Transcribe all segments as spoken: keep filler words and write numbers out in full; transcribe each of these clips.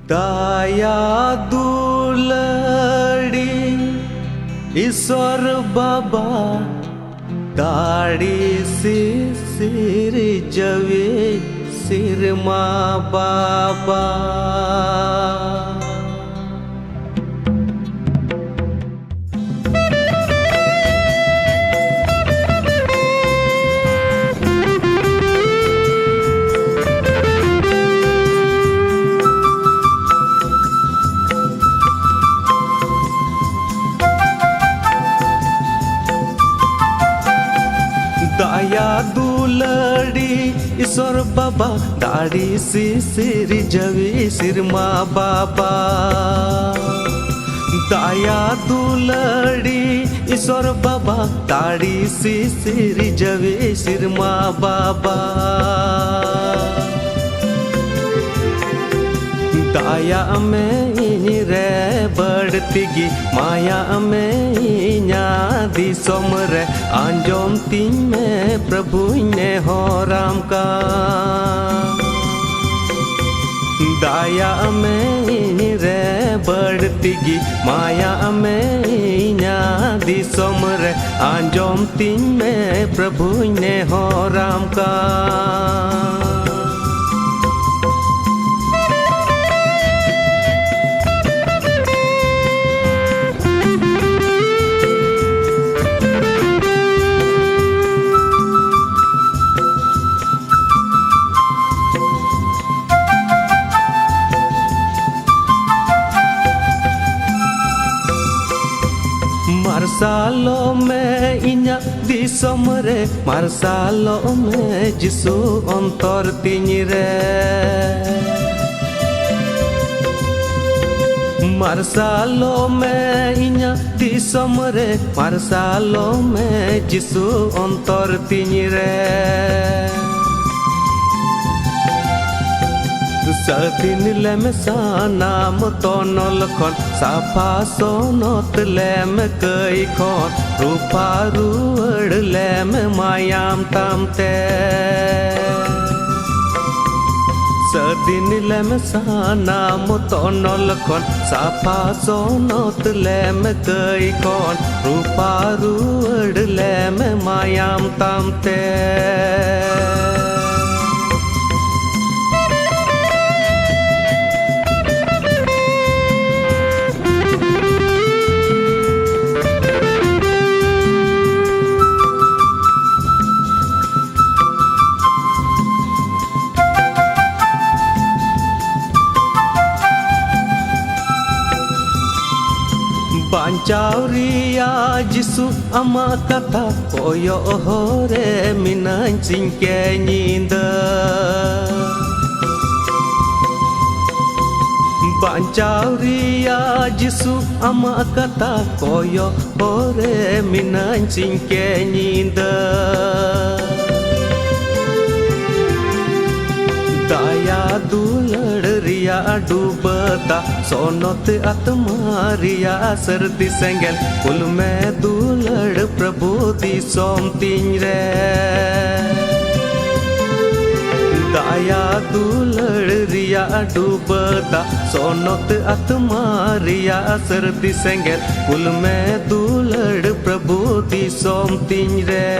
ᱫᱟᱭᱟ ᱫᱩᱞᱟᱹᱲᱤ ᱤᱥᱚᱨ ᱵᱟᱵᱟ, ᱫᱟᱲᱮ ᱥᱤᱥᱤᱨ ᱡᱟᱹᱣᱤ ᱥᱤᱨᱢᱟ ᱵᱟᱵᱟ᱾ ᱫᱟᱭᱟ ᱫᱩᱞᱟᱹᱲᱤ ᱤᱥᱚᱨ ᱵᱟᱵᱟ, ᱫᱟᱲᱮ ᱥᱤᱥᱤᱨ ᱡᱟᱹᱣᱤ ᱥᱤᱨᱢᱟ ᱵᱟᱵᱟ᱾ ᱫᱟᱭᱟ ᱫᱩᱞᱟᱹᱲᱤ ᱤᱥᱚᱨ ᱵᱟᱵᱟ, ᱫᱟᱲᱮ ᱥᱤᱥᱤᱨ ᱡᱟᱹᱣᱤ ᱥᱤᱨᱢᱟ ᱵᱟᱵᱟ᱾ ᱫᱟᱭᱟᱜ ᱢᱮ ᱤᱧ ᱨᱮ ᱵᱟᱹᱲᱛᱤ ᱜᱮ, ᱢᱟᱭᱟᱜ ᱢᱮ ᱤᱧᱟᱹᱜ ᱫᱤᱥᱚᱢ ᱨᱮ, ᱟᱸᱡᱚᱢ ᱛᱤᱧ ᱢᱮ ᱯᱨᱚᱵᱷᱩᱧ ᱱᱮᱦᱚᱨᱟᱢ ᱠᱟᱱ᱾ ᱫᱟᱭᱟᱜ ᱢᱮ ᱤᱧ ᱨᱮ ᱵᱟᱹᱲᱛᱤ ᱜᱮ, ᱢᱟᱭᱟᱜ ᱢᱮ ᱤᱧᱟᱹᱜ ᱫᱤᱥᱚᱢ ᱨᱮ, ᱟᱸᱡᱚᱢ ᱛᱤᱧ ᱢᱮ ᱯᱨᱚᱵᱷᱩᱧ ᱱᱮᱦᱚᱨᱟᱢ ᱠᱟᱱ᱾ ᱢᱟᱨᱥᱟᱞᱚᱜ ᱢᱮ ᱤᱧᱟᱹᱜ ᱫᱤᱥᱚᱢ ᱨᱮ, ᱢᱟᱨᱥᱟᱞᱚᱜ ᱢᱮ ᱡᱤᱥᱩ ᱚᱱᱛᱚᱨ ᱛᱤᱧ ᱨᱮ᱾ ᱢᱟᱨᱥᱟᱞᱚᱜ ᱢᱮ ᱤᱧᱟᱹᱜ ᱫᱤᱥᱚᱢ ᱨᱮ, ᱢᱟᱨᱥᱟᱞᱚᱜ ᱢᱮ ᱡᱤᱥᱩ ᱚᱱᱛᱚᱨ ᱛᱤᱧ ᱨᱮ᱾ ᱥᱟᱹᱫᱷᱤᱱ ᱞᱮᱢ ᱥᱟᱱᱟᱢ ᱛᱚᱱᱚᱞ ᱠᱷᱚᱱ, ᱥᱟᱯᱷᱟ ᱥᱚᱱᱚᱛ ᱞᱮᱢ ᱠᱟᱹᱭ ᱠᱷᱚᱱ, ᱨᱩᱯᱷᱟ ᱨᱩᱣᱟᱹᱲ ᱞᱮᱢ ᱢᱟᱭᱟᱢ ᱛᱟᱢ ᱛᱮ᱾ ᱟᱹᱫᱤᱱ ᱞᱮᱢ ᱥᱟᱱᱟᱢ ᱛᱚᱱᱚᱞ ᱠᱷᱚᱱ, ᱥᱟᱯᱷᱟ ᱥᱚᱱᱚᱛ ᱞᱮᱢ ᱠᱟᱹᱭ ᱠᱷᱚᱱ, ᱨᱩᱯᱟ ᱨᱩᱣᱟᱹᱲ ᱞᱮᱢ ᱢᱟᱭᱟᱢ ᱛᱟᱢ ᱛᱮ᱾ ᱵᱟᱧᱪᱟᱣ ᱨᱮᱭᱟᱜ ᱡᱤᱥᱩ ᱟᱢᱟᱜ ᱠᱟᱛᱷᱟ ᱠᱚᱭᱚᱜ ᱦᱚᱨ ᱨᱮ ᱢᱤᱱᱟᱹᱧ ᱥᱤᱧ ᱠᱮ ᱧᱤᱫᱟᱹ᱾ ᱵᱟᱧᱪᱟᱣ ᱨᱮᱭᱟᱜ ᱡᱤᱥᱩ ᱟᱢᱟᱜ ᱠᱟᱛᱷᱟ ᱠᱚᱭᱚᱜ ᱦᱚᱨ ᱨᱮ ᱢᱤᱱᱟᱹᱧ ᱥᱤᱧ ᱠᱮ ᱧᱤᱫᱟᱹ᱾ ᱫᱟᱭᱟ ᱫᱩᱞᱟᱹᱲ ᱨᱮᱭᱟᱜ ᱰᱩᱵᱟᱹ ᱫᱟᱜ, ᱥᱚᱱᱚᱛ ᱟᱛᱢᱟ ᱨᱮᱭᱟᱜ ᱥᱟᱹᱨᱫᱤ ᱥᱮᱸᱜᱮᱞ, ᱠᱩᱞ ᱢᱮ ᱫᱩᱞᱟᱹᱲ ᱯᱨᱚᱵᱷᱩ ᱫᱤᱥᱚᱢ ᱛᱤᱧ ᱨᱮ᱾ ᱫᱟᱭᱟ ᱫᱩᱞᱟᱹᱲ ᱨᱮᱭᱟᱜ ᱰᱩᱵᱟᱹ ᱫᱟᱜ, ᱥᱚᱱᱚᱛ ᱟᱛᱢᱟ ᱨᱮᱭᱟᱜ ᱥᱟᱹᱨᱫᱤ ᱥᱮᱸᱜᱮᱞ, ᱠᱩᱞ ᱢᱮ ᱫᱩᱞᱟᱹᱲ ᱯᱨᱚᱵᱷᱩ ᱫᱤᱥᱚᱢ ᱛᱤᱧ ᱨᱮ᱾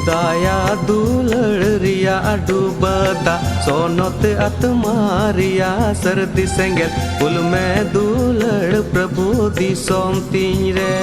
ᱫᱟᱭᱟ ᱫᱩᱞᱟᱹᱲ ᱨᱮᱭᱟᱜ ᱰᱩᱵᱟᱹ ᱫᱟᱜ, ᱥᱚᱱᱚᱛ ᱟᱛᱢᱟ ᱨᱮᱭᱟᱜ ᱥᱟᱹᱨᱫᱤ ᱥᱮᱸᱜᱮᱞ, ᱠᱩᱞ ᱢᱮ ᱫᱩᱞᱟᱹᱲ ᱯᱨᱚᱵᱷᱩ ᱫᱤᱥᱚᱢ ᱛᱤᱧ ᱨᱮ᱾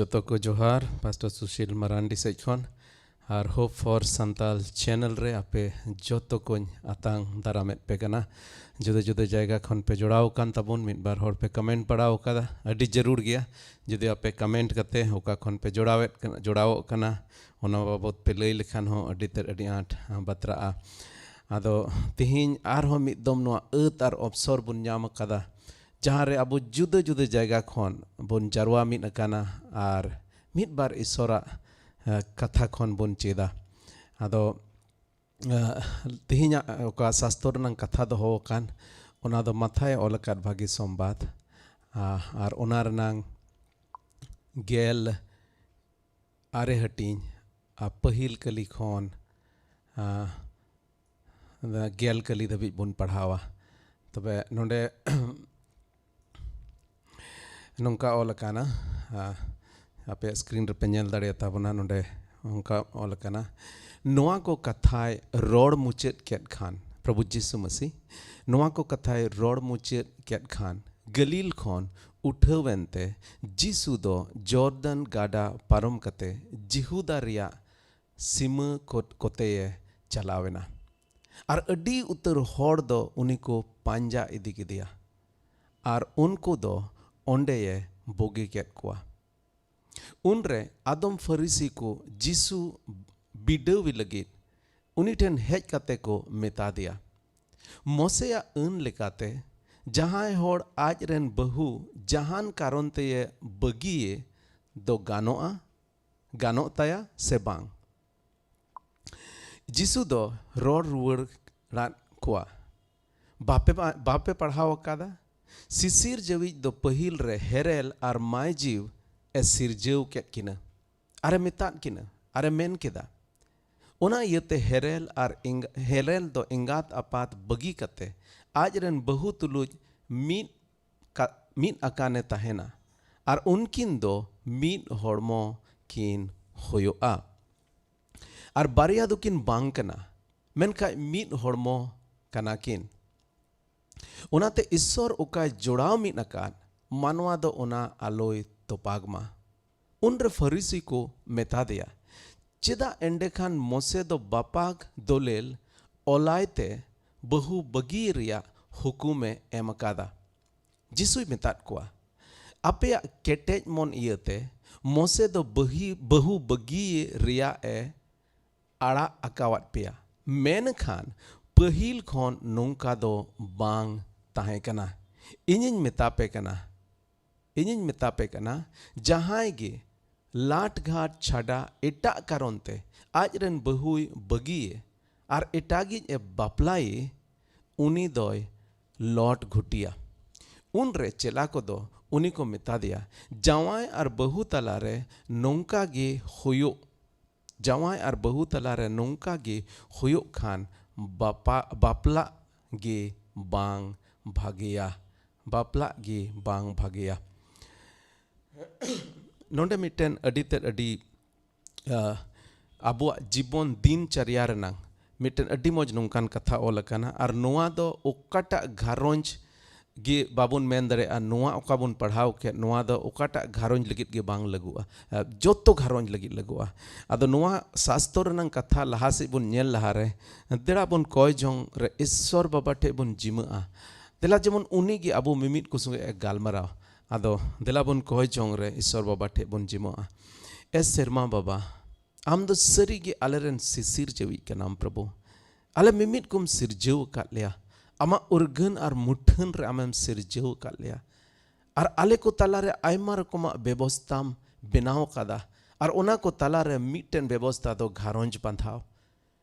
ᱡᱚᱛᱚ ᱠᱚ ᱡᱚᱦᱟᱨ, ᱯᱟᱥᱴᱚᱨ ᱥᱩᱥᱤᱞ ᱢᱟᱨᱟᱱᱰᱤ ᱥᱮᱡ ᱠᱷᱚᱱ᱾ ᱟᱨ Hope for Santal channel ᱨᱮ ᱟᱯᱮ ᱡᱚᱛᱚ ᱠᱚᱧ ᱟᱛᱟᱝ ᱫᱟᱨᱟᱢᱮᱫ ᱯᱮ ᱠᱟᱱᱟ᱾ ᱡᱩᱫᱟᱹ ᱡᱩᱫᱟᱹ ᱡᱟᱭᱜᱟ ᱠᱷᱚᱱ ᱯᱮ ᱡᱚᱲᱟᱣ ᱟᱠᱟᱱ ᱛᱟᱵᱚᱱ, ᱢᱤᱫ ᱵᱟᱨ ᱦᱚᱲ ᱯᱮ comment ᱵᱟᱲᱟᱣ ᱟᱠᱟᱫᱟ, ᱟᱹᱰᱤ ᱡᱟᱹᱨᱩᱲ ᱜᱮᱭᱟ᱾ ᱡᱩᱫᱤ ᱟᱯᱮ comment ᱠᱟᱛᱮ ᱚᱠᱟ ᱠᱷᱚᱱ ᱯᱮ ᱡᱚᱲᱟᱣᱮᱫ ᱠᱟᱱᱟ, ᱡᱚᱲᱟᱣᱚᱜ ᱠᱟᱱᱟ, ᱚᱱᱟ ᱵᱟᱵᱚᱛ ᱯᱮ ᱞᱟᱹᱭ ᱞᱮᱠᱷᱟᱱ ᱦᱚᱸ ᱟᱹᱰᱤ ᱛᱮᱫ ᱟᱹᱰᱤ ᱟᱸᱴ ᱵᱟᱛᱨᱟᱜᱼᱟ᱾ ᱟᱫᱚ ᱛᱤᱦᱤᱧ ᱟᱨᱦᱚᱸ ᱢᱤᱫ ᱫᱚᱢ ᱱᱚᱣᱟ ᱟᱹᱛ ᱟᱨ ᱚᱯᱥᱚᱨ ᱵᱚᱱ ᱧᱟᱢ ᱟᱠᱟᱫᱟ, ᱡᱟᱦᱟᱸ ᱨᱮ ᱟᱵᱚ ᱡᱩᱫᱟᱹ ᱡᱩᱫᱟᱹ ᱡᱟᱭᱜᱟ ᱠᱷᱚᱱ ᱵᱚᱱ ᱡᱟᱨᱣᱟ ᱢᱤᱫ ᱟᱠᱟᱱᱟ ᱟᱨ ᱢᱤᱫ ᱵᱟᱨ ᱤᱥᱚᱨᱟᱜ, ᱮ, ᱠᱟᱛᱷᱟ ᱠᱷᱚᱱ ᱵᱚᱱ ᱪᱮᱫᱟ᱾ ᱟᱫᱚ, ᱮ, ᱛᱮᱦᱮᱧᱟᱜ ᱚᱠᱟ ᱥᱟᱥᱛᱚᱨ ᱨᱮᱱᱟᱝ ᱠᱟᱛᱷᱟ ᱫᱚᱦᱚ ᱟᱠᱟᱱ, ᱚᱱᱟ ᱫᱚ ᱢᱟᱛᱷᱟᱭ ᱚᱞ ᱟᱠᱟᱫ ᱵᱷᱟᱹᱜᱤ ᱥᱚᱢᱵᱟᱫ, ᱟ, ᱟᱨ ᱚᱱᱟ ᱨᱮᱱᱟᱝ ᱜᱮᱞ ᱟᱨᱮ ᱦᱟᱹᱴᱤᱧ, ᱟ, ᱯᱟᱹᱦᱤᱞ ᱠᱟᱹᱞᱤ ᱠᱷᱚᱱ, ᱟ, ᱜᱮᱞ ᱠᱟᱹᱞᱤ ᱫᱷᱟᱹᱵᱤᱡ ᱵᱚᱱ ᱯᱟᱲᱦᱟᱣᱟ᱾ ᱛᱚᱵᱮ ᱱᱚᱰᱮ ᱱᱚᱝᱠᱟ ᱚᱞ ᱟᱠᱟᱱᱟ, ᱟ, ᱟᱯᱮᱭᱟᱜ screen ᱨᱮᱯᱮ ᱧᱮᱞ ᱫᱟᱲᱮᱭᱟᱛᱟ ᱵᱚᱱᱟ, ᱱᱚᱰᱮ ᱚᱱᱠᱟ ᱚᱞ ᱟᱠᱟᱱᱟ, ᱱᱚᱣᱟ ᱠᱚ ᱠᱟᱛᱷᱟᱭ ᱨᱚᱲ ᱢᱩᱪᱟᱹᱫ ᱠᱮᱫ ᱠᱷᱟᱱ, ᱯᱨᱚᱵᱷᱩ ᱡᱤᱥᱩ ᱢᱟᱹᱥᱤ ᱱᱚᱣᱟ ᱠᱚ ᱠᱟᱛᱷᱟᱭ ᱨᱚᱲ ᱢᱩᱪᱟᱹᱫ ᱠᱮᱫ ᱠᱷᱟᱱ, ᱜᱟᱹᱞᱤᱞ ᱠᱷᱚᱱ ᱩᱴᱷᱟᱹᱣ ᱮᱱᱛᱮ ᱡᱤᱥᱩ ᱫᱚ ᱡᱚᱨᱫᱟᱱ ᱜᱟᱰᱟ ᱯᱟᱨᱚᱢ ᱠᱟᱛᱮ ᱡᱤᱦᱩᱫᱟ ᱨᱮᱭᱟᱜ ᱥᱤᱢᱟᱹ ᱠᱚ-, ᱠᱚᱛᱮᱭᱮ ᱪᱟᱞᱟᱣ ᱮᱱᱟ᱾ ᱟᱨ ᱟᱹᱰᱤ ᱩᱛᱟᱹᱨ ᱦᱚᱲ ᱫᱚ ᱩᱱᱤ ᱠᱚ ᱯᱟᱸᱡᱟ ᱤᱫᱤ ᱠᱮᱫᱮᱭᱟ, ᱟᱨ ᱩᱱᱠᱩ ᱫᱚ ᱚᱸᱰᱮᱭᱮ ᱵᱩᱜᱤ ᱠᱮᱫ ᱠᱚᱣᱟ᱾ ᱩᱱᱨᱮ ᱟᱫᱚᱢ ᱯᱷᱟᱹᱨᱤᱥᱤ ᱠᱚ ᱡᱤᱥᱩ ᱵᱤᱰᱟᱹᱣᱤ ᱞᱟᱹᱜᱤᱫ ᱩᱱᱤ ᱴᱷᱮᱱ ᱦᱮᱡ ᱠᱟᱛᱮ ᱠᱚ ᱢᱮᱛᱟ ᱫᱮᱭᱟ, ᱢᱚᱥᱮᱭᱟᱜ ᱟᱹᱱ ᱞᱮᱠᱟᱛᱮ ᱡᱟᱦᱟᱸᱭ ᱦᱚᱲ ᱟᱡ ᱨᱮᱱ ᱵᱟᱹᱦᱩ ᱡᱟᱦᱟᱱ ᱠᱟᱨᱚᱱ ᱛᱮᱭᱮ ᱵᱟᱹᱜᱤᱭᱮ ᱫᱚ ᱜᱟᱱᱚᱜᱼᱟ, ᱜᱟᱱᱚᱜ ᱛᱟᱭᱟ ᱥᱮ ᱵᱟᱝ? ᱡᱤᱥᱩ ᱫᱚ ᱨᱚᱲ ᱨᱩᱣᱟᱹᱲ ᱟᱫ ᱠᱚᱣᱟ, ᱵᱟᱯᱮ ᱯᱟ-, ᱵᱟᱯᱮ ᱯᱟᱲᱦᱟᱣ ᱟᱠᱟᱫᱟ? ᱥᱤᱥᱤᱨ ᱡᱟᱹᱣᱤᱡ ᱫᱚ ᱯᱟᱹᱦᱤᱞ ᱨᱮ ᱦᱮᱨᱮᱞ ᱟᱨ ᱢᱟᱭ ᱡᱤᱣ ᱮ ᱥᱤᱨᱡᱟᱹᱣ ᱠᱮᱫ ᱠᱤᱱᱟ, ᱟᱨᱮ ᱢᱮᱛᱟᱫ ᱠᱤᱱᱟ, ᱟᱨᱮ ᱢᱮᱱ ᱠᱮᱫᱟ, ᱚᱱᱟ ᱤᱭᱟᱹᱛᱮ ᱦᱮᱨᱮᱞ ᱟᱨ ᱮᱸᱜ-, ᱦᱮᱨᱮᱞ ᱫᱚ ᱮᱸᱜᱟᱛ ᱟᱯᱟᱛ ᱵᱟᱹᱜᱤ ᱠᱟᱛᱮ ᱟᱡ ᱨᱮᱱ ᱵᱟᱹᱦᱩ ᱛᱩᱞᱩᱡ ᱢᱤᱫ ᱠᱟ-, ᱢᱤᱫ ᱟᱠᱟᱱᱮ ᱛᱟᱦᱮᱱᱟ, ᱟᱨ ᱩᱱᱠᱤᱱ ᱫᱚ ᱢᱤᱫ ᱦᱚᱲᱢᱚ ᱠᱤᱱ ᱦᱩᱭᱩᱜᱼᱟ᱾ ᱟᱨ ᱵᱟᱨᱭᱟ ᱫᱚᱠᱤᱱ ᱵᱟᱝ ᱠᱟᱱᱟ, ᱢᱮᱱᱠᱷᱟᱡ ᱢᱤᱫ ᱦᱚᱲᱢᱚ ᱠᱟᱱᱟ ᱠᱤᱱ᱾ ᱚᱱᱟᱛᱮ ᱤᱥᱥᱚᱨ ᱚᱠᱟᱭ ᱡᱚᱲᱟᱣ ᱢᱤᱫ ᱟᱠᱟᱫ, ᱢᱟᱱᱣᱟ ᱫᱚ ᱚᱱᱟ ᱟᱞᱚᱭ ᱛᱚᱯᱟᱜᱽ ᱢᱟ᱾ ᱩᱱᱨᱮ ᱯᱷᱟᱹᱨᱤᱥᱤ ᱠᱚ ᱢᱮᱛᱟ ᱫᱮᱭᱟ, "ᱪᱮᱫᱟᱜ ᱮᱸᱰᱮᱠᱷᱟᱱ ᱢᱳᱥᱮ ᱫᱚ ᱵᱟᱯᱟᱠ ᱫᱚᱞᱮᱞ ᱚᱞᱟᱭ ᱛᱮ ᱵᱟᱹᱦᱩ ᱵᱟᱹᱜᱤ ᱨᱮᱭᱟᱜ ᱦᱩᱠᱩᱢᱮ ᱮᱢ ᱟᱠᱟᱫᱟ?" ᱡᱤᱥᱩᱭ ᱢᱮᱛᱟᱫ ᱠᱚᱣᱟ, "ᱟᱯᱮᱭᱟᱜ ᱠᱮᱴᱮᱡ ᱢᱚᱱ ᱤᱭᱟᱹᱛᱮ ᱢᱳᱥᱮ ᱫᱚ ᱵᱟᱹᱦᱤ-, ᱵᱟᱹᱦᱩ ᱵᱟᱹᱜᱤ ᱨᱮᱭᱟᱜ ᱮ ᱟᱲᱟᱜ ᱟᱠᱟᱣᱟᱫ ᱯᱮᱭᱟ, ᱢᱮᱱᱠᱷᱟᱱ ᱯᱟᱹᱦᱤᱞ ᱠᱷᱚᱱ ᱱᱚᱝᱠᱟ ᱫᱚ ᱵᱟᱝ ᱛᱟᱦᱮᱸ ᱠᱟᱱᱟ᱾ ᱤᱧᱤᱧ ᱢᱮᱛᱟ ᱯᱮ ᱠᱟᱱᱟ, ᱤᱧᱤᱧ ᱢᱮᱛᱟ ᱯᱮ ᱠᱟᱱᱟ, ᱡᱟᱦᱟᱸᱭ ᱜᱮ ᱞᱟᱴ ᱜᱷᱟᱴ ᱪᱷᱟᱰᱟ ᱮᱴᱟᱜ ᱠᱟᱨᱚᱱ ᱛᱮ ᱟᱡ ᱨᱮᱱ ᱵᱟᱹᱦᱩᱭ ᱵᱟᱹᱜᱤᱭᱮ ᱟᱨ ᱮᱴᱟᱜᱤᱡ ᱮ ᱵᱟᱯᱞᱟᱭᱮ, ᱩᱱᱤ ᱫᱚᱭ ᱞᱚᱴ ᱜᱷᱩᱴᱤᱭᱟ᱾" ᱩᱱᱨᱮ ᱪᱮᱞᱟ ᱠᱚᱫᱚ ᱩᱱᱤ ᱠᱚ ᱢᱮᱛᱟ ᱫᱮᱭᱟ, "ᱡᱟᱶᱟᱭ ᱟᱨ ᱵᱟᱹᱦᱩ ᱛᱟᱞᱟᱨᱮ ᱱᱚᱝᱠᱟ ᱜᱮ ᱦᱩᱭᱩᱜ, ᱡᱟᱶᱟᱭ ᱟᱨ ᱵᱟᱹᱦᱩ ᱛᱟᱞᱟᱨᱮ ᱱᱚᱝᱠᱟ ᱜᱮ ᱦᱩᱭᱩᱜ ᱠᱷᱟᱱ ᱵᱟᱯᱟ-, ᱵᱟᱯᱞᱟᱜ ᱜᱮ ᱵᱟᱝ ᱵᱷᱟᱜᱮᱭᱟ, ᱵᱟᱯᱞᱟᱜ ᱜᱮ ᱵᱟᱝ ᱵᱷᱟᱜᱮᱭᱟ᱾" ᱱᱚᱰᱮ ᱢᱤᱫᱴᱮᱱ ᱟᱹᱰᱤ ᱛᱮᱫ ᱟᱹᱰᱤ, ᱟ, ᱟᱵᱚᱣᱟᱜ ᱡᱤᱵᱚᱱ ᱫᱤᱱᱪᱟᱨᱭᱟ ᱨᱮᱱᱟᱝ ᱢᱤᱫᱴᱮᱱ ᱟᱹᱰᱤ ᱢᱚᱡᱽ ᱱᱚᱝᱠᱟᱱ ᱠᱟᱛᱷᱟ ᱚᱞ ᱟᱠᱟᱱᱟ᱾ ᱟᱨ ᱱᱚᱣᱟ ᱫᱚ ᱚᱠᱟᱴᱟᱜ ᱜᱷᱟᱨᱚᱸᱡᱽ ᱜᱮ ᱵᱟᱵᱚᱱ ᱢᱮᱱ ᱫᱟᱲᱮᱭᱟᱜᱼᱟ, ᱱᱚᱣᱟ ᱚᱠᱟ ᱵᱚᱱ ᱯᱟᱲᱦᱟᱣ ᱠᱮᱫ, ᱱᱚᱣᱟ ᱫᱚ ᱚᱠᱟᱴᱟᱜ ᱜᱷᱟᱨᱚᱸᱡᱽ ᱞᱟᱹᱜᱤᱫ ᱜᱮ ᱵᱟᱝ ᱞᱟᱹᱜᱩᱜᱼᱟ, ᱟ, ᱡᱚᱛᱚ ᱜᱷᱟᱨᱚᱸᱡᱽ ᱞᱟᱹᱜᱤᱫ ᱞᱟᱹᱜᱩᱜᱼᱟ᱾ ᱟᱫᱚ ᱱᱚᱣᱟ ᱥᱟᱥᱛᱚᱨ ᱨᱮᱱᱟᱝ ᱠᱟᱛᱷᱟ ᱞᱟᱦᱟ ᱥᱮᱫ ᱵᱚᱱ ᱧᱮᱞ ᱞᱟᱦᱟᱨᱮ, ᱫᱮᱲᱟ ᱵᱚᱱ ᱠᱚᱭ ᱡᱚᱝ ᱨᱮ ᱤᱥᱥᱚᱨ ᱵᱟᱵᱟ ᱴᱷᱮᱡ ᱵᱚᱱ ᱡᱤᱢᱟᱹᱜᱼᱟ᱾ ᱫᱮᱞᱟ ᱡᱮᱢᱚᱱ ᱩᱱᱤ ᱜᱮ ᱟᱵᱚ ᱢᱤᱢᱤᱫ ᱠᱚ ᱥᱚᱸᱜᱮ ᱮ ᱜᱟᱞᱢᱟᱨᱟᱣ᱾ ᱟᱫᱚ ᱫᱮᱞᱟ ᱵᱚᱱ ᱠᱚᱭ ᱡᱚᱝ ᱨᱮ ᱤᱥᱥᱚᱨ ᱵᱟᱵᱟ ᱴᱷᱮᱡ ᱵᱚᱱ ᱡᱤᱢᱟᱹᱜᱼᱟ᱾ ᱮ ᱥᱮᱨᱢᱟ ᱵᱟᱵᱟ, ᱟᱢ ᱫᱚ ᱥᱟᱹᱨᱤ ᱜᱮ ᱟᱞᱮ ᱨᱮᱱ ᱥᱤᱥᱤᱨ ᱡᱟᱹᱣᱤᱡ ᱠᱟᱱᱟᱢ ᱯᱨᱚᱵᱷᱩ᱾ ᱟᱞᱮ ᱢᱤᱢᱤᱫ ᱠᱚᱢ ᱥᱤᱨᱡᱟᱹᱣ ᱟᱠᱟᱫ ᱞᱮᱭᱟ᱾ ᱟᱢᱟᱜ ᱩᱨᱜᱟᱹᱱ ᱟᱨ ᱢᱩᱴᱷᱟᱹᱱ ᱨᱮ ᱟᱢᱮᱢ ᱥᱤᱨᱡᱟᱹᱣ ᱟᱠᱟᱫ ᱞᱮᱭᱟ᱾ ᱟᱨ ᱟᱞᱮ ᱠᱚ ᱛᱟᱞᱟᱨᱮ ᱟᱭᱢᱟ ᱨᱚᱠᱚᱢᱟᱜ ᱵᱮᱵᱚᱥᱛᱟᱢ ᱵᱮᱱᱟᱣ ᱟᱠᱟᱫᱟ᱾ ᱟᱨ ᱚᱱᱟ ᱠᱚ ᱛᱟᱞᱟᱨᱮ ᱢᱤᱫᱴᱮᱱ ᱵᱮᱵᱚᱥᱛᱟ ᱫᱚ ᱜᱷᱟᱨᱚᱸᱡᱽ ᱵᱟᱸᱫᱷᱟᱣ᱾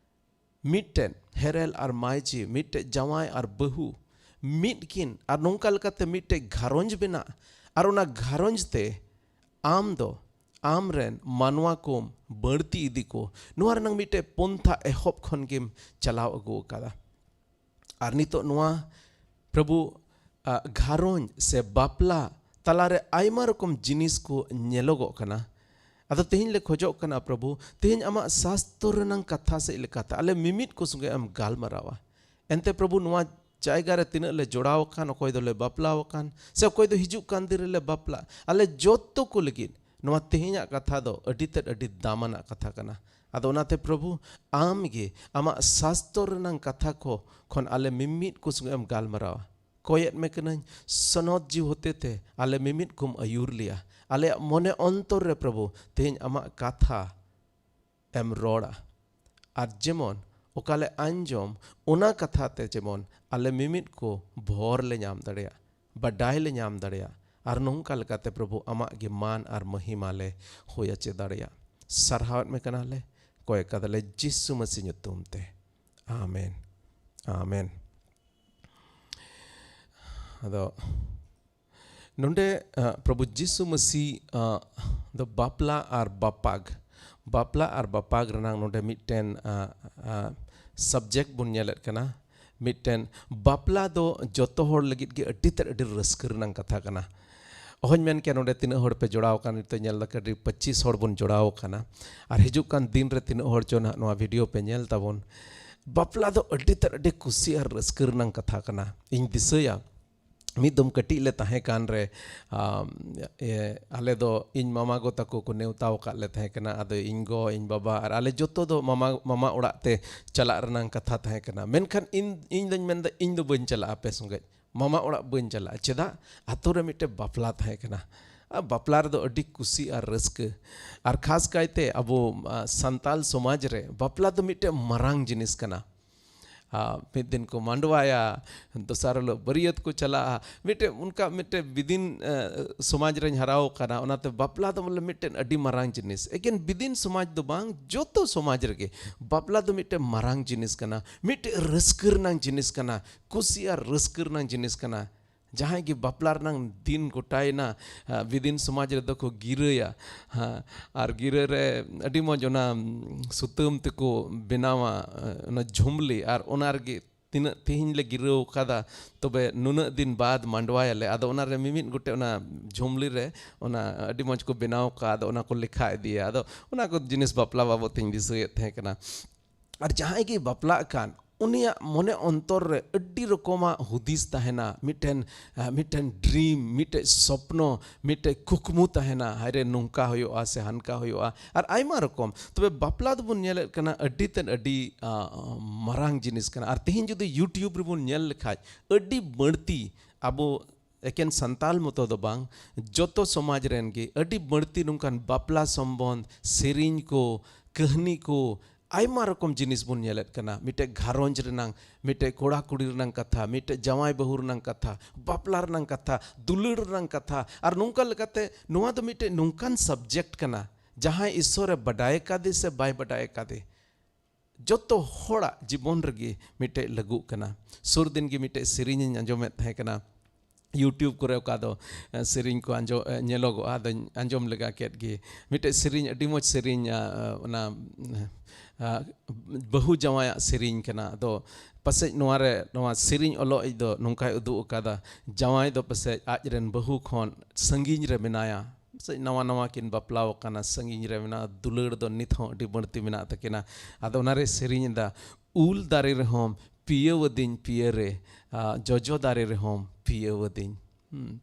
ᱢᱤᱫᱴᱮᱱ ᱦᱮᱨᱮᱞ ᱟᱨ ᱢᱟᱹᱭᱡᱤ, ᱢᱤᱫᱴᱮᱱ ᱡᱟᱶᱟᱭ ᱟᱨ ᱵᱟᱹᱦᱩ ᱢᱤᱫ ᱠᱤᱱ, ᱟᱨ ᱱᱚᱝᱠᱟ ᱞᱮᱠᱟᱛᱮ ᱢᱤᱫᱴᱮᱱ ᱜᱷᱟᱨᱚᱸᱡᱽ ᱵᱮᱱᱟᱜ, ᱟᱨ ᱚᱱᱟ ᱜᱷᱟᱨᱚᱸᱡᱽ ᱛᱮ ᱟᱢ ᱫᱚ ᱟᱢ ᱨᱮᱱ ᱢᱟᱱᱣᱟ ᱠᱚᱢ ᱵᱟᱹᱲᱛᱤ ᱤᱫᱤ ᱠᱚ, ᱱᱚᱣᱟ ᱨᱮᱱᱟᱝ ᱢᱤᱫᱴᱮᱱ ᱯᱚᱱᱛᱷᱟ ᱮᱦᱚᱵ ᱠᱷᱚᱱ ᱜᱮᱢ ᱪᱟᱞᱟᱣ ᱟᱹᱜᱩ ᱟᱠᱟᱫᱟ᱾ ᱟᱨ ᱱᱤᱛᱚᱜ ᱱᱚᱣᱟ ᱯᱨᱚᱵᱷᱩ, ᱟ, ᱜᱷᱟᱨᱚᱸᱡᱽ ᱥᱮ ᱵᱟᱯᱞᱟ ᱛᱟᱞᱟᱨᱮ ᱟᱭᱢᱟ ᱨᱚᱠᱚᱢ ᱡᱤᱱᱤᱥ ᱠᱚ ᱧᱮᱞᱚᱜᱚᱜ ᱠᱟᱱᱟ᱾ ᱟᱫᱚ ᱛᱮᱦᱮᱧ ᱞᱮ ᱠᱷᱚᱡᱚᱜ ᱠᱟᱱᱟ ᱯᱨᱚᱵᱷᱩ, ᱛᱮᱦᱮᱧ ᱟᱢᱟᱜ ᱥᱟᱥᱛᱚᱨ ᱨᱮᱱᱟᱝ ᱠᱟᱛᱷᱟ ᱥᱮᱫ ᱞᱮᱠᱟᱛᱮ ᱟᱞᱮ ᱢᱤᱢᱤᱫ ᱠᱚ ᱥᱚᱸᱜᱮ ᱮᱢ ᱜᱟᱞᱢᱟᱨᱟᱣᱟ᱾ ᱮᱱᱛᱮ ᱯᱨᱚᱵᱷᱩ, ᱱᱚᱣᱟ ᱡᱟᱭᱜᱟ ᱨᱮ ᱛᱤᱱᱟᱹᱜ ᱞᱮ ᱡᱚᱲᱟᱣ ᱟᱠᱟᱱ, ᱚᱠᱚᱭ ᱫᱚᱞᱮ ᱵᱟᱯᱞᱟᱣ ᱟᱠᱟᱱ, ᱥᱮ ᱚᱠᱚᱭ ᱫᱚ ᱦᱤᱡᱩᱜ ᱠᱟᱱ ᱫᱤᱱ ᱨᱮᱞᱮ ᱵᱟᱯᱞᱟᱜ, ᱟᱞᱮ ᱡᱚᱛᱚ ᱠᱚ ᱞᱟᱹᱜᱤᱫ ᱱᱚᱣᱟ ᱛᱮᱦᱮᱧᱟᱜ ᱠᱟᱛᱷᱟ ᱫᱚ ᱟᱹᱰᱤ ᱛᱮᱫ ᱟᱹᱰᱤ ᱫᱟᱢᱟᱱᱟᱜ ᱠᱟᱛᱷᱟ ᱠᱟᱱᱟ᱾ ᱟᱫᱚ ᱚᱱᱟᱛᱮ ᱯᱨᱚᱵᱷᱩ, ᱟᱢ ᱜᱮ ᱟᱢᱟᱜ ᱥᱟᱥᱛᱚᱨ ᱨᱮᱱᱟᱝ ᱠᱟᱛᱷᱟ ᱠᱚ ᱠᱷᱚᱱ ᱟᱞᱮ ᱢᱤᱢᱤᱫ ᱠᱚ ᱥᱚᱸᱜᱮ ᱮᱢ ᱜᱟᱞᱢᱟᱨᱟᱣᱟ᱾ ᱠᱚᱭᱮᱫ ᱢᱮ ᱠᱟᱹᱱᱟᱹᱧ, ᱥᱚᱱᱚᱛ ᱡᱤᱣᱤ ᱦᱚᱛᱮᱛᱮ ᱟᱞᱮ ᱢᱤᱢᱤᱫ ᱠᱚᱢ ᱟᱹᱭᱩᱨ ᱞᱮᱭᱟ᱾ ᱟᱞᱮᱭᱟᱜ ᱢᱚᱱᱮ ᱚᱱᱛᱚᱨ ᱨᱮ ᱯᱨᱚᱵᱷᱩ ᱛᱮᱦᱮᱧ ᱟᱢᱟᱜ ᱠᱟᱛᱷᱟ ᱮᱢ ᱨᱚᱲᱟ᱾ ᱟᱨ ᱡᱮᱢᱚᱱ ᱚᱠᱟ ᱞᱮ ᱟᱸᱡᱚᱢ, ᱚᱱᱟ ᱠᱟᱛᱷᱟ ᱛᱮ ᱡᱮᱢᱚᱱ ᱟᱞᱮ ᱢᱤᱢᱤᱫ ᱠᱚ ᱵᱷᱚᱨ ᱞᱮ ᱧᱟᱢ ᱫᱟᱲᱮᱭᱟᱜ, ᱵᱟᱰᱟᱭ ᱞᱮ ᱧᱟᱢ ᱫᱟᱲᱮᱭᱟᱜ, ᱟᱨ ᱱᱚᱝᱠᱟ ᱞᱮᱠᱟᱛᱮ ᱯᱨᱚᱵᱷᱩ ᱟᱢᱟᱜ ᱜᱮ ᱢᱟᱱ ᱟᱨ ᱢᱚᱦᱤᱢᱟ ᱞᱮ ᱦᱩᱭ ᱦᱚᱪᱚ ᱫᱟᱲᱮᱭᱟᱜ᱾ ᱥᱟᱨᱦᱟᱣᱮᱫ ᱢᱮ ᱠᱟᱱᱟᱞᱮ, ᱠᱚᱭ ᱠᱟᱫᱟᱞᱮ ᱡᱤᱥᱩ ᱢᱟᱹᱥᱤ ᱧᱩᱛᱩᱢ ᱛᱮ᱾ ᱟᱢᱮᱱ, ᱟᱢᱮᱱ᱾ ᱟᱫᱚ ᱱᱚᱰᱮ, ᱟ, ᱯᱨᱚᱵᱷᱩ ᱡᱤᱥᱩ ᱢᱟᱹᱥᱤ, ᱟ, ᱫᱚ ᱵᱟᱯᱞᱟ ᱟᱨ ᱵᱟᱯᱟᱜᱽ, ᱵᱟᱯᱞᱟ ᱟᱨ ᱵᱟᱯᱟᱜᱽ ᱨᱮᱱᱟᱜ ᱱᱚᱰᱮ ᱢᱤᱫᱴᱮᱱ, ᱟ, ᱟ, subject ᱵᱚᱱ ᱧᱮᱞᱮᱫ ᱠᱟᱱᱟ᱾ ᱢᱤᱫᱴᱮᱱ ᱵᱟᱯᱞᱟ ᱫᱚ ᱡᱚᱛᱚ ᱦᱚᱲ ᱞᱟᱹᱜᱤᱫ ᱜᱮ ᱟᱹᱰᱤ ᱛᱮᱫ ᱟᱹᱰᱤ ᱨᱟᱹᱥᱠᱟᱹ ᱨᱮᱱᱟᱜ ᱠᱟᱛᱷᱟ ᱠᱟᱱᱟ᱾ ᱚᱦᱚᱧ ᱢᱮᱱ ᱠᱮᱭᱟ ᱱᱚᱰᱮ ᱛᱤᱱᱟᱹᱜ ᱦᱚᱲ ᱯᱮ ᱡᱚᱲᱟᱣ ᱟᱠᱟᱱ, ᱱᱤᱛᱚᱜ ᱧᱮᱞ ᱞᱮᱠᱷᱟᱱ ᱟᱹᱰᱤ ᱯᱚᱸᱪᱤᱥ ᱦᱚᱲ ᱵᱚᱱ ᱡᱚᱲᱟᱣ ᱟᱠᱟᱱᱟ᱾ ᱟᱨ ᱦᱤᱡᱩᱜ ᱠᱟᱱ ᱫᱤᱱ ᱨᱮ ᱛᱤᱱᱟᱹᱜ ᱦᱚᱲ ᱪᱚ ᱱᱟᱦᱟᱜ ᱱᱚᱣᱟ video ᱯᱮ ᱧᱮᱞ ᱛᱟᱵᱚᱱ᱾ ᱵᱟᱯᱞᱟ ᱫᱚ ᱟᱹᱰᱤ ᱛᱮᱫ ᱟᱹᱰᱤ ᱠᱩᱥᱤ ᱟᱨ ᱨᱟᱹᱥᱠᱟᱹ ᱨᱮᱱᱟᱜ ᱠᱟᱛᱷᱟ ᱠᱟᱱᱟ᱾ ᱤᱧ ᱫᱤᱥᱟᱹᱭᱟ, ᱢᱤᱫ ᱫᱚᱢ ᱠᱟᱹᱴᱤᱡ ᱞᱮ ᱛᱟᱦᱮᱸ ᱠᱟᱱ ᱨᱮ, ᱟᱢ, ᱮ, ᱟᱞᱮ ᱫᱚ ᱤᱧ ᱢᱟᱢᱟ ᱜᱚ ᱛᱟᱠᱚ ᱠᱚ ᱱᱮᱣᱛᱟ ᱟᱠᱟᱫ ᱞᱮ ᱛᱟᱦᱮᱸ ᱠᱟᱱᱟ᱾ ᱟᱫᱚ ᱤᱧ ᱜᱚ, ᱤᱧ ᱵᱟᱵᱟ ᱟᱨ ᱟᱞᱮ ᱡᱚᱛᱚ ᱫᱚ ᱢᱟᱢᱟ, ᱢᱟᱢᱟ ᱚᱲᱟᱜ ᱛᱮ ᱪᱟᱞᱟᱜ ᱨᱮᱱᱟᱜ ᱠᱟᱛᱷᱟ ᱛᱟᱦᱮᱸ ᱠᱟᱱᱟ᱾ ᱢᱮᱱᱠᱷᱟᱱ ᱤᱧ, ᱤᱧ ᱫᱚᱧ ᱢᱮᱱᱫᱟ, ᱤᱧ ᱫᱚ ᱵᱟᱹᱧ ᱪᱟᱞᱟᱜᱼᱟ ᱟᱯᱮ ᱥᱚᱸᱜᱮ᱾ ᱢᱟᱢᱟ ᱚᱲᱟᱜ ᱵᱟᱹᱧ ᱪᱟᱞᱟᱜᱼᱟ᱾ ᱪᱮᱫᱟᱜ? ᱟᱛᱳ ᱨᱮ ᱢᱤᱫᱴᱮᱡ ᱵᱟᱯᱞᱟ ᱛᱟᱦᱮᱸ ᱠᱟᱱᱟ᱾ ᱟᱨ ᱵᱟᱯᱞᱟ ᱨᱮᱫᱚ ᱟᱹᱰᱤ ᱠᱩᱥᱤ ᱟᱨ ᱨᱟᱹᱥᱠᱟᱹ᱾ ᱟᱨ ᱠᱷᱟᱥ ᱠᱟᱭᱛᱮ ᱟᱵᱚ, ᱟ, ᱥᱟᱱᱛᱟᱞ ᱥᱚᱢᱟᱡᱽ ᱨᱮ ᱵᱟᱯᱞᱟ ᱫᱚ ᱢᱤᱫᱴᱮᱡ ᱢᱟᱨᱟᱝ ᱡᱤᱱᱤᱥ ᱠᱟᱱᱟ᱾ ᱟ, ᱢᱤᱫ ᱫᱤᱱ ᱠᱚ ᱢᱟᱰᱣᱟᱭᱟ, ᱫᱚᱥᱟᱨ ᱦᱤᱞᱳᱜ ᱵᱟᱹᱨᱭᱟᱹᱛ ᱠᱚ ᱪᱟᱞᱟᱜᱼᱟ᱾ ᱢᱤᱫᱴᱮᱡ ᱚᱱᱠᱟ ᱢᱤᱫᱴᱮᱡ ᱵᱤᱫᱤᱱ, ᱟ, ᱥᱚᱢᱟᱡᱽ ᱨᱮᱧ ᱦᱟᱨᱟᱣ ᱠᱟᱱᱟ᱾ ᱚᱱᱟᱛᱮ ᱵᱟᱯᱞᱟ ᱫᱚ ᱵᱚᱞᱮ ᱢᱤᱫᱴᱮᱱ ᱟᱹᱰᱤ ᱢᱟᱨᱟᱝ ᱡᱤᱱᱤᱥ᱾ ᱮᱠᱮᱱ ᱵᱤᱫᱤᱱ ᱥᱚᱢᱟᱡᱽ ᱫᱚ ᱵᱟᱝ, ᱡᱚᱛᱚ ᱥᱚᱢᱟᱡᱽ ᱨᱮᱜᱮ ᱵᱟᱯᱞᱟ ᱫᱚ ᱢᱤᱫᱴᱮᱡ ᱢᱟᱨᱟᱝ ᱡᱤᱱᱤᱥ ᱠᱟᱱᱟ, ᱢᱤᱫᱴᱮᱡ ᱨᱟᱹᱥᱠᱟᱹ ᱨᱮᱱᱟᱝ ᱡᱤᱱᱤᱥ ᱠᱟᱱᱟ, ᱠᱩᱥᱤ ᱟᱨ ᱨᱟᱹᱥᱠᱟᱹ ᱨᱮᱱᱟᱝ ᱡᱤᱱᱤᱥ ᱠᱟᱱᱟ᱾ ᱡᱟᱦᱟᱸᱭ ᱜᱮ ᱵᱟᱯᱞᱟ ᱨᱮᱱᱟᱝ ᱫᱤᱱ ᱜᱚᱴᱟᱭᱮᱱᱟ, ᱟ, ᱵᱤᱫᱤᱱ ᱥᱚᱢᱟᱡᱽ ᱨᱮᱫᱚ ᱠᱚ ᱜᱤᱨᱟᱹᱭᱟ᱾ ᱦᱮᱸ, ᱟᱨ ᱜᱤᱨᱟᱹ ᱨᱮ ᱟᱹᱰᱤ ᱢᱚᱡᱽ ᱚᱱᱟ, ᱩᱢ, ᱥᱩᱛᱟᱹᱢ ᱛᱮᱠᱚ ᱵᱮᱱᱟᱣᱟ, ᱟ, ᱚᱱᱟ ᱡᱷᱩᱢᱞᱤ, ᱟᱨ ᱚᱱᱟ ᱨᱮᱜᱮ ᱛᱤᱱᱟᱹᱜ ᱛᱤᱦᱤᱧ ᱞᱮ ᱜᱤᱨᱟᱹᱣ ᱠᱟᱫᱟ, ᱛᱚᱵᱮ ᱱᱩᱱᱟᱹᱜ ᱫᱤᱱ ᱵᱟᱫ ᱢᱟᱰᱣᱟᱭᱟᱞᱮ᱾ ᱟᱫᱚ ᱚᱱᱟ ᱨᱮ ᱢᱤᱢᱤᱫ ᱜᱚᱴᱮᱡ ᱚᱱᱟ ᱡᱷᱩᱢᱞᱤ ᱨᱮ ᱚᱱᱟ ᱟᱹᱰᱤ ᱢᱚᱡᱽ ᱠᱚ ᱵᱮᱱᱟᱣ ᱠᱟᱜᱼᱟ᱾ ᱟᱫᱚ ᱚᱱᱟ ᱠᱚ ᱞᱮᱠᱷᱟ ᱤᱫᱤᱭᱟ᱾ ᱟᱫᱚ ᱚᱱᱟ ᱠᱚ ᱡᱤᱱᱤᱥ ᱵᱟᱯᱞᱟ ᱵᱟᱵᱚᱫ ᱛᱤᱧ ᱫᱤᱥᱟᱹᱭᱮᱫ ᱛᱟᱦᱮᱸ ᱠᱟᱱᱟ᱾ ᱟᱨ ᱡᱟᱦᱟᱸᱭ ᱜᱮ ᱵᱟᱯᱞᱟᱜ ᱠᱟᱱ, ᱩᱱᱤᱭᱟᱜ ᱢᱚᱱᱮ ᱚᱱᱛᱚᱨ ᱨᱮ ᱟᱹᱰᱤ ᱨᱚᱠᱚᱢᱟᱜ ᱦᱩᱫᱤᱥ ᱛᱟᱦᱮᱱᱟ, ᱢᱤᱫᱴᱮᱱ, ᱟᱸ, ᱢᱤᱫᱴᱮᱱ ᱰᱨᱤᱢ, ᱢᱤᱫᱴᱮᱱ ᱥᱚᱯᱱᱚ, ᱢᱤᱫᱴᱮᱱ ᱠᱩᱠᱢᱩ ᱛᱟᱦᱮᱱᱟ, ᱦᱟᱭᱨᱮ ᱱᱚᱝᱠᱟ ᱦᱩᱭᱩᱜᱼᱟ ᱥᱮ ᱦᱟᱱᱠᱟ ᱦᱩᱭᱩᱜᱼᱟ, ᱟᱨ ᱟᱭᱢᱟ ᱨᱚᱠᱚᱢ᱾ ᱛᱚᱵᱮ ᱵᱟᱯᱞᱟ ᱫᱚᱵᱚᱱ ᱧᱮᱞᱮᱫ ᱠᱟᱱᱟ ᱟᱹᱰᱤ ᱛᱮᱫ ᱟᱹᱰᱤ, ᱟᱸ, ᱢᱟᱨᱟᱝ ᱡᱤᱱᱤᱥ ᱠᱟᱱᱟ᱾ ᱟᱨ ᱛᱮᱦᱮᱧ ᱡᱩᱫᱤ YouTube ᱨᱮᱵᱚᱱ ᱧᱮᱞ ᱞᱮᱠᱷᱟᱡ ᱟᱹᱰᱤ ᱵᱟᱹᱲᱛᱤ ᱟᱵᱚ ᱮᱠᱮᱱ ᱥᱟᱱᱛᱟᱞ ᱢᱚᱛᱚ ᱫᱚ ᱵᱟᱝ, ᱡᱚᱛᱚ ᱥᱚᱢᱟᱡᱽ ᱨᱮᱱ ᱜᱮ ᱟᱹᱰᱤ ᱵᱟᱹᱲᱛᱤ ᱱᱚᱝᱠᱟᱱ ᱵᱟᱯᱞᱟ ᱥᱚᱢᱵᱚᱱᱫᱷ, ᱥᱮᱨᱮᱧ ᱠᱚ, ᱠᱟᱹᱦᱱᱤ ᱠᱚ, ᱟᱭᱢᱟ ᱨᱚᱠᱚᱢ ᱡᱤᱱᱤᱥ ᱵᱚᱱ ᱧᱮᱞᱮᱫ ᱠᱟᱱᱟ᱾ ᱢᱤᱫᱴᱮᱡ ᱜᱷᱟᱨᱚᱸᱡᱽ ᱨᱮᱱᱟᱝ, ᱢᱤᱫᱴᱮᱡ ᱠᱚᱲᱟ ᱠᱩᱲᱤ ᱨᱮᱱᱟᱝ ᱠᱟᱛᱷᱟ, ᱢᱤᱫᱴᱮᱡ ᱡᱟᱶᱟᱭ ᱵᱟᱹᱦᱩ ᱨᱮᱱᱟᱝ ᱠᱟᱛᱷᱟ, ᱵᱟᱯᱞᱟ ᱨᱮᱱᱟᱝ ᱠᱟᱛᱷᱟ, ᱫᱩᱞᱟᱹᱲ ᱨᱮᱱᱟᱝ ᱠᱟᱛᱷᱟ᱾ ᱟᱨ ᱱᱚᱝᱠᱟ ᱞᱮᱠᱟᱛᱮ ᱱᱚᱣᱟ ᱫᱚ ᱢᱤᱫᱴᱮᱡ ᱱᱚᱝᱠᱟᱱ subject ᱠᱟᱱᱟ, ᱡᱟᱦᱟᱸᱭ ᱤᱥᱥᱚᱨᱮ ᱵᱟᱰᱟᱭ ᱠᱟᱫᱮ ᱥᱮ ᱵᱟᱭ ᱵᱟᱰᱟᱭ ᱠᱟᱫᱮ, ᱡᱚᱛᱚ ᱦᱚᱲᱟᱜ ᱡᱤᱵᱚᱱ ᱨᱮᱜᱮ ᱢᱤᱫᱴᱮᱡ ᱞᱟᱹᱜᱩᱜ ᱠᱟᱱᱟ᱾ ᱥᱩᱨ ᱫᱤᱱ ᱜᱮ ᱢᱤᱫᱴᱮᱡ ᱥᱮᱨᱮᱧ ᱤᱧ ᱟᱸᱡᱚᱢᱮᱫ ᱛᱟᱦᱮᱸ ᱠᱟᱱᱟ, YouTube ᱠᱚᱨᱮ ᱚᱠᱟ ᱫᱚ, ᱮ, ᱥᱮᱨᱮᱧ ᱠᱚ ᱟᱸᱡᱚ-, ᱮ, ᱧᱮᱞᱚᱜᱚᱜᱼᱟ᱾ ᱟᱫᱚᱧ ᱟᱸᱡᱚᱢ ᱞᱮᱜᱟ ᱠᱮᱫ ᱜᱮ᱾ ᱢᱤᱫᱴᱮᱡ ᱥᱮᱨᱮᱧ, ᱟᱹᱰᱤ ᱢᱚᱡᱽ ᱥᱮᱨᱮᱧ, ᱟ, ᱟ, ᱚᱱᱟ, ᱟ, ᱵᱟᱹᱦᱩ ᱡᱟᱶᱟᱭᱟᱜ ᱥᱮᱨᱮᱧ ᱠᱟᱱᱟ᱾ ᱟᱫᱚ ᱯᱟᱥᱮᱡ ᱱᱚᱣᱟ ᱨᱮ, ᱱᱚᱣᱟ ᱥᱮᱨᱮᱧ ᱚᱞᱚᱜ ᱤᱡ ᱫᱚ ᱱᱚᱝᱠᱟᱭ ᱩᱫᱩᱜ ᱟᱠᱟᱫᱟ, ᱡᱟᱶᱟᱭ ᱫᱚ ᱯᱟᱥᱮᱡ ᱟᱡ ᱨᱮᱱ ᱵᱟᱹᱦᱩ ᱠᱷᱚᱱ ᱥᱟᱺᱜᱤᱧ ᱨᱮ ᱢᱮᱱᱟᱭᱟ, ᱯᱟᱥᱮᱡ ᱱᱟᱣᱟ ᱱᱟᱣᱟ ᱠᱤᱱ ᱵᱟᱯᱞᱟᱣ ᱟᱠᱟᱱᱟ, ᱥᱟᱺᱜᱤᱧ ᱨᱮ ᱢᱮᱱᱟᱜᱼᱟ, ᱫᱩᱞᱟᱹᱲ ᱫᱚ ᱱᱤᱛ ᱦᱚᱸ ᱟᱹᱰᱤ ᱵᱟᱹᱲᱛᱤ ᱢᱮᱱᱟᱜ ᱛᱟᱹᱠᱤᱱᱟ᱾ ᱟᱫᱚ ᱚᱱᱟᱨᱮ ᱥᱮᱨᱮᱧ ᱮᱫᱟ, "ᱩᱞ ᱫᱟᱨᱮ ᱨᱮᱦᱚᱸᱢ ᱯᱤᱭᱟᱹᱣᱟᱫᱤᱧ ᱯᱤᱭᱟᱹ ᱨᱮ, ᱟ, ᱡᱚᱡᱚ ᱫᱟᱨᱮ ᱨᱮᱦᱚᱸᱢ ᱯᱤᱭᱟᱹᱣᱟᱫᱤᱧ᱾ ᱦᱩᱸ᱾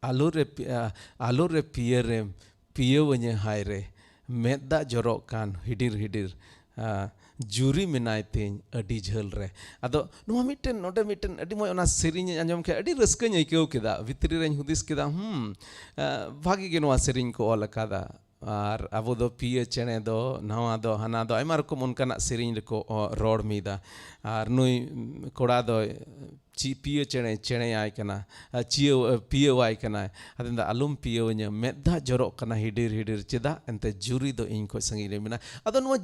ᱟᱞᱚ ᱨᱮ ᱯᱤ-, ᱟ, ᱟᱞᱚ ᱨᱮ ᱯᱤᱭᱟᱹ ᱨᱮᱢ ᱯᱤᱭᱟᱹᱣᱟᱹᱧᱟᱹ ᱦᱟᱭ ᱨᱮ, ᱢᱮᱫ ᱫᱟᱜ ᱡᱚᱨᱚᱜ ᱠᱟᱱ ᱦᱤᱰᱤᱨ ᱦᱤᱰᱤᱨ, ᱟ, ᱡᱩᱨᱤ ᱢᱮᱱᱟᱭ ᱛᱤᱧ ᱟᱹᱰᱤ ᱡᱷᱟᱹᱞ ᱨᱮ᱾" ᱟᱫᱚ ᱱᱚᱣᱟ ᱢᱤᱫᱴᱮᱱ, ᱱᱚᱰᱮ ᱢᱤᱫᱴᱮᱱ ᱟᱹᱰᱤ ᱢᱚᱡᱽ ᱚᱱᱟ ᱥᱮᱨᱮᱧ ᱤᱧ ᱟᱸᱡᱚᱢ ᱠᱮᱫᱟ, ᱟᱹᱰᱤ ᱨᱟᱹᱥᱠᱟᱹᱧ ᱟᱹᱭᱠᱟᱹᱣ ᱠᱮᱫᱟ᱾ ᱵᱷᱤᱛᱨᱤ ᱨᱮᱧ ᱦᱩᱫᱤᱥ ᱠᱮᱫᱟ, ᱦᱩᱸ, ᱟ, ᱵᱷᱟᱜᱮ ᱜᱮ ᱱᱚᱣᱟ ᱥᱮᱨᱮᱧ ᱠᱚ ᱚᱞ ᱟᱠᱟᱫᱟ᱾ ᱟᱨ ᱟᱵᱚ ᱫᱚ ᱯᱤᱭᱟᱹ ᱪᱮᱬᱮ ᱫᱚ, ᱱᱟᱣᱟ ᱫᱚ, ᱦᱟᱱᱟ ᱫᱚ, ᱟᱭᱢᱟ ᱨᱚᱠᱚᱢ ᱚᱱᱠᱟᱱᱟᱜ ᱥᱮᱨᱮᱧ ᱨᱮᱠᱚ, ᱚ, ᱨᱚᱲ ᱢᱤᱫᱟ᱾ ᱟᱨ ᱱᱩᱭ, ᱩᱢ, ᱠᱚᱲᱟ ᱫᱚᱭ ᱪᱤ-, ᱯᱤᱭᱟᱹ ᱪᱮᱬᱮ, ᱪᱮᱬᱮᱭᱟᱭ ᱠᱟᱱᱟ, ᱟᱨ ᱪᱤᱭᱟᱹᱣ-, ᱯᱤᱭᱟᱹᱣᱟᱭ ᱠᱟᱱᱟᱭ᱾ ᱟᱫᱚ ᱢᱮᱱᱫᱟ, "ᱟᱞᱚᱢ ᱯᱤᱭᱟᱹᱣᱟᱹᱧᱟᱹ, ᱢᱮᱫ ᱫᱟᱜ ᱡᱚᱨᱚᱜ ᱠᱟᱱᱟ ᱦᱤᱰᱤᱨ ᱦᱤᱰᱤᱨ, ᱪᱮᱫᱟᱜ? ᱮᱱᱛᱮ ᱡᱩᱨᱤ ᱫᱚ ᱤᱧ ᱠᱷᱚᱱ ᱥᱟᱺᱜᱤᱧ ᱨᱮ ᱢᱮᱱᱟᱭ᱾" ᱟᱫᱚ ᱱᱚᱣᱟ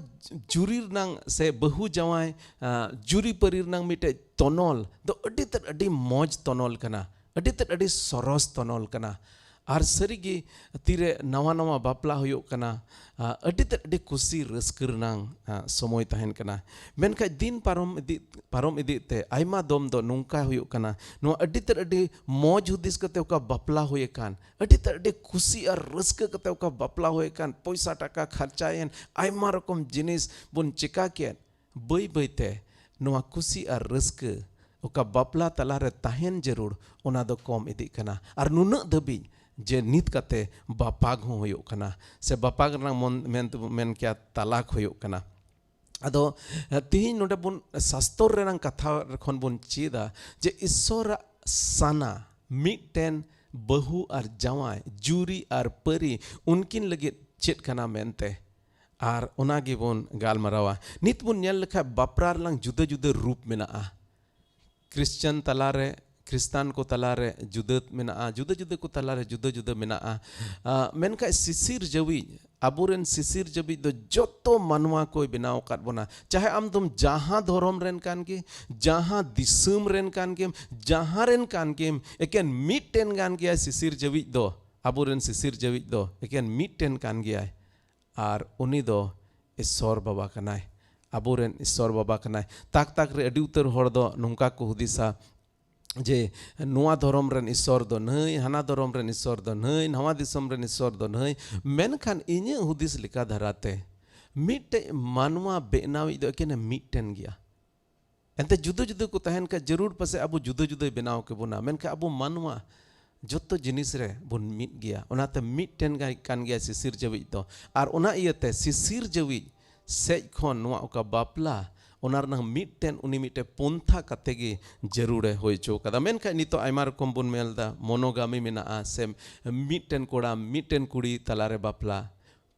ᱡᱩᱨᱤ ᱨᱮᱱᱟᱝ ᱥᱮ ᱵᱟᱹᱦᱩ ᱡᱟᱶᱟᱭ, ᱟ, ᱡᱩᱨᱤ ᱯᱟᱹᱨᱤ ᱨᱮᱱᱟᱝ ᱢᱤᱫᱴᱮᱡ ᱛᱚᱱᱚᱞ ᱫᱚ ᱟᱹᱰᱤ ᱛᱮᱫ ᱟᱹᱰᱤ ᱢᱚᱡᱽ ᱛᱚᱱᱚᱞ ᱠᱟᱱᱟ, ᱟᱹᱰᱤ ᱛᱮᱫ ᱟᱹᱰᱤ ᱥᱚᱨᱚᱥ ᱛᱚᱱᱚᱞ ᱠᱟᱱᱟ᱾ ᱟᱨ ᱥᱟᱹᱨᱤᱜᱮ ᱛᱤᱨᱮ ᱱᱟᱣᱟ ᱱᱟᱣᱟ ᱵᱟᱯᱞᱟ ᱦᱩᱭᱩᱜ ᱠᱟᱱᱟ, ᱟ, ᱟᱹᱰᱤ ᱛᱮᱫ ᱟᱹᱰᱤ ᱠᱩᱥᱤ ᱨᱟᱹᱥᱠᱟᱹ ᱨᱮᱱᱟᱝ, ᱟ, ᱥᱚᱢᱚᱭ ᱛᱟᱦᱮᱱ ᱠᱟᱱᱟ᱾ ᱢᱮᱱᱠᱷᱟᱱ ᱫᱤᱱ ᱯᱟᱨᱚᱢ ᱤᱫᱤ, ᱯᱟᱨᱚᱢ ᱤᱫᱤᱜ ᱛᱮ ᱟᱭᱢᱟ ᱫᱚᱢ ᱫᱚ ᱱᱚᱝᱠᱟ ᱦᱩᱭᱩᱜ ᱠᱟᱱᱟ, ᱱᱚᱣᱟ ᱟᱹᱰᱤ ᱛᱮᱫ ᱟᱹᱰᱤ ᱢᱚᱡᱽ ᱦᱩᱫᱤᱥ ᱠᱟᱛᱮ ᱚᱠᱟ ᱵᱟᱯᱞᱟ ᱦᱩᱭ ᱟᱠᱟᱱ, ᱟᱹᱰᱤ ᱛᱮᱫ ᱟᱹᱰᱤ ᱠᱩᱥᱤ ᱟᱨ ᱨᱟᱹᱥᱠᱟᱹ ᱠᱟᱛᱮ ᱚᱠᱟ ᱵᱟᱯᱞᱟ ᱦᱩᱭ ᱟᱠᱟᱱ, ᱯᱚᱭᱥᱟ ᱴᱟᱠᱟ ᱠᱷᱟᱨᱪᱟᱭᱮᱱ, ᱟᱭᱢᱟ ᱨᱚᱠᱚᱢ ᱡᱤᱱᱤᱥ ᱵᱚᱱ ᱪᱮᱠᱟ ᱠᱮᱫ, ᱵᱟᱹᱭ ᱵᱟᱹᱭ ᱛᱮ ᱱᱚᱣᱟ ᱠᱩᱥᱤ ᱟᱨ ᱨᱟᱹᱥᱠᱟᱹ ᱚᱠᱟ ᱵᱟᱯᱞᱟ ᱛᱟᱞᱟᱨᱮ ᱛᱟᱦᱮᱱ ᱡᱟᱹᱨᱩᱲ, ᱚᱱᱟ ᱫᱚ ᱠᱚᱢ ᱤᱫᱤᱜ ᱠᱟᱱᱟ᱾ ᱟᱨ ᱱᱩᱱᱟᱹᱜ ᱫᱷᱟᱹᱵᱤᱡ ᱡᱮ ᱱᱤᱛ ᱠᱟᱛᱮ ᱵᱟᱯᱟᱜᱽ ᱦᱚᱸ ᱦᱩᱭᱩᱜ ᱠᱟᱱᱟ, ᱥᱮ ᱵᱟᱯᱟᱜᱽ ᱨᱮᱱᱟᱜ ᱢᱚᱱ, ᱢᱮᱱ ᱛᱮᱵᱚᱱ ᱢᱮᱱ ᱠᱮᱭᱟ, ᱛᱟᱞᱟᱠ ᱦᱩᱭᱩᱜ ᱠᱟᱱᱟ᱾ ᱟᱫᱚ, ᱮ, ᱛᱤᱦᱤᱧ ᱱᱚᱰᱮ ᱵᱚᱱ ᱥᱟᱥᱛᱚᱨ ᱨᱮᱱᱟᱝ ᱠᱟᱛᱷᱟ ᱠᱷᱚᱱ ᱵᱚᱱ ᱪᱮᱫᱟ ᱡᱮ ᱤᱥᱥᱚᱨᱟᱜ ᱥᱟᱱᱟ ᱢᱤᱫᱴᱮᱱ ᱵᱟᱹᱦᱩ ᱟᱨ ᱡᱟᱶᱟᱭ, ᱡᱩᱨᱤ ᱟᱨ ᱯᱟᱹᱨᱤ, ᱩᱱᱠᱤᱱ ᱞᱟᱹᱜᱤᱫ ᱪᱮᱫ ᱠᱟᱱᱟ ᱢᱮᱱᱛᱮ᱾ ᱟᱨ ᱚᱱᱟ ᱜᱮᱵᱚᱱ ᱜᱟᱞᱢᱟᱨᱟᱣᱟ᱾ ᱱᱤᱛ ᱵᱚᱱ ᱧᱮᱞ ᱞᱮᱠᱷᱟᱱ ᱵᱟᱯᱞᱟ ᱨᱮᱱᱟᱝ ᱡᱩᱫᱟᱹ ᱡᱩᱫᱟᱹ ᱨᱩᱯ ᱢᱮᱱᱟᱜᱼᱟ᱾ ᱠᱷᱨᱤᱥᱪᱟᱱ ᱛᱟᱞᱟᱨᱮ, ᱠᱷᱨᱤᱥᱛᱟᱱ ᱠᱚ ᱛᱟᱞᱟᱨᱮ ᱡᱩᱫᱟᱹ ᱢᱮᱱᱟᱜᱼᱟ, ᱡᱩᱫᱟᱹ ᱡᱩᱫᱟᱹ ᱠᱚ ᱛᱟᱞᱟᱨᱮ ᱡᱩᱫᱟᱹ ᱡᱩᱫᱟᱹ ᱢᱮᱱᱟᱜᱼᱟ᱾ ᱟ, ᱢᱮᱱᱠᱷᱟᱱ ᱥᱤᱥᱤᱨ ᱡᱟᱹᱣᱤᱡ, ᱟᱵᱚᱨᱮᱱ ᱥᱤᱥᱤᱨ ᱡᱟᱹᱣᱤᱡ ᱫᱚ ᱡᱚᱛᱚ ᱢᱟᱱᱣᱟ ᱠᱚᱭ ᱵᱮᱱᱟᱣ ᱟᱠᱟᱫ ᱵᱚᱱᱟ᱾ ᱪᱟᱦᱮ ᱟᱢ ᱫᱚᱢ ᱡᱟᱦᱟᱸ ᱫᱷᱚᱨᱚᱢ ᱨᱮᱱ ᱠᱟᱱ ᱜᱮ, ᱡᱟᱦᱟᱸ ᱫᱤᱥᱚᱢ ᱨᱮᱱ ᱠᱟᱱ ᱜᱮᱢ, ᱡᱟᱦᱟᱸ ᱨᱮᱱ ᱠᱟᱱ ᱜᱮᱢ, ᱮᱠᱮᱱ ᱢᱤᱫᱴᱮᱱ ᱠᱟᱱ ᱜᱮᱭᱟᱭ ᱥᱤᱥᱤᱨ ᱡᱟᱹᱣᱤᱡ ᱫᱚ, ᱟᱵᱚᱨᱮᱱ ᱥᱤᱥᱤᱨ ᱡᱟᱹᱣᱤᱡ ᱫᱚ ᱮᱠᱮᱱ ᱢᱤᱫᱴᱮᱱ ᱠᱟᱱ ᱜᱮᱭᱟᱭ᱾ ᱟᱨ ᱩᱱᱤ ᱫᱚ ᱤᱥᱥᱚᱨ ᱵᱟᱵᱟ ᱠᱟᱱᱟᱭ, ᱟᱵᱚᱨᱮᱱ ᱤᱥᱥᱚᱨ ᱵᱟᱵᱟ ᱠᱟᱱᱟᱭ᱾ ᱛᱟᱠ ᱛᱟᱠ ᱨᱮ ᱟᱹᱰᱤ ᱩᱛᱟᱹᱨ ᱦᱚᱲ ᱫᱚ ᱱᱚᱝᱠᱟ ᱠᱚ ᱦᱩᱫᱤᱥᱟ ᱡᱮ ᱱᱚᱣᱟ ᱫᱷᱚᱨᱚᱢ ᱨᱮᱱ ᱤᱥᱥᱚᱨ ᱫᱚ ᱱᱟᱹᱭ, ᱦᱟᱱᱟ ᱫᱷᱚᱨᱚᱢ ᱨᱮᱱ ᱤᱥᱥᱚᱨ ᱫᱚ ᱱᱟᱹᱭ, ᱱᱟᱣᱟ ᱫᱤᱥᱚᱢ ᱨᱮᱱ ᱤᱥᱥᱚᱨ ᱫᱚ ᱱᱟᱹᱭ᱾ ᱢᱮᱱᱠᱷᱟᱱ ᱤᱧᱟᱹᱜ ᱦᱩᱫᱤᱥ ᱞᱮᱠᱟ ᱫᱷᱟᱨᱟᱛᱮ ᱢᱤᱫᱴᱮᱡ ᱢᱟᱱᱣᱟ ᱵᱮᱱᱟᱣᱤᱡ ᱫᱚ ᱮᱠᱮᱱ ᱢᱤᱫᱴᱮᱱ ᱜᱮᱭᱟ᱾ ᱮᱱᱛᱮ ᱡᱩᱫᱟᱹ ᱡᱩᱫᱟᱹ ᱠᱚ ᱛᱟᱦᱮᱱ ᱠᱷᱟᱱ ᱡᱟᱹᱨᱩᱲ ᱯᱟᱥᱮ ᱟᱵᱚ ᱡᱩᱫᱟᱹ ᱡᱩᱫᱟᱹᱭ ᱵᱮᱱᱟᱣ ᱠᱮᱵᱚᱱᱟ, ᱢᱮᱱᱠᱷᱟᱱ ᱟᱵᱚ ᱢᱟᱱᱣᱟ ᱡᱚᱛᱚ ᱡᱤᱱᱤᱥ ᱨᱮ ᱵᱚᱱ ᱢᱤᱫ ᱜᱮᱭᱟ᱾ ᱚᱱᱟᱛᱮ ᱢᱤᱫᱴᱮᱱ ᱜᱟᱭ-, ᱠᱟᱱ ᱜᱮᱭᱟ ᱥᱤᱥᱤᱨ ᱡᱟᱹᱣᱤᱡ ᱫᱚ᱾ ᱟᱨ ᱚᱱᱟ ᱤᱭᱟᱹᱛᱮ ᱥᱤᱥᱤᱨ ᱡᱟᱹᱣᱤᱡ ᱥᱮᱡ ᱠᱷᱚᱱ ᱱᱚᱣᱟ ᱚᱠᱟ ᱵᱟᱯᱞᱟ, ᱚᱱᱟ ᱨᱮᱱᱟᱜ ᱢᱤᱫᱴᱮᱱ, ᱩᱱᱤ ᱢᱤᱫᱴᱮᱱ ᱯᱚᱱᱛᱷᱟ ᱠᱟᱛᱮ ᱜᱮ ᱡᱟᱹᱨᱩᱲᱮ ᱦᱩᱭ ᱦᱚᱪᱚ ᱠᱟᱫᱟ᱾ ᱢᱮᱱᱠᱷᱟᱱ ᱱᱤᱛᱚᱜ ᱟᱭᱢᱟ ᱨᱚᱠᱚᱢ ᱵᱚᱱ ᱧᱮᱞ ᱮᱫᱟ, ᱢᱚᱱᱳᱜᱟᱢᱤ ᱢᱮᱱᱟᱜᱼᱟ, ᱥᱮ ᱢᱤᱫᱴᱮᱱ ᱠᱚᱲᱟ ᱢᱤᱫᱴᱮᱱ ᱠᱩᱲᱤ ᱛᱟᱞᱟᱨᱮ ᱵᱟᱯᱞᱟ,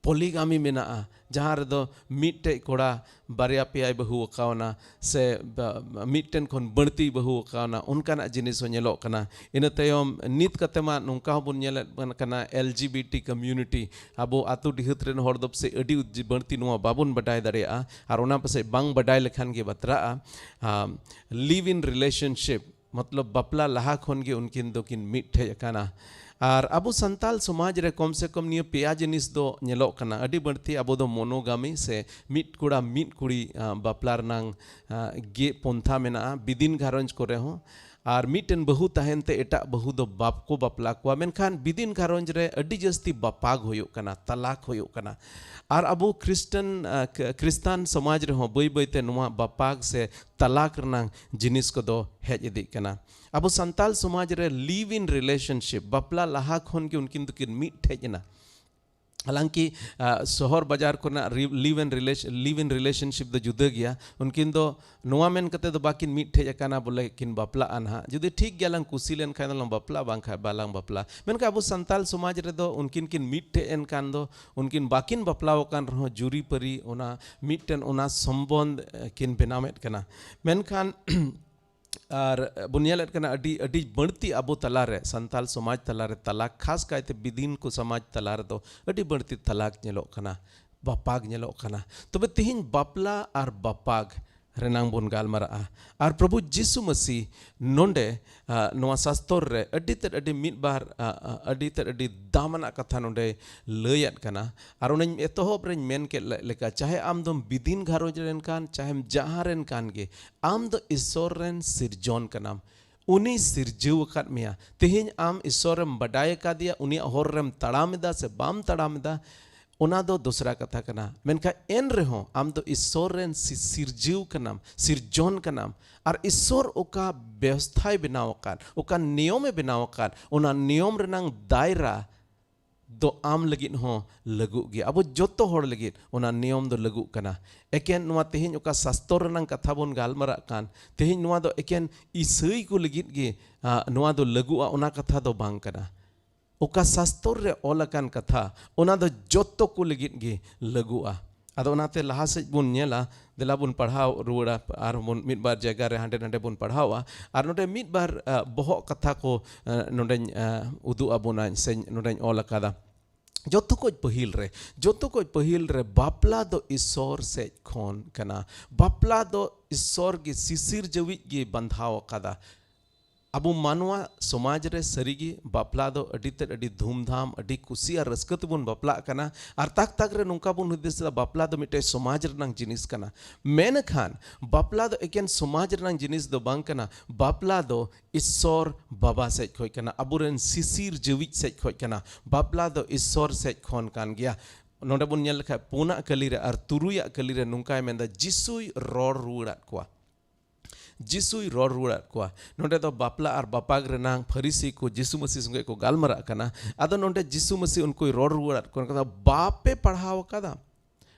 ᱯᱚᱞᱤᱜᱟᱢᱤ ᱢᱮᱱᱟᱜᱼᱟ, ᱡᱟᱦᱟᱸ ᱨᱮᱫᱚ ᱢᱤᱫᱴᱮᱡ ᱠᱚᱲᱟ ᱵᱟᱨᱭᱟ ᱯᱮᱭᱟᱭ ᱵᱟᱹᱦᱩ ᱟᱠᱟᱣᱱᱟ, ᱥᱮ ᱵᱟ-, ᱢᱤᱫᱴᱮᱱ ᱠᱷᱚᱱ ᱵᱟᱹᱲᱛᱤᱭ ᱵᱟᱹᱦᱩ ᱟᱠᱟᱣᱱᱟ, ᱚᱱᱠᱟᱱᱟᱜ ᱡᱤᱱᱤᱥ ᱦᱚᱸ ᱧᱮᱞᱚᱜ ᱠᱟᱱᱟ᱾ ᱤᱱᱟᱹ ᱛᱟᱭᱚᱢ ᱱᱤᱛ ᱠᱟᱛᱮ ᱢᱟ ᱱᱚᱝᱠᱟ ᱦᱚᱸᱵᱚᱱ ᱧᱮᱞᱮᱫ ᱠᱟᱱ-, ᱠᱟᱱᱟ, L G B T community᱾ ᱟᱵᱚ ᱟᱹᱛᱩ ᱰᱤᱦᱟᱹᱛ ᱨᱮᱱ ᱦᱚᱲ ᱫᱚ ᱯᱟᱥᱮᱡ ᱟᱹᱰᱤ ᱩᱡ-, ᱵᱟᱹᱲᱛᱤ ᱱᱚᱣᱟ ᱵᱟᱵᱚᱱ ᱵᱟᱰᱟᱭ ᱫᱟᱲᱮᱭᱟᱜᱼᱟ, ᱟᱨ ᱚᱱᱟ ᱯᱟᱥᱮᱡ ᱵᱟᱝ ᱵᱟᱰᱟᱭ ᱞᱮᱠᱷᱟᱱ ᱜᱮ ᱵᱟᱛᱨᱟᱜᱼᱟ᱾ ᱟᱢ, live in relationship, ᱢᱚᱛᱞᱚᱵ ᱵᱟᱯᱞᱟ ᱞᱟᱦᱟ ᱠᱷᱚᱱ ᱜᱮ ᱩᱱᱠᱤᱱ ᱫᱚᱠᱤᱱ ᱢᱤᱫ ᱴᱷᱮᱡ ᱟᱠᱟᱱᱟ᱾ ᱟᱨ ᱟᱵᱚ ᱥᱟᱱᱛᱟᱞ ᱥᱚᱢᱟᱡᱽ ᱨᱮ ᱠᱚᱢ ᱥᱮ ᱠᱚᱢ ᱱᱤᱭᱟᱹ ᱯᱮᱭᱟ ᱡᱤᱱᱤᱥ ᱫᱚ ᱧᱮᱞᱚᱜ ᱠᱟᱱᱟ ᱟᱹᱰᱤ ᱵᱟᱹᱲᱛᱤ᱾ ᱟᱵᱚ ᱫᱚ ᱢᱚᱱᱳᱜᱟᱢᱤ ᱥᱮ ᱢᱤᱫ ᱠᱚᱲᱟ ᱢᱤᱫ ᱠᱩᱲᱤ, ᱟ, ᱵᱟᱯᱞᱟ ᱨᱮᱱᱟᱝ, ᱟ, ᱜᱮ ᱯᱚᱱᱛᱷᱟ ᱢᱮᱱᱟᱜᱼᱟ ᱵᱤᱫᱤᱱ ᱜᱷᱟᱨᱚᱸᱡᱽ ᱠᱚᱨᱮ ᱦᱚᱸ᱾ ᱟᱨ ᱢᱤᱫᱴᱮᱱ ᱵᱟᱹᱦᱩ ᱛᱟᱦᱮᱱ ᱛᱮ ᱮᱴᱟᱜ ᱵᱟᱹᱦᱩ ᱫᱚ ᱵᱟᱠᱚ ᱵᱟᱯᱞᱟ ᱠᱚᱣᱟ, ᱢᱮᱱᱠᱷᱟᱱ ᱵᱤᱫᱤᱱ ᱜᱷᱟᱨᱚᱸᱡᱽ ᱨᱮ ᱟᱹᱰᱤ ᱡᱟᱹᱥᱛᱤ ᱵᱟᱯᱟᱜ ᱦᱩᱭᱩᱜ ᱠᱟᱱᱟ, ᱛᱟᱞᱟᱠ ᱦᱩᱭᱩᱜ ᱠᱟᱱᱟ᱾ ᱟᱨ ᱟᱵᱚ ᱠᱷᱨᱤᱥᱴᱟᱱ, ᱟ, ᱠᱷ-, ᱠᱷᱨᱤᱥᱴᱟᱱ ᱥᱚᱢᱟᱡᱽ ᱨᱮᱦᱚᱸ ᱵᱟᱹᱭ ᱵᱟᱹᱭᱛᱮ ᱱᱚᱣᱟ ᱵᱟᱯᱟᱜ ᱥᱮ ᱛᱟᱞᱟᱠ ᱨᱮᱱᱟᱜ ᱡᱤᱱᱤᱥ ᱠᱚᱫᱚ ᱦᱮᱡ ᱤᱫᱤᱜ ᱠᱟᱱᱟ᱾ ᱟᱵᱚ ᱥᱟᱱᱛᱟᱞ ᱥᱚᱢᱟᱡᱽ ᱨᱮ live in relationship, ᱵᱟᱯᱞᱟ ᱞᱟᱦᱟ ᱠᱷᱚᱱ ᱜᱮ ᱩᱱᱠᱤᱱ ᱫᱚᱠᱤᱱ ᱢᱤᱫ ᱴᱷᱮᱡ ᱮᱱᱟ᱾ ᱦᱟᱞᱟᱝᱠᱤ, ᱟ, ᱥᱚᱦᱚᱨ ᱵᱟᱡᱟᱨ ᱠᱚᱨᱮᱱᱟᱜ ᱨᱤ-, live in relation-, live in relationship ᱫᱚ ᱡᱩᱫᱟᱹ ᱜᱮᱭᱟ᱾ ᱩᱱᱠᱤᱱ ᱫᱚ ᱱᱚᱣᱟ ᱢᱮᱱ ᱠᱟᱛᱮ ᱫᱚ ᱵᱟᱠᱤᱱ ᱢᱤᱫ ᱴᱷᱮᱡ ᱟᱠᱟᱱᱟ ᱵᱚᱞᱮ ᱠᱤᱱ ᱵᱟᱯᱞᱟᱜᱼᱟ ᱱᱟᱦᱟᱜ᱾ ᱡᱩᱫᱤ ᱴᱷᱤᱠ ᱜᱮᱭᱟ ᱞᱟᱝ ᱠᱩᱥᱤ ᱞᱮᱱ ᱠᱷᱟᱱ ᱫᱚᱞᱟᱝ ᱵᱟᱯᱞᱟᱜᱼᱟ, ᱵᱟᱝᱠᱷᱟᱱ ᱵᱟᱞᱟᱝ ᱵᱟᱯᱞᱟᱜᱼᱟ᱾ ᱢᱮᱱᱠᱷᱟᱱ ᱟᱵᱚ ᱥᱟᱱᱛᱟᱞ ᱥᱚᱢᱟᱡᱽ ᱨᱮᱫᱚ ᱩᱱᱠᱤᱱ ᱠᱤᱱ ᱢᱤᱫ ᱴᱷᱮᱡ ᱮᱱ ᱠᱷᱟᱱ ᱫᱚ ᱩᱱᱠᱤᱱ ᱵᱟᱠᱤᱱ ᱵᱟᱯᱞᱟ ᱟᱠᱟᱱ ᱨᱮᱦᱚᱸ ᱡᱩᱨᱤ ᱯᱟᱹᱨᱤ ᱚᱱᱟ ᱢᱤᱫᱴᱮᱱ ᱚᱱᱟ ᱥᱚᱢᱵᱚᱱᱫᱷ, ᱮ, ᱠᱤᱱ ᱵᱮᱱᱟᱣᱮᱫ ᱠᱟᱱᱟ᱾ ᱢᱮᱱᱠᱷᱟᱱ ᱟᱨ ᱵᱚᱱ ᱧᱮᱞᱮᱫ ᱠᱟᱱᱟ ᱟᱹᱰᱤ, ᱟᱹᱰᱤ ᱵᱟᱹᱲᱛᱤ ᱟᱵᱚ ᱛᱟᱞᱟᱨᱮ, ᱥᱟᱱᱛᱟᱞ ᱥᱚᱢᱟᱡᱽ ᱛᱟᱞᱟᱨᱮ ᱛᱟᱞᱟᱠ, ᱠᱷᱟᱥ ᱠᱟᱭᱛᱮ ᱵᱤᱫᱤᱱ ᱠᱚ ᱥᱚᱢᱟᱡᱽ ᱛᱟᱞᱟ ᱨᱮᱫᱚ ᱟᱹᱰᱤ ᱵᱟᱹᱲᱛᱤ ᱛᱟᱞᱟᱠ ᱧᱮᱞᱚᱜ ᱠᱟᱱᱟ, ᱵᱟᱯᱟᱜ ᱧᱮᱞᱚᱜ ᱠᱟᱱᱟ᱾ ᱛᱚᱵᱮ ᱛᱤᱦᱤᱧ ᱵᱟᱯᱞᱟ ᱟᱨ ᱵᱟᱯᱟᱜ ᱨᱮᱱᱟᱝ ᱵᱚᱱ ᱜᱟᱞᱢᱟᱨᱟᱜᱼᱟ᱾ ᱟᱨ ᱯᱨᱚᱵᱷᱩ ᱡᱤᱥᱩ ᱢᱟᱹᱥᱤ ᱱᱚᱰᱮ, ᱟ, ᱱᱚᱣᱟ ᱥᱟᱥᱛᱚᱨ ᱨᱮ ᱟᱹᱰᱤ ᱛᱮᱫ ᱟᱹᱰᱤ ᱢᱤᱫ ᱵᱟᱨ, ᱟ, ᱟ, ᱟᱹᱰᱤ ᱛᱮᱫ ᱟᱹᱰᱤ ᱫᱟᱢᱟᱱᱟᱜ ᱠᱟᱛᱷᱟ ᱱᱚᱰᱮ ᱞᱟᱹᱭᱟᱫ ᱠᱟᱱᱟ᱾ ᱟᱨ ᱚᱱᱮᱧ ᱮᱛᱚᱦᱚᱵ ᱨᱮᱧ ᱢᱮᱱ ᱠᱮᱫ ᱞᱮ-, ᱞᱮᱠᱟ, ᱪᱟᱦᱮ ᱟᱢ ᱫᱚᱢ ᱵᱤᱫᱤᱱ ᱜᱷᱟᱨᱚᱸᱡᱽ ᱨᱮᱱ ᱠᱟᱱ, ᱪᱟᱦᱮᱢ ᱡᱟᱦᱟᱸ ᱨᱮᱱ ᱠᱟᱱ ᱜᱮ, ᱟᱢ ᱫᱚ ᱤᱥᱥᱚᱨ ᱨᱮᱱ ᱥᱤᱨᱡᱚᱱ ᱠᱟᱱᱟᱢ᱾ ᱩᱱᱤ ᱥᱤᱨᱡᱟᱹᱣ ᱟᱠᱟᱫ ᱢᱮᱭᱟ᱾ ᱛᱮᱦᱮᱧ ᱟᱢ ᱤᱥᱥᱚᱨᱮᱢ ᱵᱟᱰᱟᱭ ᱟᱠᱟᱫᱮᱭᱟ, ᱩᱱᱤᱭᱟᱜ ᱦᱚᱨ ᱨᱮᱢ ᱛᱟᱲᱟᱢ ᱮᱫᱟ ᱥᱮ ᱵᱟᱢ ᱛᱟᱲᱟᱢ ᱮᱫᱟ, ᱚᱱᱟ ᱫᱚ ᱫᱚᱥᱨᱟ ᱠᱟᱛᱷᱟ ᱠᱟᱱᱟ᱾ ᱢᱮᱱᱠᱷᱟᱱ ᱮᱱ ᱨᱮᱦᱚᱸ ᱟᱢ ᱫᱚ ᱤᱥᱥᱚᱨ ᱨᱮᱱ ᱥᱤ-, ᱥᱤᱨᱡᱟᱹᱣ ᱠᱟᱱᱟᱢ, ᱥᱤᱨᱡᱚᱱ ᱠᱟᱱᱟᱢ᱾ ᱟᱨ ᱤᱥᱥᱚᱨ ᱚᱠᱟ ᱵᱮᱵᱚᱥᱛᱷᱟᱭ ᱵᱮᱱᱟᱣ ᱟᱠᱟᱫ, ᱚᱠᱟ ᱱᱤᱭᱚᱢᱮ ᱵᱮᱱᱟᱣ ᱟᱠᱟᱫ, ᱚᱱᱟ ᱱᱤᱭᱚᱢ ᱨᱮᱱᱟᱝ ᱫᱟᱭᱨᱟ ᱫᱚ ᱟᱢ ᱞᱟᱹᱜᱤᱫ ᱦᱚᱸ ᱞᱟᱹᱜᱩᱜ ᱜᱮᱭᱟ᱾ ᱟᱵᱚ ᱡᱚᱛᱚ ᱦᱚᱲ ᱞᱟᱹᱜᱤᱫ ᱚᱱᱟ ᱱᱤᱭᱚᱢ ᱫᱚ ᱞᱟᱹᱜᱩᱜ ᱠᱟᱱᱟ᱾ ᱮᱠᱮᱱ ᱱᱚᱣᱟ ᱛᱮᱦᱮᱧ ᱚᱠᱟ ᱥᱟᱥᱛᱚᱨ ᱨᱮᱱᱟᱝ ᱠᱟᱛᱷᱟ ᱵᱚᱱ ᱜᱟᱞᱢᱟᱨᱟᱜ ᱠᱟᱱ, ᱛᱮᱦᱮᱧ ᱱᱚᱣᱟ ᱫᱚ ᱮᱠᱮᱱ ᱤᱥᱟᱹᱭ ᱠᱚ ᱞᱟᱹᱜᱤᱫ ᱜᱮ, ᱟ, ᱱᱚᱣᱟ ᱫᱚ ᱞᱟᱹᱜᱩᱜᱼᱟ, ᱚᱱᱟ ᱠᱟᱛᱷᱟ ᱫᱚ ᱵᱟᱝ ᱠᱟᱱᱟ᱾ ᱚᱠᱟ ᱥᱟᱥᱛᱚᱨ ᱨᱮ ᱚᱞ ᱟᱠᱟᱱ ᱠᱟᱛᱷᱟ, ᱚᱱᱟ ᱫᱚ ᱡᱚᱛᱚ ᱠᱚ ᱞᱟᱹᱜᱤᱫ ᱜᱮ ᱞᱟᱹᱜᱩᱜᱼᱟ᱾ ᱟᱫᱚ ᱚᱱᱟᱛᱮ ᱞᱟᱦᱟ ᱥᱮᱫ ᱵᱚᱱ ᱧᱮᱞᱟ, ᱫᱮᱞᱟ ᱵᱚᱱ ᱯᱟᱲᱦᱟᱣ ᱨᱩᱣᱟᱹᱲᱟ, ᱟᱨᱦᱚᱸ ᱵᱚᱱ ᱢᱤᱫ ᱵᱟᱨ ᱡᱟᱭᱜᱟ ᱨᱮ ᱦᱟᱸᱰᱮ ᱱᱟᱰᱮ ᱵᱚᱱ ᱯᱟᱲᱦᱟᱣᱟ᱾ ᱟᱨ ᱱᱚᱰᱮ ᱢᱤᱫ ᱵᱟᱨ, ᱟ, ᱵᱚᱦᱚᱜ ᱠᱟᱛᱷᱟ ᱠᱚ, ᱟ, ᱱᱚᱰᱮᱧ, ᱟ, ᱩᱫᱩᱜ ᱟᱵᱚᱱᱟ ᱥᱮ ᱱᱚᱰᱮᱧ ᱚᱞ ᱟᱠᱟᱫᱟ᱾ ᱡᱚᱛᱚ ᱠᱷᱚᱡ ᱯᱟᱹᱦᱤᱞ ᱨᱮ, ᱡᱚᱛᱚ ᱠᱷᱚᱡ ᱯᱟᱹᱦᱤᱞ ᱨᱮ ᱵᱟᱯᱞᱟ ᱫᱚ ᱤᱥᱥᱚᱨ ᱥᱮᱡ ᱠᱷᱚᱱ ᱠᱟᱱᱟ᱾ ᱵᱟᱯᱞᱟ ᱫᱚ ᱤᱥᱥᱚᱨ ᱜᱮ ᱥᱤᱥᱤᱨ ᱡᱟᱹᱣᱤᱡ ᱜᱮ ᱵᱟᱸᱫᱷᱟᱣ ᱟᱠᱟᱫᱟ᱾ ᱟᱵᱚ ᱢᱟᱱᱣᱟ ᱥᱚᱢᱟᱡᱽ ᱨᱮ ᱥᱟᱹᱨᱤᱜᱮ ᱵᱟᱯᱞᱟ ᱫᱚ ᱟᱹᱰᱤ ᱛᱮᱫ, ᱟᱹᱰᱤ ᱫᱷᱩᱢᱫᱷᱟᱢ, ᱟᱹᱰᱤ ᱠᱩᱥᱤ ᱟᱨ ᱨᱟᱹᱥᱠᱟᱹ ᱛᱮᱵᱚᱱ ᱵᱟᱯᱞᱟᱜ ᱠᱟᱱᱟ᱾ ᱟᱨ ᱛᱟᱠ ᱛᱟᱠ ᱨᱮ ᱱᱚᱝᱠᱟ ᱵᱚᱱ ᱦᱩᱫᱤᱥ ᱮᱫᱟ, ᱵᱟᱯᱞᱟ ᱫᱚ ᱢᱤᱫᱴᱮᱡ ᱥᱚᱢᱟᱡᱽ ᱨᱮᱱᱟᱝ ᱡᱤᱱᱤᱥ ᱠᱟᱱᱟ᱾ ᱢᱮᱱᱠᱷᱟᱱ ᱵᱟᱯᱞᱟ ᱫᱚ ᱮᱠᱮᱱ ᱥᱚᱢᱟᱡᱽ ᱨᱮᱱᱟᱝ ᱡᱤᱱᱤᱥ ᱫᱚ ᱵᱟᱝ ᱠᱟᱱᱟ᱾ ᱵᱟᱯᱞᱟ ᱫᱚ ᱤᱥᱥᱚᱨ ᱵᱟᱵᱟ ᱥᱮᱡ ᱠᱷᱚᱡ ᱠᱟᱱᱟ, ᱟᱵᱚᱨᱮᱱ ᱥᱤᱥᱤᱨ ᱡᱟᱹᱣᱤᱡ ᱥᱮᱡ ᱠᱷᱚᱡ ᱠᱟᱱᱟ᱾ ᱵᱟᱯᱞᱟ ᱫᱚ ᱤᱥᱥᱚᱨ ᱥᱮᱡ ᱠᱷᱚᱱ ᱠᱟᱱ ᱜᱮᱭᱟ᱾ ᱱᱚᱰᱮ ᱵᱚᱱ ᱧᱮᱞ ᱞᱮᱠᱷᱟᱡ ᱯᱩᱱᱟᱜ ᱠᱟᱹᱞᱤ ᱨᱮ ᱟᱨ ᱛᱩᱨᱩᱭᱟᱜ ᱠᱟᱹᱞᱤ ᱨᱮ ᱱᱚᱝᱠᱟᱭ ᱢᱮᱱᱫᱟ, ᱡᱤᱥᱩᱭ ᱨᱚᱲ ᱨᱩᱣᱟᱹᱲᱟᱫ ᱠᱚᱣᱟ᱾ ᱡᱤᱥᱩᱭ ᱨᱚᱲ ᱨᱩᱣᱟᱹᱲᱟᱫ ᱠᱚᱣᱟ᱾ ᱱᱚᱰᱮ ᱫᱚ ᱵᱟᱯᱞᱟ ᱟᱨ ᱵᱟᱯᱟᱜ ᱨᱮᱱᱟᱝ ᱯᱷᱟᱹᱨᱤᱥᱤ ᱠᱚ ᱡᱤᱥᱩ ᱢᱟᱹᱥᱤ ᱥᱚᱸᱜᱮ ᱠᱚ ᱜᱟᱞᱢᱟᱨᱟᱜ ᱠᱟᱱᱟ᱾ ᱟᱫᱚ ᱱᱚᱰᱮ ᱡᱤᱥᱩ ᱢᱟᱹᱥᱤ ᱩᱱᱠᱩᱭ ᱨᱚᱲ ᱨᱩᱣᱟᱹᱲᱟᱫ ᱠᱚᱣᱟ, ᱚᱱᱠᱟ ᱫᱚ, "ᱵᱟᱯᱮ ᱯᱟᱲᱦᱟᱣ ᱟᱠᱟᱫᱟ?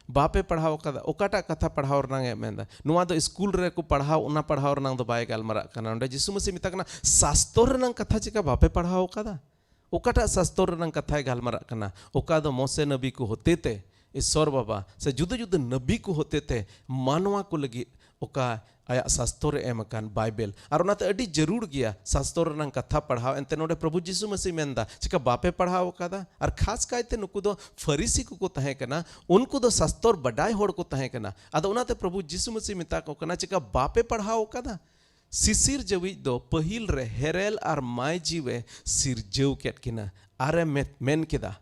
ᱵᱟᱯᱮ ᱯᱟᱲᱦᱟᱣ ᱟᱠᱟᱫᱟ?" ᱚᱠᱟᱴᱟᱜ ᱠᱟᱛᱷᱟ ᱯᱟᱲᱦᱟᱣ ᱨᱮᱱᱟᱝ ᱮ ᱢᱮᱱᱫᱟ? ᱱᱚᱣᱟ ᱫᱚ ᱥᱠᱩᱞ ᱨᱮᱠᱚ ᱯᱟᱲᱦᱟᱣ, ᱚᱱᱟ ᱯᱟᱲᱦᱟᱣ ᱨᱮᱱᱟᱝ ᱫᱚ ᱵᱟᱭ ᱜᱟᱞᱢᱟᱨᱟᱜ ᱠᱟᱱᱟ᱾ ᱱᱚᱰᱮ ᱡᱤᱥᱩ ᱢᱟᱹᱥᱤ ᱢᱮᱛᱟ ᱠᱟᱱᱟ, "ᱥᱟᱥᱛᱚᱨ ᱨᱮᱱᱟᱝ ᱠᱟᱛᱷᱟ ᱪᱮᱠᱟ ᱵᱟᱯᱮ ᱯᱟᱲᱦᱟᱣ ᱟᱠᱟᱫᱟ?" ᱚᱠᱟᱴᱟᱜ ᱥᱟᱥᱛᱚᱨ ᱨᱮᱱᱟᱝ ᱠᱟᱛᱷᱟᱭ ᱜᱟᱞᱢᱟᱨᱟᱜ ᱠᱟᱱᱟ? ᱚᱠᱟ ᱫᱚ ᱢᱚᱥᱮ ᱱᱟᱵᱤ ᱠᱚ ᱦᱚᱛᱮᱛᱮ ᱤᱥᱥᱚᱨ ᱵᱟᱵᱟ ᱥᱮ ᱡᱩᱫᱟᱹ ᱡᱩᱫᱟᱹ ᱱᱟᱵᱤ ᱠᱚ ᱦᱚᱛᱮᱛᱮ ᱢᱟᱱᱣᱟ ᱠᱚ ᱞᱟᱹᱜᱤᱫ ᱚᱠᱟ ᱟᱭᱟᱜ ᱥᱟᱥᱛᱚᱨ ᱨᱮ ᱮᱢ ᱟᱠᱟᱱ ᱵᱟᱭᱵᱮᱞ᱾ ᱟᱨ ᱚᱱᱟᱛᱮ ᱟᱹᱰᱤ ᱡᱟᱹᱨᱩᱲ ᱜᱮᱭᱟ ᱥᱟᱥᱛᱚᱨ ᱨᱮᱱᱟᱝ ᱠᱟᱛᱷᱟ ᱯᱟᱲᱦᱟᱣ᱾ ᱮᱱᱛᱮ ᱱᱚᱰᱮ ᱯᱨᱚᱵᱷᱩ ᱡᱤᱥᱩ ᱢᱟᱹᱥᱤ ᱢᱮᱱᱫᱟ, ᱪᱮᱠᱟ ᱵᱟᱯᱮ ᱯᱟᱲᱦᱟᱣ ᱟᱠᱟᱫᱟ? ᱟᱨ ᱠᱷᱟᱥ ᱠᱟᱭᱛᱮ ᱱᱩᱠᱩ ᱫᱚ ᱯᱷᱟᱹᱨᱤᱥᱤ ᱠᱚᱠᱚ ᱛᱟᱦᱮᱸ ᱠᱟᱱᱟ, ᱩᱱᱠᱩ ᱫᱚ ᱥᱟᱥᱛᱚᱨ ᱵᱟᱰᱟᱭ ᱦᱚᱲ ᱠᱚ ᱛᱟᱦᱮᱸ ᱠᱟᱱᱟ᱾ ᱟᱫᱚ ᱚᱱᱟᱛᱮ ᱯᱨᱚᱵᱷᱩ ᱡᱤᱥᱩ ᱢᱟᱹᱥᱤ ᱢᱮᱛᱟ ᱠᱚ ᱠᱟᱱᱟ, ᱪᱮᱠᱟ ᱵᱟᱯᱮ ᱯᱟᱲᱦᱟᱣ ᱟᱠᱟᱫᱟ? ᱥᱤᱥᱤᱨ ᱡᱟᱹᱣᱤᱡ ᱫᱚ ᱯᱟᱹᱦᱤᱞ ᱨᱮ ᱦᱮᱨᱮᱞ ᱟᱨ ᱢᱟᱭ ᱡᱤᱣᱮ ᱥᱤᱨᱡᱟᱹᱣ ᱠᱮᱫ ᱠᱤᱱᱟ᱾ ᱟᱨᱮ ᱢᱮ-, ᱢᱮᱱ ᱠᱮᱫᱟ,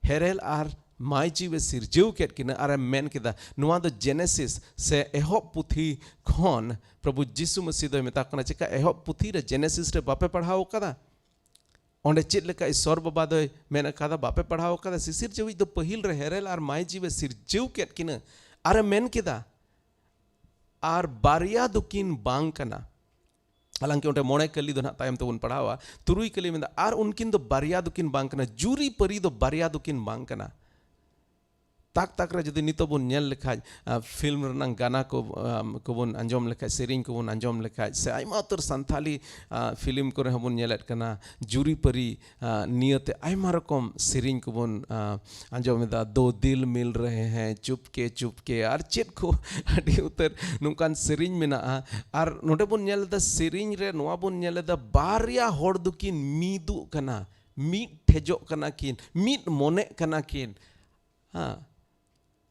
ᱦᱮᱨᱮᱞ ᱟᱨ ᱢᱟᱭ ᱡᱤᱣᱮ ᱥᱤᱨᱡᱟᱹᱣ ᱠᱮᱫ ᱠᱤᱱᱟ᱾ ᱟᱨᱮ ᱢᱮᱱ ᱠᱮᱫᱟ, ᱱᱚᱣᱟ ᱫᱚ ᱡᱮᱱᱮᱥᱤᱥ ᱥᱮ ᱮᱦᱚᱵ ᱯᱩᱛᱷᱤ ᱠᱷᱚᱱ ᱯᱨᱚᱵᱷᱩ ᱡᱤᱥᱩ ᱢᱟᱹᱥᱤ ᱫᱚᱭ ᱢᱮᱛᱟ ᱠᱚ ᱠᱟᱱᱟ, ᱪᱮᱠᱟ ᱮᱦᱚᱵ ᱯᱩᱛᱷᱤ ᱨᱮ, ᱡᱮᱱᱮᱥᱤᱥ ᱨᱮ ᱵᱟᱯᱮ ᱯᱟᱲᱦᱟᱣ ᱟᱠᱟᱫᱟ? ᱚᱸᱰᱮ ᱪᱮᱫ ᱞᱮᱠᱟ ᱤᱥᱥᱚᱨ ᱵᱟᱵᱟ ᱫᱚᱭ ᱢᱮᱱ ᱟᱠᱟᱫᱟ, ᱵᱟᱯᱮ ᱯᱟᱲᱦᱟᱣ ᱟᱠᱟᱫᱟ? ᱥᱤᱥᱤᱨ ᱡᱟᱹᱣᱤᱡ ᱫᱚ ᱯᱟᱹᱦᱤᱞ ᱨᱮ ᱦᱮᱨᱮᱞ ᱟᱨ ᱢᱟᱭ ᱡᱤᱣᱮ ᱥᱤᱨᱡᱟᱹᱣ ᱠᱮᱫ ᱠᱤᱱᱟ᱾ ᱟᱨᱮ ᱢᱮᱱ ᱠᱮᱫᱟ, ᱟᱨ ᱵᱟᱨᱭᱟ ᱫᱚᱠᱤᱱ ᱵᱟᱝ ᱠᱟᱱᱟ᱾ ᱦᱟᱞᱟᱝᱠᱤ ᱚᱸᱰᱮ ᱢᱚᱬᱮ ᱠᱟᱹᱞᱤ ᱫᱚ ᱱᱟᱦᱟᱜ ᱛᱟᱭᱚᱢ ᱛᱮᱵᱚᱱ ᱯᱟᱲᱦᱟᱣᱟ, ᱛᱩᱨᱩᱭ ᱠᱟᱹᱞᱤ ᱢᱮᱱᱫᱟ, ᱟᱨ ᱩᱱᱠᱤᱱ ᱫᱚ ᱵᱟᱨᱭᱟ ᱫᱚᱠᱤᱱ ᱵᱟᱝ ᱠᱟᱱᱟ, ᱡᱩᱨᱤ ᱯᱟᱹᱨᱤ ᱫᱚ ᱵᱟᱨᱭᱟ ᱫᱚᱠᱤᱱ ᱵᱟᱝ ᱠᱟᱱᱟ᱾ ᱛᱟᱠ ᱛᱟᱠ ᱨᱮ ᱡᱩᱫᱤ ᱱᱤᱛᱚᱜ ᱵᱚᱱ ᱧᱮᱞ ᱞᱮᱠᱷᱟᱡ, ᱟ, ᱯᱷᱤᱞᱢ ᱨᱮᱱᱟᱝ ᱜᱟᱱᱟ ᱠᱚ, ᱟᱢ, ᱠᱚᱵᱚᱱ ᱟᱸᱡᱚᱢ ᱞᱮᱠᱷᱟᱡ, ᱥᱮᱨᱮᱧ ᱠᱚᱵᱚᱱ ᱟᱸᱡᱚᱢ ᱞᱮᱠᱷᱟᱡ, ᱥᱮ ᱟᱭᱢᱟ ᱩᱛᱟᱹᱨ ᱥᱟᱱᱛᱷᱟᱞᱤ, ᱟ, ᱯᱷᱤᱞᱢ ᱠᱚᱨᱮ ᱦᱚᱸᱵᱚᱱ ᱧᱮᱞᱮᱫ ᱠᱟᱱᱟ, ᱡᱩᱨᱤ ᱯᱟᱹᱨᱤ, ᱟ, ᱱᱤᱭᱟᱹᱛᱮ ᱟᱭᱢᱟ ᱨᱚᱠᱚᱢ ᱥᱮᱨᱮᱧ ᱠᱚᱵᱚᱱ, ᱟ, ᱟᱸᱡᱚᱢ ᱮᱫᱟ, "ᱫᱳ ᱫᱤᱞ ᱢᱤᱞ ᱨᱮᱦᱮ ᱦᱮᱸ, ᱪᱩᱯᱠᱮ ᱪᱩᱯᱠᱮ", ᱟᱨ ᱪᱮᱫ ᱠᱚ ᱟᱹᱰᱤ ᱩᱛᱟᱹᱨ ᱱᱚᱝᱠᱟᱱ ᱥᱮᱨᱮᱧ ᱢᱮᱱᱟᱜᱼᱟ᱾ ᱟᱨ ᱱᱚᱰᱮ ᱵᱚᱱ ᱧᱮᱞ ᱮᱫᱟ, ᱥᱮᱨᱮᱧ ᱨᱮ ᱱᱚᱣᱟ ᱵᱚᱱ ᱧᱮᱞ ᱮᱫᱟ, ᱵᱟᱨᱭᱟ ᱦᱚᱲ ᱫᱚᱠᱤᱱ ᱢᱤᱫᱚᱜ ᱠᱟᱱᱟ, ᱢᱤᱫ ᱴᱷᱮᱡᱚᱜ ᱠᱟᱱᱟ ᱠᱤᱱ, ᱢᱤᱫ ᱢᱚᱱᱮᱜ ᱠᱟᱱᱟ ᱠᱤᱱ᱾ ᱦᱮᱸ,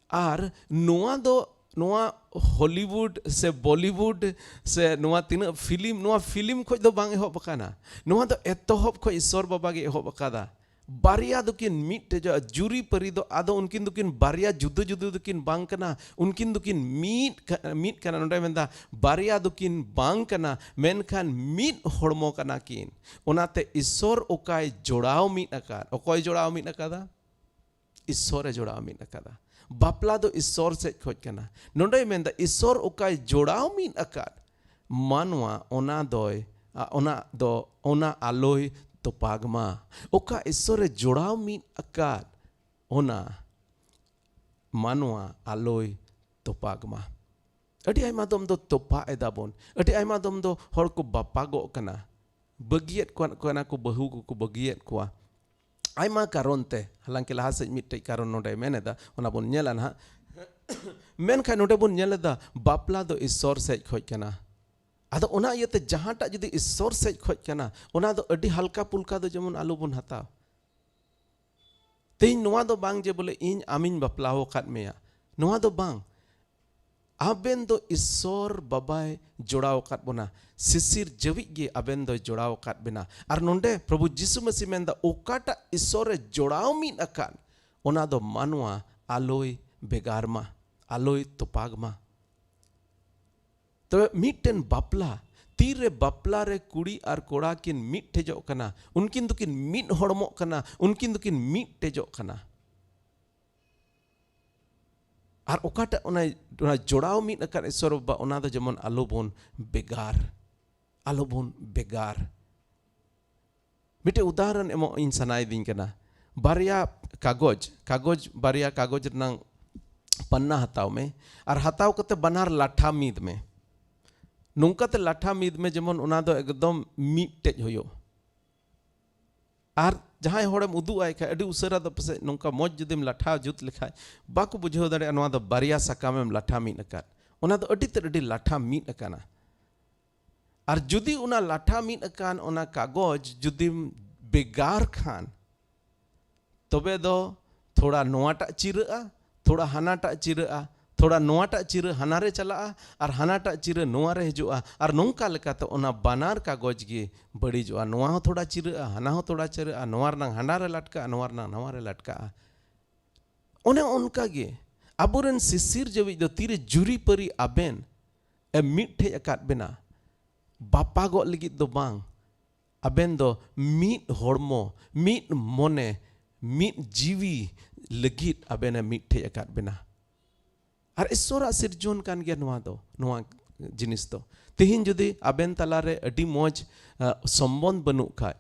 ᱟᱨ ᱱᱚᱣᱟ ᱫᱚ ᱱᱚᱣᱟ ᱦᱚᱞᱤᱣᱩᱰ ᱥᱮ ᱵᱚᱞᱤᱣᱩᱰ ᱥᱮ ᱱᱚᱣᱟ ᱛᱤᱱᱟᱹᱜ ᱯᱷᱤᱞᱢ, ᱱᱚᱣᱟ ᱯᱷᱤᱞᱢ ᱠᱷᱚᱡ ᱫᱚ ᱵᱟᱝ ᱮᱦᱚᱵ ᱟᱠᱟᱱᱟ᱾ ᱱᱚᱣᱟ ᱫᱚ ᱮᱛᱚᱦᱚᱵ ᱠᱷᱚᱡ ᱤᱥᱥᱚᱨ ᱵᱟᱵᱟ ᱜᱮ ᱮᱦᱚᱵ ᱟᱠᱟᱫᱟ᱾ ᱵᱟᱨᱭᱟ ᱫᱚᱠᱤᱱ ᱢᱤᱫᱴᱮᱡᱚᱜᱼᱟ᱾ ᱡᱩᱨᱤ ᱯᱟᱹᱨᱤ ᱫᱚ ᱟᱫᱚ ᱩᱱᱠᱤᱱ ᱫᱚᱠᱤᱱ ᱵᱟᱨᱭᱟ ᱡᱩᱫᱟᱹ ᱡᱩᱫᱟᱹ ᱫᱚᱠᱤᱱ ᱵᱟᱝ ᱠᱟᱱᱟ, ᱩᱱᱠᱤᱱ ᱫᱚᱠᱤᱱ ᱢᱤᱫ ᱠᱟ-, ᱢᱤᱫ ᱠᱟᱱᱟ᱾ ᱱᱚᱰᱮ ᱢᱮᱱᱫᱟ ᱵᱟᱨᱭᱟ ᱫᱚᱠᱤᱱ ᱵᱟᱝ ᱠᱟᱱᱟ, ᱢᱮᱱᱠᱷᱟᱱ ᱢᱤᱫ ᱦᱚᱲᱢᱚ ᱠᱟᱱᱟ ᱠᱤᱱ᱾ ᱚᱱᱟᱛᱮ ᱤᱥᱥᱚᱨ ᱚᱠᱟᱭ ᱡᱚᱲᱟᱣ ᱢᱤᱫ ᱟᱠᱟᱫ, ᱚᱠᱚᱭ ᱡᱚᱲᱟᱣ ᱢᱤᱫ ᱟᱠᱟᱫᱟ? ᱤᱥᱥᱚᱨᱮ ᱡᱚᱲᱟᱣ ᱢᱤᱫ ᱟᱠᱟᱫᱟ᱾ ᱵᱟᱯᱞᱟ ᱫᱚ ᱤᱥᱥᱚᱨ ᱥᱮᱡ ᱠᱷᱚᱡ ᱠᱟᱱᱟ᱾ ᱱᱚᱰᱮᱭ ᱢᱮᱱᱫᱟ ᱤᱥᱥᱚᱨ ᱚᱠᱟᱭ ᱡᱚᱲᱟᱣ ᱢᱤᱫ ᱟᱠᱟᱫ ᱢᱟᱱᱣᱟ, ᱚᱱᱟ ᱫᱚᱭ, ᱟ, ᱚᱱᱟ ᱫᱚ, ᱚᱱᱟ ᱟᱞᱚᱭ ᱛᱚᱯᱟᱜᱽ ᱢᱟ᱾ ᱚᱠᱟ ᱤᱥᱥᱚᱨᱮ ᱡᱚᱲᱟᱣ ᱢᱤᱫ ᱟᱠᱟᱫ, ᱚᱱᱟ ᱢᱟᱱᱣᱟ ᱟᱞᱚᱭ ᱛᱚᱯᱟᱜᱽ ᱢᱟ᱾ ᱟᱹᱰᱤ ᱟᱭᱢᱟ ᱫᱚᱢ ᱫᱚ ᱛᱚᱯᱟᱜ ᱮᱫᱟ ᱵᱚᱱ, ᱟᱹᱰᱤ ᱟᱭᱢᱟ ᱫᱚᱢ ᱫᱚ ᱦᱚᱲ ᱠᱚ ᱵᱟᱯᱟᱜᱚᱜ ᱠᱟᱱᱟ, ᱵᱟᱹᱜᱤᱭᱮᱫ ᱠᱚᱣᱟ, ᱠᱟᱱᱟ ᱠᱚ, ᱵᱟᱹᱦᱩ ᱠᱚᱠᱚ ᱵᱟᱹᱜᱤᱭᱮᱫ ᱠᱚᱣᱟ ᱟᱭᱢᱟ ᱠᱟᱨᱚᱱ ᱛᱮ᱾ ᱦᱟᱞᱟᱝᱠᱤ ᱞᱟᱦᱟ ᱥᱮᱫ ᱢᱤᱫᱴᱮᱡ ᱠᱟᱨᱚᱱ ᱱᱚᱰᱮ ᱢᱮᱱ ᱮᱫᱟ, ᱚᱱᱟ ᱵᱚᱱ ᱧᱮᱞᱟ ᱱᱟᱦᱟᱜ᱾ ᱢᱮᱱᱠᱷᱟᱱ ᱱᱚᱰᱮ ᱵᱚᱱ ᱧᱮᱞ ᱮᱫᱟ ᱵᱟᱯᱞᱟ ᱫᱚ ᱤᱥᱥᱚᱨ ᱥᱮᱡ ᱠᱷᱚᱡ ᱠᱟᱱᱟ᱾ ᱟᱫᱚ ᱚᱱᱟ ᱤᱭᱟᱹᱛᱮ ᱡᱟᱦᱟᱸᱴᱟᱜ ᱡᱩᱫᱤ ᱤᱥᱥᱚᱨ ᱥᱮᱡ ᱠᱷᱚᱡ ᱠᱟᱱᱟ, ᱚᱱᱟ ᱫᱚ ᱟᱹᱰᱤ ᱦᱟᱞᱠᱟ ᱯᱩᱞᱠᱟ ᱫᱚ ᱡᱮᱢᱚᱱ ᱟᱞᱚ ᱵᱚᱱ ᱦᱟᱛᱟᱣ᱾ ᱛᱮᱦᱮᱧ ᱱᱚᱣᱟ ᱫᱚ ᱵᱟᱝ ᱡᱮ ᱵᱚᱞᱮ ᱤᱧ ᱟᱢᱤᱧ ᱵᱟᱯᱞᱟ ᱟᱠᱟᱫ ᱢᱮᱭᱟ, ᱱᱚᱣᱟ ᱫᱚ ᱵᱟᱝ᱾ ᱟᱵᱮᱱ ᱫᱚ ᱤᱥᱥᱚᱨ ᱵᱟᱵᱟᱭ ᱡᱚᱲᱟᱣ ᱟᱠᱟᱫ ᱵᱚᱱᱟ, ᱥᱤᱥᱤᱨ ᱡᱟᱹᱣᱤᱡ ᱜᱮ ᱟᱵᱮᱱ ᱫᱚᱭ ᱡᱚᱲᱟᱣ ᱟᱠᱟᱫ ᱵᱮᱱᱟ᱾ ᱟᱨ ᱱᱚᱰᱮ ᱯᱨᱚᱵᱷᱩ ᱡᱤᱥᱩ ᱢᱟᱹᱥᱤ ᱢᱮᱱᱫᱟ, ᱚᱠᱟᱴᱟᱜ ᱤᱥᱥᱚᱨᱮ ᱡᱚᱲᱟᱣ ᱢᱤᱫ ᱟᱠᱟᱫ, ᱚᱱᱟ ᱫᱚ ᱢᱟᱱᱣᱟ ᱟᱞᱚᱭ ᱵᱷᱮᱜᱟᱨ ᱢᱟ, ᱟᱞᱚᱭ ᱛᱚᱯᱟᱜᱽ ᱢᱟ᱾ ᱛᱚᱵᱮ ᱢᱤᱫᱴᱮᱱ ᱵᱟᱯᱞᱟ, ᱛᱤᱨᱮ ᱵᱟᱯᱞᱟ ᱨᱮ ᱠᱩᱲᱤ ᱟᱨ ᱠᱚᱲᱟ ᱠᱤᱱ ᱢᱤᱫ ᱴᱷᱮᱡᱚᱜ ᱠᱟᱱᱟ, ᱩᱱᱠᱤᱱ ᱫᱚᱠᱤᱱ ᱢᱤᱫ ᱦᱚᱲᱢᱚᱜ ᱠᱟᱱᱟ, ᱩᱱᱠᱤᱱ ᱫᱚᱠᱤᱱ ᱢᱤᱫ ᱴᱮᱡᱚᱜ ᱠᱟᱱᱟ᱾ ᱟᱨ ᱚᱠᱟᱴᱟᱜ ᱚᱱᱟ, ᱚᱱᱟ ᱡᱚᱲᱟᱣ ᱢᱤᱫ ᱟᱠᱟᱫ ᱤᱥᱥᱚᱨ ᱵᱟᱵᱟ, ᱚᱱᱟ ᱫᱚ ᱡᱮᱢᱚᱱ ᱟᱞᱚ ᱵᱚᱱ ᱵᱷᱮᱜᱟᱨ, ᱟᱞᱚ ᱵᱚᱱ ᱵᱷᱮᱜᱟᱨ᱾ ᱢᱤᱫᱴᱮᱡ ᱩᱫᱟᱦᱚᱨᱚᱱ ᱮᱢᱚᱜ ᱤᱧ ᱥᱟᱱᱟᱭᱮᱫᱤᱧ ᱠᱟᱱᱟ᱾ ᱵᱟᱨᱭᱟ ᱠᱟᱜᱚᱡᱽ, ᱠᱟᱜᱚᱡᱽ, ᱵᱟᱨᱭᱟ ᱠᱟᱜᱚᱡᱽ ᱨᱮᱱᱟᱝ ᱯᱟᱱᱱᱟ ᱦᱟᱛᱟᱣ ᱢᱮ᱾ ᱟᱨ ᱦᱟᱛᱟᱣ ᱠᱟᱛᱮ ᱵᱟᱱᱟᱨ ᱞᱟᱴᱷᱟ ᱢᱤᱫ ᱢᱮ᱾ ᱱᱚᱝᱠᱟᱛᱮ ᱞᱟᱴᱷᱟ ᱢᱤᱫ ᱢᱮ ᱡᱮᱢᱚᱱ ᱚᱱᱟ ᱫᱚ ᱮᱠᱫᱚᱢ ᱢᱤᱫᱴᱮᱡ ᱦᱩᱭᱩᱜ᱾ ᱟᱨ ᱡᱟᱦᱟᱸᱭ ᱦᱚᱲᱮᱢ ᱩᱫᱩᱜ ᱟᱭ ᱠᱷᱟᱡ, ᱟᱹᱰᱤ ᱩᱥᱟᱹᱨᱟ ᱫᱚ ᱯᱟᱥᱮᱡ ᱱᱚᱝᱠᱟ ᱢᱚᱡᱽ ᱡᱩᱫᱤᱢ ᱞᱟᱴᱷᱟ ᱡᱩᱛ ᱞᱮᱠᱷᱟᱡ, ᱵᱟᱠᱚ ᱵᱩᱡᱷᱟᱹᱣ ᱫᱟᱲᱮᱭᱟᱜᱼᱟ ᱱᱚᱣᱟ ᱫᱚ ᱵᱟᱨᱭᱟ ᱥᱟᱠᱟᱢᱮᱢ ᱞᱟᱴᱷᱟ ᱢᱤᱫ ᱟᱠᱟᱫ᱾ ᱚᱱᱟ ᱫᱚ ᱟᱹᱰᱤ ᱛᱮᱫ ᱟᱹᱰᱤ ᱞᱟᱴᱷᱟ ᱢᱤᱫ ᱟᱠᱟᱱᱟ᱾ ᱟᱨ ᱡᱩᱫᱤ ᱚᱱᱟ ᱞᱟᱴᱷᱟ ᱢᱤᱫ ᱟᱠᱟᱱ ᱚᱱᱟ ᱠᱟᱜᱚᱡᱽ ᱡᱩᱫᱤᱢ ᱵᱷᱮᱜᱟᱨ ᱠᱷᱟᱱ, ᱛᱚᱵᱮ ᱫᱚ ᱛᱷᱚᱲᱟ ᱱᱚᱣᱟᱴᱟᱜ ᱪᱤᱨᱟᱹᱜᱼᱟ, ᱛᱷᱚᱲᱟ ᱦᱟᱱᱟᱴᱟᱜ ᱪᱤᱨᱟᱹᱜᱼᱟ, ᱛᱷᱚᱲᱟ ᱱᱚᱣᱟᱴᱟᱜ ᱪᱤᱨᱟᱹ ᱦᱟᱱᱟ ᱨᱮ ᱪᱟᱞᱟᱜᱼᱟ ᱟᱨ ᱦᱟᱱᱟᱴᱟᱜ ᱪᱤᱨᱟᱹ ᱱᱚᱣᱟ ᱨᱮ ᱦᱤᱡᱩᱜᱼᱟ, ᱟᱨ ᱱᱚᱝᱠᱟ ᱞᱮᱠᱟᱛᱮ ᱚᱱᱟ ᱵᱟᱱᱟᱨ ᱠᱟᱜᱚᱡᱽ ᱜᱮ ᱵᱟᱹᱲᱤᱡᱚᱜᱼᱟ᱾ ᱱᱚᱣᱟ ᱦᱚᱸ ᱛᱷᱚᱲᱟ ᱪᱤᱨᱟᱹᱜᱼᱟ, ᱦᱟᱱᱟ ᱦᱚᱸ ᱛᱷᱚᱲᱟ ᱪᱤᱨᱟᱹᱜᱼᱟ, ᱱᱚᱣᱟ ᱨᱮᱱᱟᱝ ᱦᱟᱱᱟ ᱨᱮ ᱞᱟᱴᱠᱟᱜᱼᱟ, ᱱᱚᱣᱟ ᱨᱮᱱᱟᱝ ᱱᱟᱣᱟ ᱨᱮ ᱞᱟᱴᱠᱟᱜᱼᱟ᱾ ᱚᱱᱮ ᱚᱱᱠᱟ ᱜᱮ ᱟᱵᱚᱨᱮᱱ ᱥᱤᱥᱤᱨ ᱡᱟᱹᱣᱤᱡ ᱫᱚ ᱛᱤᱨᱮ ᱡᱩᱨᱤᱯᱟᱹᱨᱤ ᱟᱵᱮᱱ ᱮ ᱢᱤᱫ ᱴᱷᱮᱡ ᱟᱠᱟᱫ ᱵᱮᱱᱟ, ᱵᱟᱯᱟᱜᱚᱜ ᱞᱟᱹᱜᱤᱫ ᱫᱚ ᱵᱟᱝ, ᱟᱵᱮᱱ ᱫᱚ ᱢᱤᱫ ᱦᱚᱲᱢᱚ, ᱢᱤᱫ ᱢᱚᱱᱮ, ᱢᱤᱫ ᱡᱤᱣᱤ ᱞᱟᱹᱜᱤᱫ ᱟᱵᱮᱱ ᱮ ᱢᱤᱫ ᱴᱷᱮᱡ ᱟᱠᱟᱫ ᱵᱮᱱᱟ᱾ ᱟᱨ ᱤᱥᱥᱚᱨᱟᱜ ᱥᱤᱨᱡᱚᱱ ᱠᱟᱱ ᱜᱮᱭᱟ ᱱᱚᱣᱟ ᱫᱚ, ᱱᱚᱣᱟ ᱡᱤᱱᱤᱥ ᱫᱚ᱾ ᱛᱮᱦᱮᱧ ᱡᱩᱫᱤ ᱟᱵᱮᱱ ᱛᱟᱞᱟᱨᱮ ᱟᱹᱰᱤ ᱢᱚᱡᱽ, ᱟ, ᱥᱚᱢᱵᱚᱱᱫᱷ ᱵᱟᱹᱱᱩᱜ ᱠᱷᱟᱡ,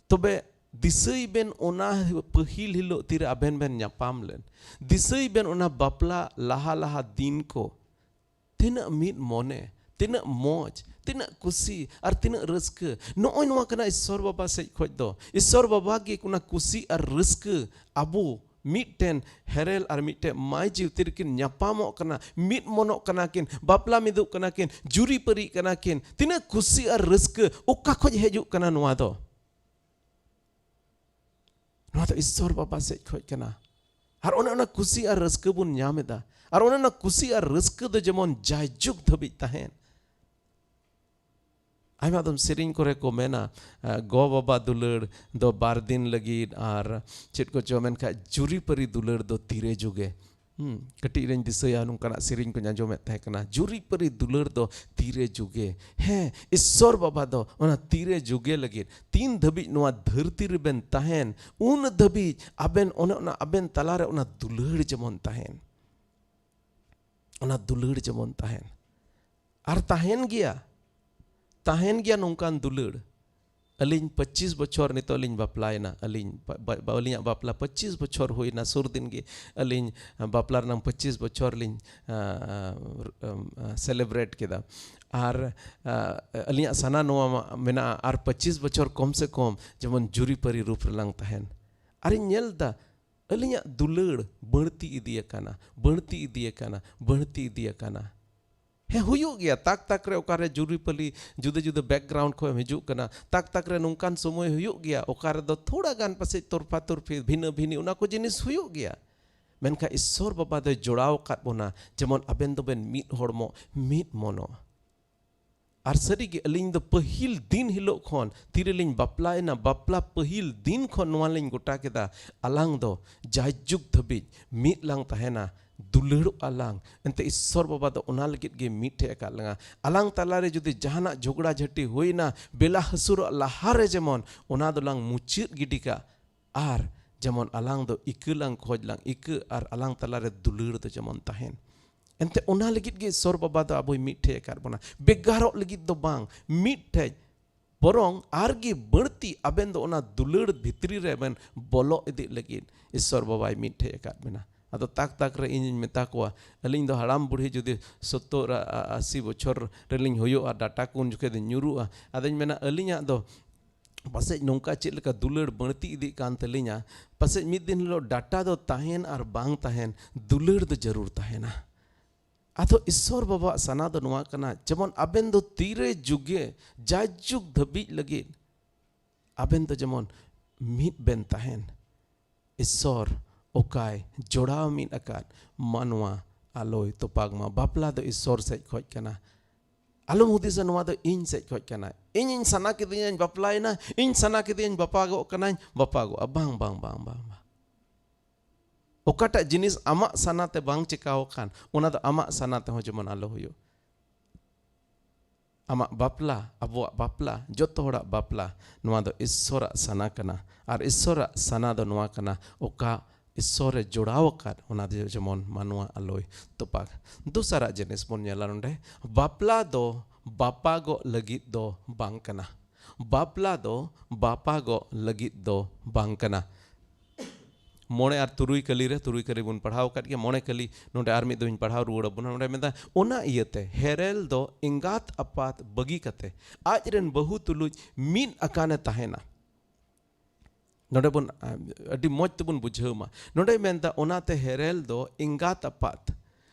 ᱛᱚᱵᱮ ᱫᱤᱥᱟᱹᱭ ᱵᱮᱱ ᱚᱱᱟ ᱯᱟᱹᱦᱤᱞ ᱦᱤᱞᱳᱜ ᱛᱤᱨᱮ ᱟᱵᱮᱱ ᱵᱮᱱ ᱧᱟᱯᱟᱢ ᱞᱮᱱ, ᱫᱤᱥᱟᱹᱭ ᱵᱮᱱ ᱚᱱᱟ ᱵᱟᱯᱞᱟ ᱞᱟᱦᱟ ᱞᱟᱦᱟ ᱫᱤᱱ ᱠᱚ, ᱛᱤᱱᱟᱹᱜ ᱢᱤᱫ ᱢᱚᱱᱮ, ᱛᱤᱱᱟᱹᱜ ᱢᱚᱡᱽ, ᱛᱤᱱᱟᱹᱜ ᱠᱩᱥᱤ ᱟᱨ ᱛᱤᱱᱟᱹᱜ ᱨᱟᱹᱥᱠᱟᱹ᱾ ᱱᱚᱜᱼᱚᱭ ᱱᱚᱣᱟ ᱠᱟᱱᱟ ᱤᱥᱥᱚᱨ ᱵᱟᱵᱟ ᱥᱮᱡ ᱠᱷᱚᱡ ᱫᱚ᱾ ᱤᱥᱥᱚᱨ ᱵᱟᱵᱟ ᱜᱮ ᱚᱱᱟ ᱠᱩᱥᱤ ᱟᱨ ᱨᱟᱹᱥᱠᱟᱹ ᱟᱵᱚ ᱢᱤᱫᱴᱮᱱ ᱦᱮᱨᱮᱞ ᱟᱨ ᱢᱤᱫᱴᱮᱱ ᱢᱟᱭ ᱡᱤᱣᱤ ᱛᱤᱨᱮᱠᱤᱱ ᱧᱟᱯᱟᱢᱚᱜ ᱠᱟᱱᱟ, ᱢᱤᱫ ᱢᱚᱱᱚᱜ ᱠᱟᱱᱟ ᱠᱤᱱ, ᱵᱟᱯᱞᱟ ᱢᱤᱫᱚᱜ ᱠᱟᱱᱟ ᱠᱤᱱ, ᱡᱩᱨᱤᱯᱟᱹᱨᱤᱜ ᱠᱟᱱᱟ ᱠᱤᱱ, ᱛᱤᱱᱟᱹᱜ ᱠᱩᱥᱤ ᱟᱨ ᱨᱟᱹᱥᱠᱟᱹ ᱚᱠᱟ ᱠᱷᱚᱡ ᱦᱤᱡᱩᱜ ᱠᱟᱱᱟ ᱱᱚᱣᱟ ᱫᱚ? ᱱᱚᱣᱟ ᱫᱚ ᱤᱥᱥᱚᱨ ᱵᱟᱵᱟ ᱥᱮᱡ ᱠᱷᱚᱡ ᱠᱟᱱᱟ᱾ ᱟᱨ ᱚᱱᱮ ᱚᱱᱟ ᱠᱩᱥᱤ ᱟᱨ ᱨᱟᱹᱥᱠᱟᱹ ᱵᱚᱱ ᱧᱟᱢ ᱮᱫᱟ᱾ ᱟᱨ ᱚᱱᱮ ᱚᱱᱟ ᱠᱩᱥᱤ ᱟᱨ ᱨᱟᱹᱥᱠᱟᱹ ᱫᱚ ᱡᱮᱢᱚᱱ ᱡᱟᱭᱡᱩᱜᱽ ᱫᱷᱟᱹᱵᱤᱡ ᱛᱟᱦᱮᱱ᱾ ᱟᱭᱢᱟ ᱫᱚᱢ ᱥᱮᱨᱮᱧ ᱠᱚᱨᱮ ᱠᱚ ᱢᱮᱱᱟ, ᱟ, ᱜᱚ ᱵᱟᱵᱟ ᱫᱩᱞᱟᱹᱲ ᱫᱚ ᱵᱟᱨ ᱫᱤᱱ ᱞᱟᱹᱜᱤᱫ, ᱟᱨ ᱪᱮᱫ ᱠᱚᱪᱚ ᱢᱮᱱᱠᱷᱟᱡ ᱡᱩᱨᱤᱯᱟᱹᱨᱤ ᱫᱩᱞᱟᱹᱲ ᱫᱚ ᱛᱤᱨᱮ ᱡᱩᱜᱮ᱾ ᱦᱩᱸ, ᱠᱟᱹᱴᱤᱡ ᱨᱮᱧ ᱫᱤᱥᱟᱹᱭᱟ, ᱱᱚᱝᱠᱟᱱᱟᱜ ᱥᱮᱨᱮᱧ ᱠᱚᱧ ᱟᱸᱡᱚᱢᱮᱫ ᱛᱟᱦᱮᱸ ᱠᱟᱱᱟ, ᱡᱩᱨᱤᱯᱟᱹᱨᱤ ᱫᱩᱞᱟᱹᱲ ᱫᱚ ᱛᱤᱨᱮ ᱡᱩᱜᱮ᱾ ᱦᱮᱸ, ᱤᱥᱥᱚᱨ ᱵᱟᱵᱟ ᱫᱚ ᱚᱱᱟ ᱛᱤᱨᱮ ᱡᱩᱜᱮ ᱞᱟᱹᱜᱤᱫ, ᱛᱤᱱ ᱫᱷᱟᱹᱵᱤᱡ ᱱᱚᱣᱟ ᱫᱷᱟᱹᱨᱛᱤ ᱨᱮᱵᱮᱱ ᱛᱟᱦᱮᱱ, ᱩᱱ ᱫᱷᱟᱹᱵᱤᱡ ᱟᱵᱮᱱ ᱚᱱᱮ ᱚᱱᱟ ᱟᱵᱮᱱ ᱛᱟᱞᱟᱨᱮ ᱚᱱᱟ ᱫᱩᱞᱟᱹᱲ ᱡᱮᱢᱚᱱ ᱛᱟᱦᱮᱱ, ᱚᱱᱟ ᱫᱩᱞᱟᱹᱲ ᱡᱮᱢᱚᱱ ᱛᱟᱦᱮᱱ᱾ ᱟᱨ ᱛᱟᱦᱮᱱ ᱜᱮᱭᱟ, ᱛᱟᱦᱮᱱ ᱜᱮᱭᱟ ᱱᱚᱝᱠᱟᱱ ᱫᱩᱞᱟᱹᱲ᱾ ᱟᱹᱞᱤᱧ ᱯᱚᱸᱪᱤᱥ ᱵᱚᱪᱷᱚᱨ ᱱᱤᱛᱚᱜ ᱞᱤᱧ ᱵᱟᱯᱞᱟᱭᱮᱱᱟ᱾ ᱟᱹᱞᱤᱧ ᱵᱟ-, ᱵᱟ-, ᱟᱹᱞᱤᱧᱟᱜ ᱵᱟᱯᱞᱟ ᱯᱚᱸᱪᱤᱥ ᱵᱚᱪᱷᱚᱨ ᱦᱩᱭᱱᱟ᱾ ᱥᱩᱨ ᱫᱤᱱ ᱜᱮ ᱟᱹᱞᱤᱧ ᱵᱟᱯᱞᱟ ᱨᱮᱱᱟᱝ ᱯᱚᱸᱪᱤᱥ ᱵᱚᱪᱷᱚᱨ ᱞᱤᱧ, ᱟ, ᱟ, ᱟ, celebrate ᱠᱮᱫᱟ᱾ ᱟᱨ, ᱟ, ᱟᱹᱞᱤᱧᱟᱜ ᱥᱟᱱᱟ ᱱᱚᱣᱟ ᱢᱟ-, ᱢᱮᱱᱟᱜᱼᱟ, ᱟᱨ ᱯᱚᱸᱪᱤᱥ ᱵᱚᱪᱷᱚᱨ ᱠᱚᱢ ᱥᱮ ᱠᱚᱢ ᱡᱮᱢᱚᱱ ᱡᱩᱨᱤᱯᱟᱹᱨᱤ ᱨᱩᱯ ᱨᱮᱞᱟᱝ ᱛᱟᱦᱮᱱ᱾ ᱟᱨᱤᱧ ᱧᱮᱞ ᱮᱫᱟ, ᱟᱹᱞᱤᱧᱟᱜ ᱫᱩᱞᱟᱹᱲ ᱵᱟᱹᱲᱛᱤ ᱤᱫᱤ ᱟᱠᱟᱱᱟ, ᱵᱟᱹᱲᱛᱤ ᱤᱫᱤ ᱟᱠᱟᱱᱟ, ᱵᱟᱹᱲᱛᱤ ᱤᱫᱤ ᱟᱠᱟᱱᱟ᱾ ᱦᱮᱸ, ᱦᱩᱭᱩᱜ ᱜᱮᱭᱟ, ᱛᱟᱠ ᱛᱟᱠ ᱨᱮ ᱚᱠᱟᱨᱮ ᱡᱩᱨᱤᱯᱟᱹᱞᱤ ᱡᱩᱫᱟᱹ ᱡᱩᱫᱟᱹ background ᱠᱷᱚᱱ ᱮᱢ ᱦᱤᱡᱩᱜ ᱠᱟᱱᱟ, ᱛᱟᱠ ᱛᱟᱠ ᱨᱮ ᱱᱚᱝᱠᱟᱱ ᱥᱚᱢᱚᱭ ᱦᱩᱭᱩᱜ ᱜᱮᱭᱟ, ᱚᱠᱟ ᱨᱮᱫᱚ ᱛᱷᱚᱲᱟ ᱜᱟᱱ ᱯᱟᱥᱮᱡ ᱛᱚᱨᱯᱷᱟ ᱛᱚᱨᱯᱷᱤ, ᱵᱷᱤᱱᱟᱹ ᱵᱷᱤᱱᱤ, ᱚᱱᱟ ᱠᱚ ᱡᱤᱱᱤᱥ ᱦᱩᱭᱩᱜ ᱜᱮᱭᱟ᱾ ᱢᱮᱱᱠᱷᱟᱱ ᱤᱥᱥᱚᱨ ᱵᱟᱵᱟ ᱫᱚᱭ ᱡᱚᱲᱟᱣ ᱟᱠᱟᱫ ᱵᱚᱱᱟ, ᱡᱮᱢᱚᱱ ᱟᱵᱮᱱ ᱫᱚᱵᱮᱱ ᱢᱤᱫ ᱦᱚᱲᱢᱚ, ᱢᱤᱫ ᱢᱚᱱᱚ᱾ ᱟᱨ ᱥᱟᱹᱨᱤᱜᱮ, ᱟᱹᱞᱤᱧ ᱫᱚ ᱯᱟᱹᱦᱤᱞ ᱫᱤᱱ ᱦᱤᱞᱳᱜ ᱠᱷᱚᱱ, ᱛᱤᱨᱮᱞᱤᱧ ᱵᱟᱯᱞᱟᱭᱮᱱᱟ, ᱵᱟᱯᱞᱟ ᱯᱟᱹᱦᱤᱞ ᱫᱤᱱ ᱠᱷᱚᱱ ᱱᱚᱣᱟ ᱞᱤᱧ ᱜᱚᱴᱟ ᱠᱮᱫᱟ, ᱟᱞᱟᱝ ᱫᱚ ᱡᱟᱭᱡᱩᱜᱽ ᱫᱷᱟᱹᱵᱤᱡ ᱢᱤᱫ ᱞᱟᱝ ᱛᱟᱦᱮᱱᱟ, ᱫᱩᱞᱟᱹᱲᱚᱜᱼᱟ ᱞᱟᱝ᱾ ᱮᱱᱛᱮ ᱤᱥᱥᱚᱨ ᱵᱟᱵᱟ ᱫᱚ ᱚᱱᱟ ᱞᱟᱹᱜᱤᱫ ᱜᱮ ᱢᱤᱫ ᱴᱷᱮᱡ ᱟᱠᱟᱫ ᱞᱟᱝᱟ᱾ ᱟᱞᱟᱝ ᱛᱟᱞᱟᱨᱮ ᱡᱩᱫᱤ ᱡᱟᱦᱟᱱᱟᱜ ᱡᱷᱚᱜᱽᱲᱟ ᱡᱷᱟᱹᱴᱤ ᱦᱩᱭᱱᱟ, ᱵᱮᱞᱟ ᱦᱟᱹᱥᱩᱨᱚᱜ ᱞᱟᱦᱟᱨᱮ ᱡᱮᱢᱚᱱ ᱚᱱᱟ ᱫᱚᱞᱟᱝ ᱢᱩᱪᱟᱹᱫ ᱜᱤᱰᱤ ᱠᱟᱜ᱾ ᱟᱨ ᱡᱮᱢᱚᱱ ᱟᱞᱟᱝ ᱫᱚ ᱤᱠᱟᱹ ᱞᱟᱝ ᱠᱷᱚᱡᱽ ᱞᱟᱝ ᱤᱠᱟᱹ, ᱟᱨ ᱟᱞᱟᱝ ᱛᱟᱞᱟᱨᱮ ᱫᱩᱞᱟᱹᱲ ᱫᱚ ᱡᱮᱢᱚᱱ ᱛᱟᱦᱮᱱ᱾ ᱮᱱᱛᱮ ᱚᱱᱟ ᱞᱟᱹᱜᱤᱫ ᱜᱮ ᱤᱥᱥᱚᱨ ᱵᱟᱵᱟ ᱫᱚ ᱟᱵᱚᱭ ᱢᱤᱫ ᱴᱷᱮᱡ ᱟᱠᱟᱫ ᱵᱚᱱᱟ, ᱵᱷᱮᱜᱟᱨᱚᱜ ᱞᱟᱹᱜᱤᱫ ᱫᱚ ᱵᱟᱝ, ᱢᱤᱫ ᱴᱷᱮᱡ᱾ ᱵᱚᱨᱚᱝ ᱟᱨ ᱜᱮ ᱵᱟᱹᱲᱛᱤ ᱟᱵᱮᱱ ᱫᱚ ᱚᱱᱟ ᱫᱩᱞᱟᱹᱲ ᱵᱷᱤᱛᱨᱤ ᱨᱮ ᱵᱮᱱ ᱵᱚᱞᱚ ᱤᱫᱤᱜ ᱞᱟᱹᱜᱤᱫ ᱤᱥᱥᱚᱨ ᱵᱟᱵᱟᱭ ᱢᱤᱫ ᱴᱷᱮᱡ ᱟᱠᱟᱫ ᱵᱮᱱᱟ᱾ ᱟᱫᱚ ᱛᱟᱠ ᱛᱟᱠ ᱨᱮ ᱤᱧᱤᱧ ᱢᱮᱛᱟ ᱠᱚᱣᱟ, ᱟᱹᱞᱤᱧ ᱫᱚ ᱦᱟᱲᱟᱢ ᱵᱩᱲᱦᱤ ᱡᱩᱫᱤ ᱥᱚᱛᱛᱚᱨ, ᱟ-, ᱟ-, ᱟᱥᱤ ᱵᱚᱪᱷᱚᱨ ᱨᱮᱞᱤᱧ ᱦᱩᱭᱩᱜᱼᱟ, ᱰᱟᱴᱟ ᱠᱚ ᱩᱱ ᱡᱚᱠᱷᱮᱡ ᱫᱚ ᱧᱩᱨᱩᱜᱼᱟ᱾ ᱟᱫᱚᱧ ᱢᱮᱱᱟ, ᱟᱹᱞᱤᱧᱟᱜ ᱫᱚ ᱯᱟᱥᱮᱡ ᱱᱚᱝᱠᱟ ᱪᱮᱫ ᱞᱮᱠᱟ ᱫᱩᱞᱟᱹᱲ ᱵᱟᱹᱲᱛᱤ ᱤᱫᱤᱜ ᱠᱟᱱ ᱛᱟᱹᱞᱤᱧᱟ, ᱯᱟᱥᱮᱡ ᱢᱤᱫ ᱫᱤᱱ ᱦᱤᱞᱳᱜ ᱰᱟᱴᱟ ᱫᱚ ᱛᱟᱦᱮᱱ ᱟᱨ ᱵᱟᱝ ᱛᱟᱦᱮᱱ, ᱫᱩᱞᱟᱹᱲ ᱫᱚ ᱡᱟᱹᱨᱩᱲ ᱛᱟᱦᱮᱱᱟ᱾ ᱟᱫᱚ ᱤᱥᱥᱚᱨ ᱵᱟᱵᱟᱣᱟᱜ ᱥᱟᱱᱟ ᱫᱚ ᱱᱚᱣᱟ ᱠᱟᱱᱟ, ᱡᱮᱢᱚᱱ ᱟᱵᱮᱱ ᱫᱚ ᱛᱤᱨᱮ ᱡᱩᱜᱮ ᱡᱟᱭᱡᱩᱜᱽ ᱫᱷᱟᱹᱵᱤᱡ ᱞᱟᱹᱜᱤᱫ ᱟᱵᱮᱱ ᱫᱚ ᱡᱮᱢᱚᱱ ᱢᱤᱫ ᱵᱮᱱ ᱛᱟᱦᱮᱱ᱾ ᱤᱥᱥᱚᱨ ᱚᱠᱟᱭ ᱡᱚᱲᱟᱣ ᱢᱤᱫ ᱟᱠᱟᱫ, ᱢᱟᱱᱣᱟ ᱟᱞᱚᱭ ᱛᱚᱯᱟᱜ ᱢᱟ᱾ ᱵᱟᱯᱞᱟ ᱫᱚ ᱤᱥᱥᱚᱨ ᱥᱮᱡ ᱠᱷᱚᱡ ᱠᱟᱱᱟ᱾ ᱟᱞᱚᱢ ᱦᱩᱫᱤᱥᱟ ᱱᱚᱣᱟ ᱫᱚ ᱤᱧ ᱥᱮᱡ ᱠᱷᱚᱡ ᱠᱟᱱᱟ, ᱤᱧ, ᱤᱧ ᱥᱟᱱᱟ ᱠᱤᱫᱤᱧᱟᱧ ᱵᱟᱯᱞᱟᱭᱮᱱᱟ, ᱤᱧ ᱥᱟᱱᱟ ᱠᱤᱫᱤᱧᱟᱧ ᱵᱟᱯᱟᱜᱚᱜ ᱠᱟᱱᱟᱧ, ᱵᱟᱯᱟᱜᱚᱜᱼᱟ᱾ ᱵᱟᱝ, ᱵᱟᱝ, ᱵᱟᱝ, ᱵᱟᱝ, ᱵᱟᱝ᱾ ᱚᱠᱟᱴᱟᱜ ᱡᱤᱱᱤᱥ ᱟᱢᱟᱜ ᱥᱟᱱᱟᱛᱮ ᱵᱟᱝ ᱪᱮᱠᱟᱣ ᱟᱠᱟᱱ, ᱚᱱᱟ ᱫᱚ ᱟᱢᱟᱜ ᱥᱟᱱᱟ ᱛᱮᱦᱚᱸ ᱡᱮᱢᱚᱱ ᱟᱞᱚ ᱦᱩᱭᱩᱜ᱾ ᱟᱢᱟᱜ ᱵᱟᱯᱞᱟ, ᱟᱵᱚᱣᱟᱜ ᱵᱟᱯᱞᱟ, ᱡᱚᱛᱚ ᱦᱚᱲᱟᱜ ᱵᱟᱯᱞᱟ, ᱱᱚᱣᱟ ᱫᱚ ᱤᱥᱥᱚᱨᱟᱜ ᱥᱟᱱᱟ ᱠᱟᱱᱟ᱾ ᱟᱨ ᱤᱥᱥᱚᱨᱟᱜ ᱥᱟᱱᱟ ᱫᱚ ᱱᱚᱣᱟ ᱠᱟᱱᱟ, ᱚᱠᱟ ᱤᱥᱥᱚᱨᱮ ᱡᱚᱲᱟᱣ ᱟᱠᱟᱫ, ᱚᱱᱟ ᱫᱚ ᱡᱮᱢᱚᱱ ᱢᱟᱱᱣᱟ ᱟᱞᱚᱭ ᱛᱚᱯᱟᱜ᱾ ᱫᱚᱥᱟᱨᱟᱜ ᱡᱤᱱᱤᱥ ᱵᱚᱱ ᱧᱮᱞᱟ ᱱᱚᱰᱮ, ᱵᱟᱯᱞᱟ ᱫᱚ ᱵᱟᱯᱟᱜᱚᱜ ᱞᱟᱹᱜᱤᱫ ᱫᱚ ᱵᱟᱝ ᱠᱟᱱᱟ᱾ ᱵᱟᱯᱞᱟ ᱫᱚ ᱵᱟᱯᱟᱜᱚᱜ ᱞᱟᱹᱜᱤᱫ ᱫᱚ ᱵᱟᱝ ᱠᱟᱱᱟ᱾ ᱢᱚᱬᱮ ᱟᱨ ᱛᱩᱨᱩᱭ ᱠᱟᱹᱞᱤ ᱨᱮ, ᱛᱩᱨᱩᱭ ᱠᱟᱹᱞᱤ ᱵᱚᱱ ᱯᱟᱲᱦᱟᱣ ᱟᱠᱟᱫ ᱜᱮᱭᱟ, ᱢᱚᱬᱮ ᱠᱟᱹᱞᱤ ᱱᱚᱰᱮ ᱟᱨ ᱢᱤᱫ ᱫᱷᱟᱣ ᱤᱧ ᱯᱟᱲᱦᱟᱣ ᱨᱩᱣᱟᱹᱲ ᱟᱵᱚᱱᱟ᱾ ᱱᱚᱰᱮ ᱢᱮᱱᱫᱟ, ᱚᱱᱟ ᱤᱭᱟᱹᱛᱮ ᱦᱮᱨᱮᱞ ᱫᱚ ᱮᱸᱜᱟᱛ ᱟᱯᱟᱛ ᱵᱟᱹᱜᱤ ᱠᱟᱛᱮ ᱟᱡ ᱨᱮᱱ ᱵᱟᱹᱦᱩ ᱛᱩᱞᱩᱡ ᱢᱤᱫ ᱟᱠᱟᱱᱮ ᱛᱟᱦᱮᱱᱟ᱾ ᱱᱚᱰᱮ ᱵᱚᱱ, ᱟ, ᱟᱹᱰᱤ ᱢᱚᱡᱽ ᱛᱮᱵᱚᱱ ᱵᱩᱡᱷᱟᱹᱣ ᱢᱟ᱾ ᱱᱚᱰᱮ ᱢᱮᱱᱫᱟ, ᱚᱱᱟᱛᱮ ᱦᱮᱨᱮᱞ ᱫᱚ ᱮᱸᱜᱟᱛ ᱟᱯᱟᱛ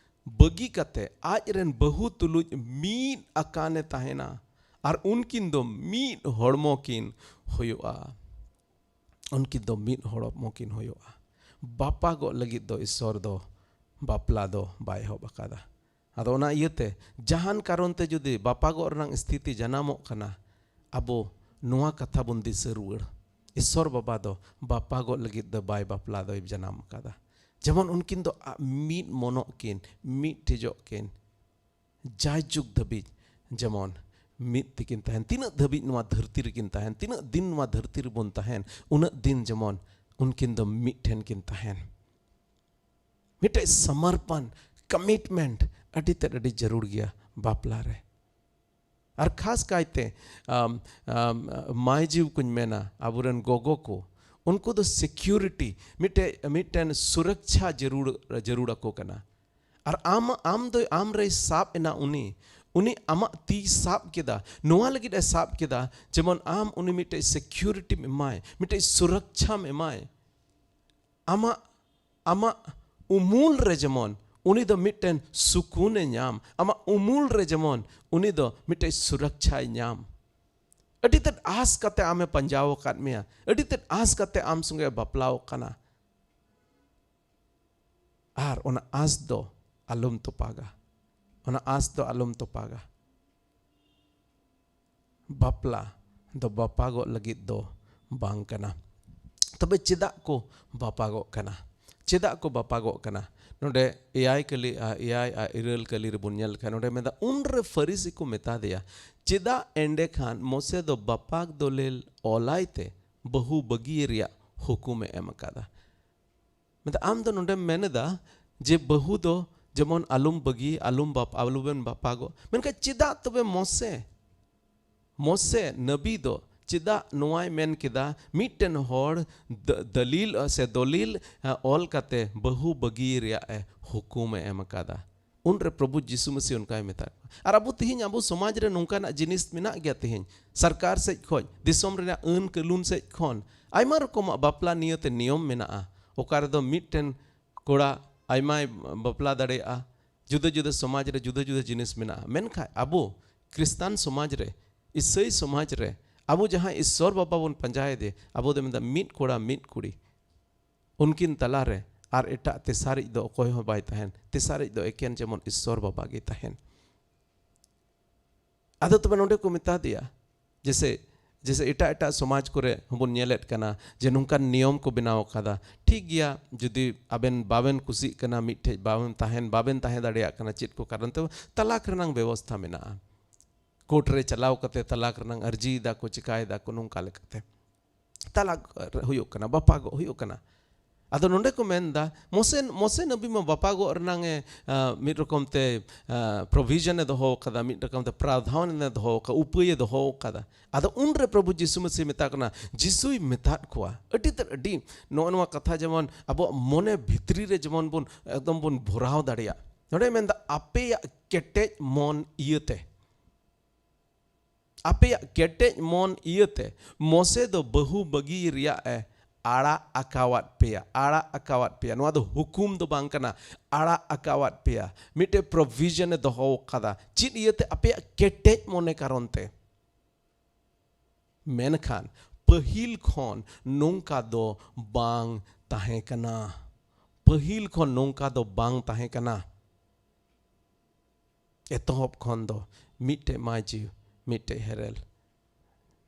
ᱵᱟᱹᱜᱤ ᱠᱟᱛᱮ ᱟᱡ ᱨᱮᱱ ᱵᱟᱹᱦᱩ ᱛᱩᱞᱩᱡ ᱢᱤᱫ ᱟᱠᱟᱱᱮ ᱛᱟᱦᱮᱱᱟ, ᱟᱨ ᱩᱱᱠᱤᱱ ᱫᱚ ᱢᱤᱫ ᱦᱚᱲᱢᱚ ᱠᱤᱱ ᱦᱩᱭᱩᱜᱼᱟ᱾ ᱩᱱᱠᱤᱱ ᱫᱚ ᱢᱤᱫ ᱦᱚᱲᱢᱚ ᱠᱤᱱ ᱦᱩᱭᱩᱜᱼᱟ᱾ ᱵᱟᱯᱟᱜᱚᱜ ᱞᱟᱹᱜᱤᱫ ᱫᱚ ᱤᱥᱥᱚᱨ ᱫᱚ ᱵᱟᱯᱞᱟ ᱫᱚ ᱵᱟᱭ ᱮᱦᱚᱵ ᱟᱠᱟᱫᱟ᱾ ᱟᱫᱚ ᱚᱱᱟ ᱤᱭᱟᱹᱛᱮ ᱡᱟᱦᱟᱱ ᱠᱟᱨᱚᱱ ᱛᱮ ᱡᱩᱫᱤ ᱵᱟᱯᱟᱜᱚᱜ ᱨᱮᱱᱟᱜ ᱥᱛᱷᱤᱛᱤ ᱡᱟᱱᱟᱢᱚᱜ ᱠᱟᱱᱟ, ᱟᱵᱚ ᱱᱚᱣᱟ ᱠᱟᱛᱷᱟ ᱵᱚᱱ ᱫᱤᱥᱟᱹ ᱨᱩᱣᱟᱹᱲ, ᱤᱥᱥᱚᱨ ᱵᱟᱵᱟ ᱫᱚ ᱵᱟᱯᱟᱜᱚᱜ ᱞᱟᱹᱜᱤᱫ ᱫᱚ ᱵᱟᱭ ᱵᱟᱯᱞᱟ ᱫᱚᱭ ᱡᱟᱱᱟᱢ ᱟᱠᱟᱫᱟ᱾ ᱡᱮᱢᱚᱱ ᱩᱱᱠᱤᱱ ᱫᱚ ᱟ-, ᱢᱤᱫ ᱢᱚᱱᱚᱜ ᱠᱤᱱ, ᱢᱤᱫ ᱴᱷᱤᱡᱚᱜ ᱠᱤᱱ, ᱡᱟᱭᱡᱩᱜᱽ ᱫᱷᱟᱹᱵᱤᱡ ᱡᱮᱢᱚᱱ ᱢᱤᱫ ᱛᱮᱠᱤᱱ ᱛᱟᱦᱮᱱ, ᱛᱤᱱᱟᱹᱜ ᱫᱷᱟᱹᱵᱤᱡ ᱱᱚᱣᱟ ᱫᱷᱟᱹᱨᱛᱤ ᱨᱮᱠᱤᱱ ᱛᱟᱦᱮᱱ, ᱛᱤᱱᱟᱹᱜ ᱫᱤᱱ ᱱᱚᱣᱟ ᱫᱷᱟᱹᱨᱛᱤ ᱨᱮᱵᱚᱱ ᱛᱟᱦᱮᱱ, ᱩᱱᱟᱹᱜ ᱫᱤᱱ ᱡᱮᱢᱚᱱ ᱩᱱᱠᱤᱱ ᱫᱚ ᱢᱤᱫ ᱴᱷᱮᱱ ᱠᱤᱱ ᱛᱟᱦᱮᱱ᱾ ᱢᱤᱫᱴᱮᱡ ᱥᱚᱢᱚᱨᱯᱚᱱ, ᱠᱚᱢᱤᱴᱢᱮᱱᱴ ᱟᱹᱰᱤ ᱛᱮᱫ ᱟᱹᱰᱤ ᱡᱟᱹᱨᱩᱲ ᱜᱮᱭᱟ ᱵᱟᱯᱞᱟ ᱨᱮ᱾ ᱟᱨ ᱠᱷᱟᱥ ᱠᱟᱭᱛᱮ, ᱟᱢ, ᱟᱢ, ᱢᱟᱹᱭ ᱡᱤᱣᱤ ᱠᱚᱧ ᱢᱮᱱᱟ, ᱟᱵᱚᱨᱮᱱ ᱜᱚᱜᱚ ᱠᱚ, ᱩᱱᱠᱩ ᱫᱚ ᱥᱤᱠᱤᱭᱩᱨᱤᱴᱤ, ᱢᱤᱫᱴᱮᱡ, ᱢᱤᱫᱴᱮᱱ ᱥᱩᱨᱚᱠᱪᱷᱟ ᱡᱟᱹᱨᱩᱲ, ᱡᱟᱹᱨᱩᱲ ᱟᱠᱚ ᱠᱟᱱᱟ᱾ ᱟᱨ ᱟᱢ, ᱟᱢ ᱫᱚ, ᱟᱢ ᱨᱮᱭ ᱥᱟᱵ ᱮᱱᱟ ᱩᱱᱤ, ᱩᱱᱤ ᱟᱢᱟᱜ ᱛᱤ ᱥᱟᱵ ᱠᱮᱫᱟ, ᱱᱚᱣᱟ ᱞᱟᱹᱜᱤᱫ ᱮ ᱥᱟᱵ ᱠᱮᱫᱟ, ᱡᱮᱢᱚᱱ ᱟᱢ ᱩᱱᱤ ᱢᱤᱫᱴᱮᱡ ᱥᱤᱠᱤᱭᱩᱨᱤᱴᱤᱢ ᱮᱢᱟᱭ, ᱢᱤᱫᱴᱮᱡ ᱥᱩᱨᱚᱠᱪᱷᱟᱢ ᱮᱢᱟᱭ᱾ ᱟᱢᱟᱜ, ᱟᱢᱟᱜ ᱩᱢᱩᱞ ᱨᱮ ᱡᱮᱢᱚᱱ ᱩᱱᱤ ᱫᱚ ᱢᱤᱫᱴᱮᱱ ᱥᱩᱠᱩᱱᱮ ᱧᱟᱢ, ᱟᱢᱟᱜ ᱩᱢᱩᱞ ᱨᱮ ᱡᱮᱢᱚᱱ ᱩᱱᱤ ᱫᱚ ᱢᱤᱫᱴᱮᱡ ᱥᱩᱨᱚᱠᱪᱷᱟᱭ ᱧᱟᱢ᱾ ᱟᱹᱰᱤ ᱛᱮᱫ ᱟᱸᱥ ᱠᱟᱛᱮ ᱟᱢᱮ ᱯᱟᱸᱡᱟᱣ ᱟᱠᱟᱫ ᱢᱮᱭᱟ, ᱟᱹᱰᱤ ᱛᱮᱫ ᱟᱸᱥ ᱠᱟᱛᱮ ᱟᱢ ᱥᱚᱸᱜᱮ ᱵᱟᱯᱞᱟᱣ ᱠᱟᱱᱟ᱾ ᱟᱨ ᱚᱱᱟ ᱟᱸᱥ ᱫᱚ ᱟᱞᱚᱢ ᱛᱚᱯᱟᱜᱟ, ᱚᱱᱟ ᱟᱸᱥ ᱫᱚ ᱟᱞᱚᱢ ᱛᱚᱯᱟᱜᱟ᱾ ᱵᱟᱯᱞᱟ ᱫᱚ ᱵᱟᱯᱟᱜᱚᱜ ᱞᱟᱹᱜᱤᱫ ᱫᱚ ᱵᱟᱝ ᱠᱟᱱᱟ᱾ ᱛᱚᱵᱮ ᱪᱮᱫᱟᱜ ᱠᱚ ᱵᱟᱯᱟᱜᱚᱜ ᱠᱟᱱᱟ? ᱪᱮᱫᱟᱜ ᱠᱚ ᱵᱟᱯᱟᱜᱚᱜ ᱠᱟᱱᱟ? ᱱᱚᱰᱮ ᱮᱭᱟᱭ ᱠᱟᱹᱞᱤ, ᱟ, ᱮᱭᱟᱭ ᱟᱨ ᱤᱨᱟᱹᱞ ᱠᱟᱹᱞᱤ ᱨᱮᱵᱚᱱ ᱧᱮᱞ ᱞᱮᱠᱷᱟᱱ, ᱱᱚᱰᱮ ᱢᱮᱱᱫᱟ, "ᱩᱱᱨᱮ ᱯᱷᱟᱹᱨᱤᱥᱤ ᱠᱚ ᱢᱮᱛᱟ ᱫᱮᱭᱟ, ᱪᱮᱫᱟᱜ ᱮᱸᱰᱮᱠᱷᱟᱱ ᱢᱳᱥᱮ ᱫᱚ ᱵᱟᱯᱟᱜ ᱫᱚᱞᱮ ᱚᱞᱟᱭ ᱛᱮ ᱵᱟᱹᱦᱩ ᱵᱟᱹᱜᱤ ᱨᱮᱭᱟᱜ ᱦᱩᱠᱩᱢᱮ ᱮᱢ ᱟᱠᱟᱫᱟ?" ᱢᱮᱱᱫᱟ, ᱟᱢ ᱫᱚ ᱱᱚᱰᱮᱢ ᱢᱮᱱ ᱮᱫᱟ ᱡᱮ ᱵᱟᱹᱦᱩ ᱫᱚ ᱡᱮᱢᱚᱱ ᱟᱞᱚᱢ ᱵᱟᱹᱜᱤ, ᱟᱞᱚᱢ ᱵᱟᱯ-, ᱟᱞᱚᱵᱮᱱ ᱵᱟᱯᱟᱜᱚᱜ᱾ ᱢᱮᱱᱠᱷᱟᱱ ᱪᱮᱫᱟᱜ ᱛᱚᱵᱮ ᱢᱳᱥᱮ, ᱢᱳᱥᱮ ᱱᱟᱵᱤ ᱫᱚ ᱪᱮᱫᱟᱜ ᱱᱚᱣᱟᱭ ᱢᱮᱱ ᱠᱮᱫᱟ, ᱢᱤᱫᱴᱮᱱ ᱦᱚᱲ ᱫ-, ᱫᱟᱹᱞᱤᱞ, ᱟ, ᱥᱮ ᱫᱚᱞᱤᱞ, ᱟ, ᱚᱞ ᱠᱟᱛᱮ ᱵᱟᱹᱦᱩ ᱵᱟᱹᱜᱤ ᱨᱮᱭᱟᱜ ᱮ ᱦᱩᱠᱩᱢ ᱮ ᱮᱢ ᱟᱠᱟᱫᱟ? ᱩᱱᱨᱮ ᱯᱨᱚᱵᱷᱩ ᱡᱤᱥᱩ ᱢᱟᱹᱥᱤ ᱚᱱᱠᱟᱭ ᱢᱮᱛᱟᱫ ᱠᱚᱣᱟ᱾ ᱟᱨ ᱟᱵᱚ ᱛᱮᱦᱮᱧ ᱟᱵᱚ ᱥᱚᱢᱟᱡᱽ ᱨᱮ ᱱᱚᱝᱠᱟᱱᱟᱜ ᱡᱤᱱᱤᱥ ᱢᱮᱱᱟᱜ ᱜᱮᱭᱟ᱾ ᱛᱮᱦᱮᱧ ᱥᱚᱨᱠᱟᱨ ᱥᱮᱫ ᱠᱷᱚᱱ, ᱫᱤᱥᱚᱢ ᱨᱮᱱᱟᱜ ᱟᱹᱱ ᱠᱟᱹᱱᱩᱱ ᱥᱮᱫ ᱠᱷᱚᱱ ᱟᱭᱢᱟ ᱨᱚᱠᱚᱢᱟᱜ ᱵᱟᱯᱞᱟ ᱱᱤᱭᱟᱹᱛᱮ ᱱᱤᱭᱚᱢ ᱢᱮᱱᱟᱜᱼᱟ, ᱚᱠᱟ ᱨᱮᱫᱚ ᱢᱤᱫᱴᱮᱱ ᱠᱚᱲᱟ ᱟᱭᱢᱟᱭ ᱵᱟᱯᱞᱟ ᱫᱟᱲᱮᱭᱟᱜᱼᱟ᱾ ᱡᱩᱫᱟᱹ ᱡᱩᱫᱟᱹ ᱥᱚᱢᱟᱡᱽ ᱨᱮ ᱡᱩᱫᱟᱹ ᱡᱩᱫᱟᱹ ᱡᱤᱱᱤᱥ ᱢᱮᱱᱟᱜᱼᱟ᱾ ᱢᱮᱱᱠᱷᱟᱱ ᱟᱵᱚ ᱠᱷᱨᱤᱥᱴᱟᱱ ᱥᱚᱢᱟᱡᱽ ᱨᱮ, ᱤᱥᱟᱹᱭ ᱥᱚᱢᱟᱡᱽ ᱨᱮ, ᱟᱵᱚ ᱡᱟᱦᱟᱸ ᱤᱥᱥᱚᱨ ᱵᱟᱵᱟ ᱵᱚᱱ ᱯᱟᱸᱡᱟᱭᱮᱫᱮ, ᱟᱵᱚ ᱫᱚ ᱢᱮᱱᱫᱟ ᱢᱤᱫ ᱠᱚᱲᱟ ᱢᱤᱫ ᱠᱩᱲᱤ᱾ ᱩᱱᱠᱤᱱ ᱛᱟᱞᱟᱨᱮ ᱟᱨ ᱮᱴᱟᱜ ᱛᱮᱥᱟᱨᱤᱡ ᱫᱚ ᱚᱠᱚᱭ ᱦᱚᱸ ᱵᱟᱭ ᱛᱟᱦᱮᱱ᱾ ᱛᱮᱥᱟᱨᱤᱡ ᱫᱚ ᱮᱠᱮᱱ ᱡᱮᱢᱚᱱ ᱤᱥᱥᱚᱨ ᱵᱟᱵᱟ ᱜᱮ ᱛᱟᱦᱮᱱ᱾ ᱟᱫᱚ ᱛᱚᱵᱮ ᱱᱚᱰᱮ ᱠᱚ ᱢᱮᱛᱟ ᱫᱮᱭᱟ, ᱡᱮᱥᱮ, ᱡᱮᱥᱮ ᱮᱴᱟᱜ ᱮᱴᱟᱜ ᱥᱚᱢᱟᱡᱽ ᱠᱚᱨᱮ ᱦᱚᱸᱵᱚᱱ ᱧᱮᱞᱮᱫ ᱠᱟᱱᱟ ᱡᱮ ᱱᱚᱝᱠᱟᱱ ᱱᱤᱭᱚᱢ ᱠᱚ ᱵᱮᱱᱟᱣ ᱟᱠᱟᱫᱟ᱾ ᱴᱷᱤᱠ ᱜᱮᱭᱟ, ᱡᱩᱫᱤ ᱟᱵᱮᱱ ᱵᱟᱵᱮᱱ ᱠᱩᱥᱤᱜ ᱠᱟᱱᱟ, ᱢᱤᱫᱴᱷᱮᱡ ᱵᱟᱵᱮᱱ ᱛᱟᱦᱮᱱ, ᱵᱟᱵᱮᱱ ᱛᱟᱦᱮᱸ ᱫᱟᱲᱮᱭᱟᱜ ᱠᱟᱱᱟ ᱪᱮᱫ ᱠᱚ ᱠᱟᱨᱚᱱ ᱛᱮ, ᱛᱟᱞᱟᱠ ᱨᱮᱱᱟᱝ ᱵᱮᱵᱚᱥᱛᱷᱟ ᱢᱮᱱᱟᱜᱼᱟ᱾ ᱠᱳᱨᱴ ᱨᱮ ᱪᱟᱞᱟᱣ ᱠᱟᱛᱮ ᱛᱟᱞᱟᱠ ᱨᱮᱱᱟᱝ ᱟᱨᱡᱤᱭ ᱫᱟᱠᱚ, ᱪᱤᱠᱟᱭ ᱫᱟᱠᱚ, ᱱᱚᱝᱠᱟ ᱞᱮᱠᱟᱛᱮ ᱛᱟᱞᱟᱠ ᱦᱩᱭᱩᱜ ᱠᱟᱱᱟ, ᱵᱟᱯᱟᱜᱚᱜ ᱦᱩᱭᱩᱜ ᱠᱟᱱᱟ᱾ ᱟᱫᱚ ᱱᱚᱰᱮ ᱠᱚ ᱢᱮᱱᱫᱟ, ᱢᱚᱥᱮ, ᱢᱚᱥᱮ ᱱᱟᱵᱤ ᱢᱟ ᱵᱟᱯᱟᱜᱚᱜ ᱨᱮᱱᱟᱝ ᱮ, ᱟ, ᱢᱤᱫ ᱨᱚᱠᱚᱢ ᱛᱮ, ᱟ, ᱯᱨᱚᱵᱷᱤᱡᱚᱱ ᱮ ᱫᱚᱦᱚ ᱟᱠᱟᱫᱟ, ᱢᱤᱫ ᱨᱚᱠᱚᱢ ᱛᱮ ᱯᱨᱟᱣᱫᱷᱟᱱ ᱮ ᱫᱚᱦᱚ ᱟᱠᱟᱫᱟ, ᱩᱯᱟᱹᱭ ᱮ ᱫᱚᱦᱚ ᱟᱠᱟᱫᱟ᱾ ᱟᱫᱚ ᱩᱱᱨᱮ ᱯᱨᱚᱵᱷᱩ ᱡᱤᱥᱩ ᱢᱟᱹᱥᱤ ᱢᱮᱛᱟ ᱠᱟᱱᱟ, ᱡᱤᱥᱩᱭ ᱢᱮᱛᱟᱫ ᱠᱚᱣᱟ, ᱟᱹᱰᱤ ᱛᱮᱫ, ᱟᱹᱰᱤ ᱱᱚᱜᱼᱚ ᱱᱚᱣᱟ ᱠᱟᱛᱷᱟ ᱡᱮᱢᱚᱱ ᱟᱵᱚᱣᱟᱜ ᱢᱚᱱᱮ ᱵᱷᱤᱛᱨᱤ ᱨᱮ ᱡᱮᱢᱚᱱ ᱵᱚᱱ ᱮᱠᱫᱚᱢ ᱵᱚᱱ ᱵᱷᱚᱨᱟᱣ ᱫᱟᱲᱮᱭᱟᱜ᱾ ᱱᱚᱰᱮ ᱢᱮᱱᱫᱟ, ᱟᱯᱮᱭᱟᱜ ᱠᱮᱴᱮᱡ ᱢᱚᱱ ᱤᱭᱟᱹᱛᱮ, ᱟᱯᱮᱭᱟᱜ ᱠᱮᱴᱮᱡ ᱢᱚᱱ ᱤᱭᱟᱹᱛᱮ ᱢᱚᱥᱮ ᱫᱚ ᱵᱟᱹᱦᱩ ᱵᱟᱹᱜᱤ ᱨᱮᱭᱟᱜ ᱮ ᱟᱲᱟᱜ ᱟᱠᱟᱣᱟᱫ ᱯᱮᱭᱟ, ᱟᱲᱟᱜ ᱟᱠᱟᱣᱟᱫ ᱯᱮᱭᱟ᱾ ᱱᱚᱣᱟ ᱫᱚ ᱦᱩᱠᱩᱢ ᱫᱚ ᱵᱟᱝ ᱠᱟᱱᱟ, ᱟᱲᱟᱜ ᱟᱠᱟᱣᱟᱫ ᱯᱮᱭᱟ᱾ ᱢᱤᱫᱴᱮᱡ ᱯᱨᱚᱵᱷᱤᱡᱚᱱ ᱮ ᱫᱚᱦᱚ ᱟᱠᱟᱫᱟ᱾ ᱪᱮᱫ ᱤᱭᱟᱹᱛᱮ? ᱟᱯᱮᱭᱟᱜ ᱠᱮᱴᱮᱡ ᱢᱚᱱᱮ ᱠᱟᱨᱚᱱ ᱛᱮ᱾ ᱢᱮᱱᱠᱷᱟᱱ ᱯᱟᱹᱦᱤᱞ ᱠᱷᱚᱱ ᱱᱚᱝᱠᱟ ᱫᱚ ᱵᱟᱝ ᱛᱟᱦᱮᱸ ᱠᱟᱱᱟ᱾ ᱯᱟᱹᱦᱤᱞ ᱠᱷᱚᱱ ᱱᱚᱝᱠᱟ ᱫᱚ ᱵᱟᱝ ᱛᱟᱦᱮᱸ ᱠᱟᱱᱟ᱾ ᱮᱛᱚᱦᱚᱵ ᱠᱷᱚᱱ ᱫᱚ ᱢᱤᱫᱴᱮᱡ ᱢᱟᱹᱡᱷᱤ, ᱢᱤᱫᱴᱮᱡ ᱦᱮᱨᱮᱞ,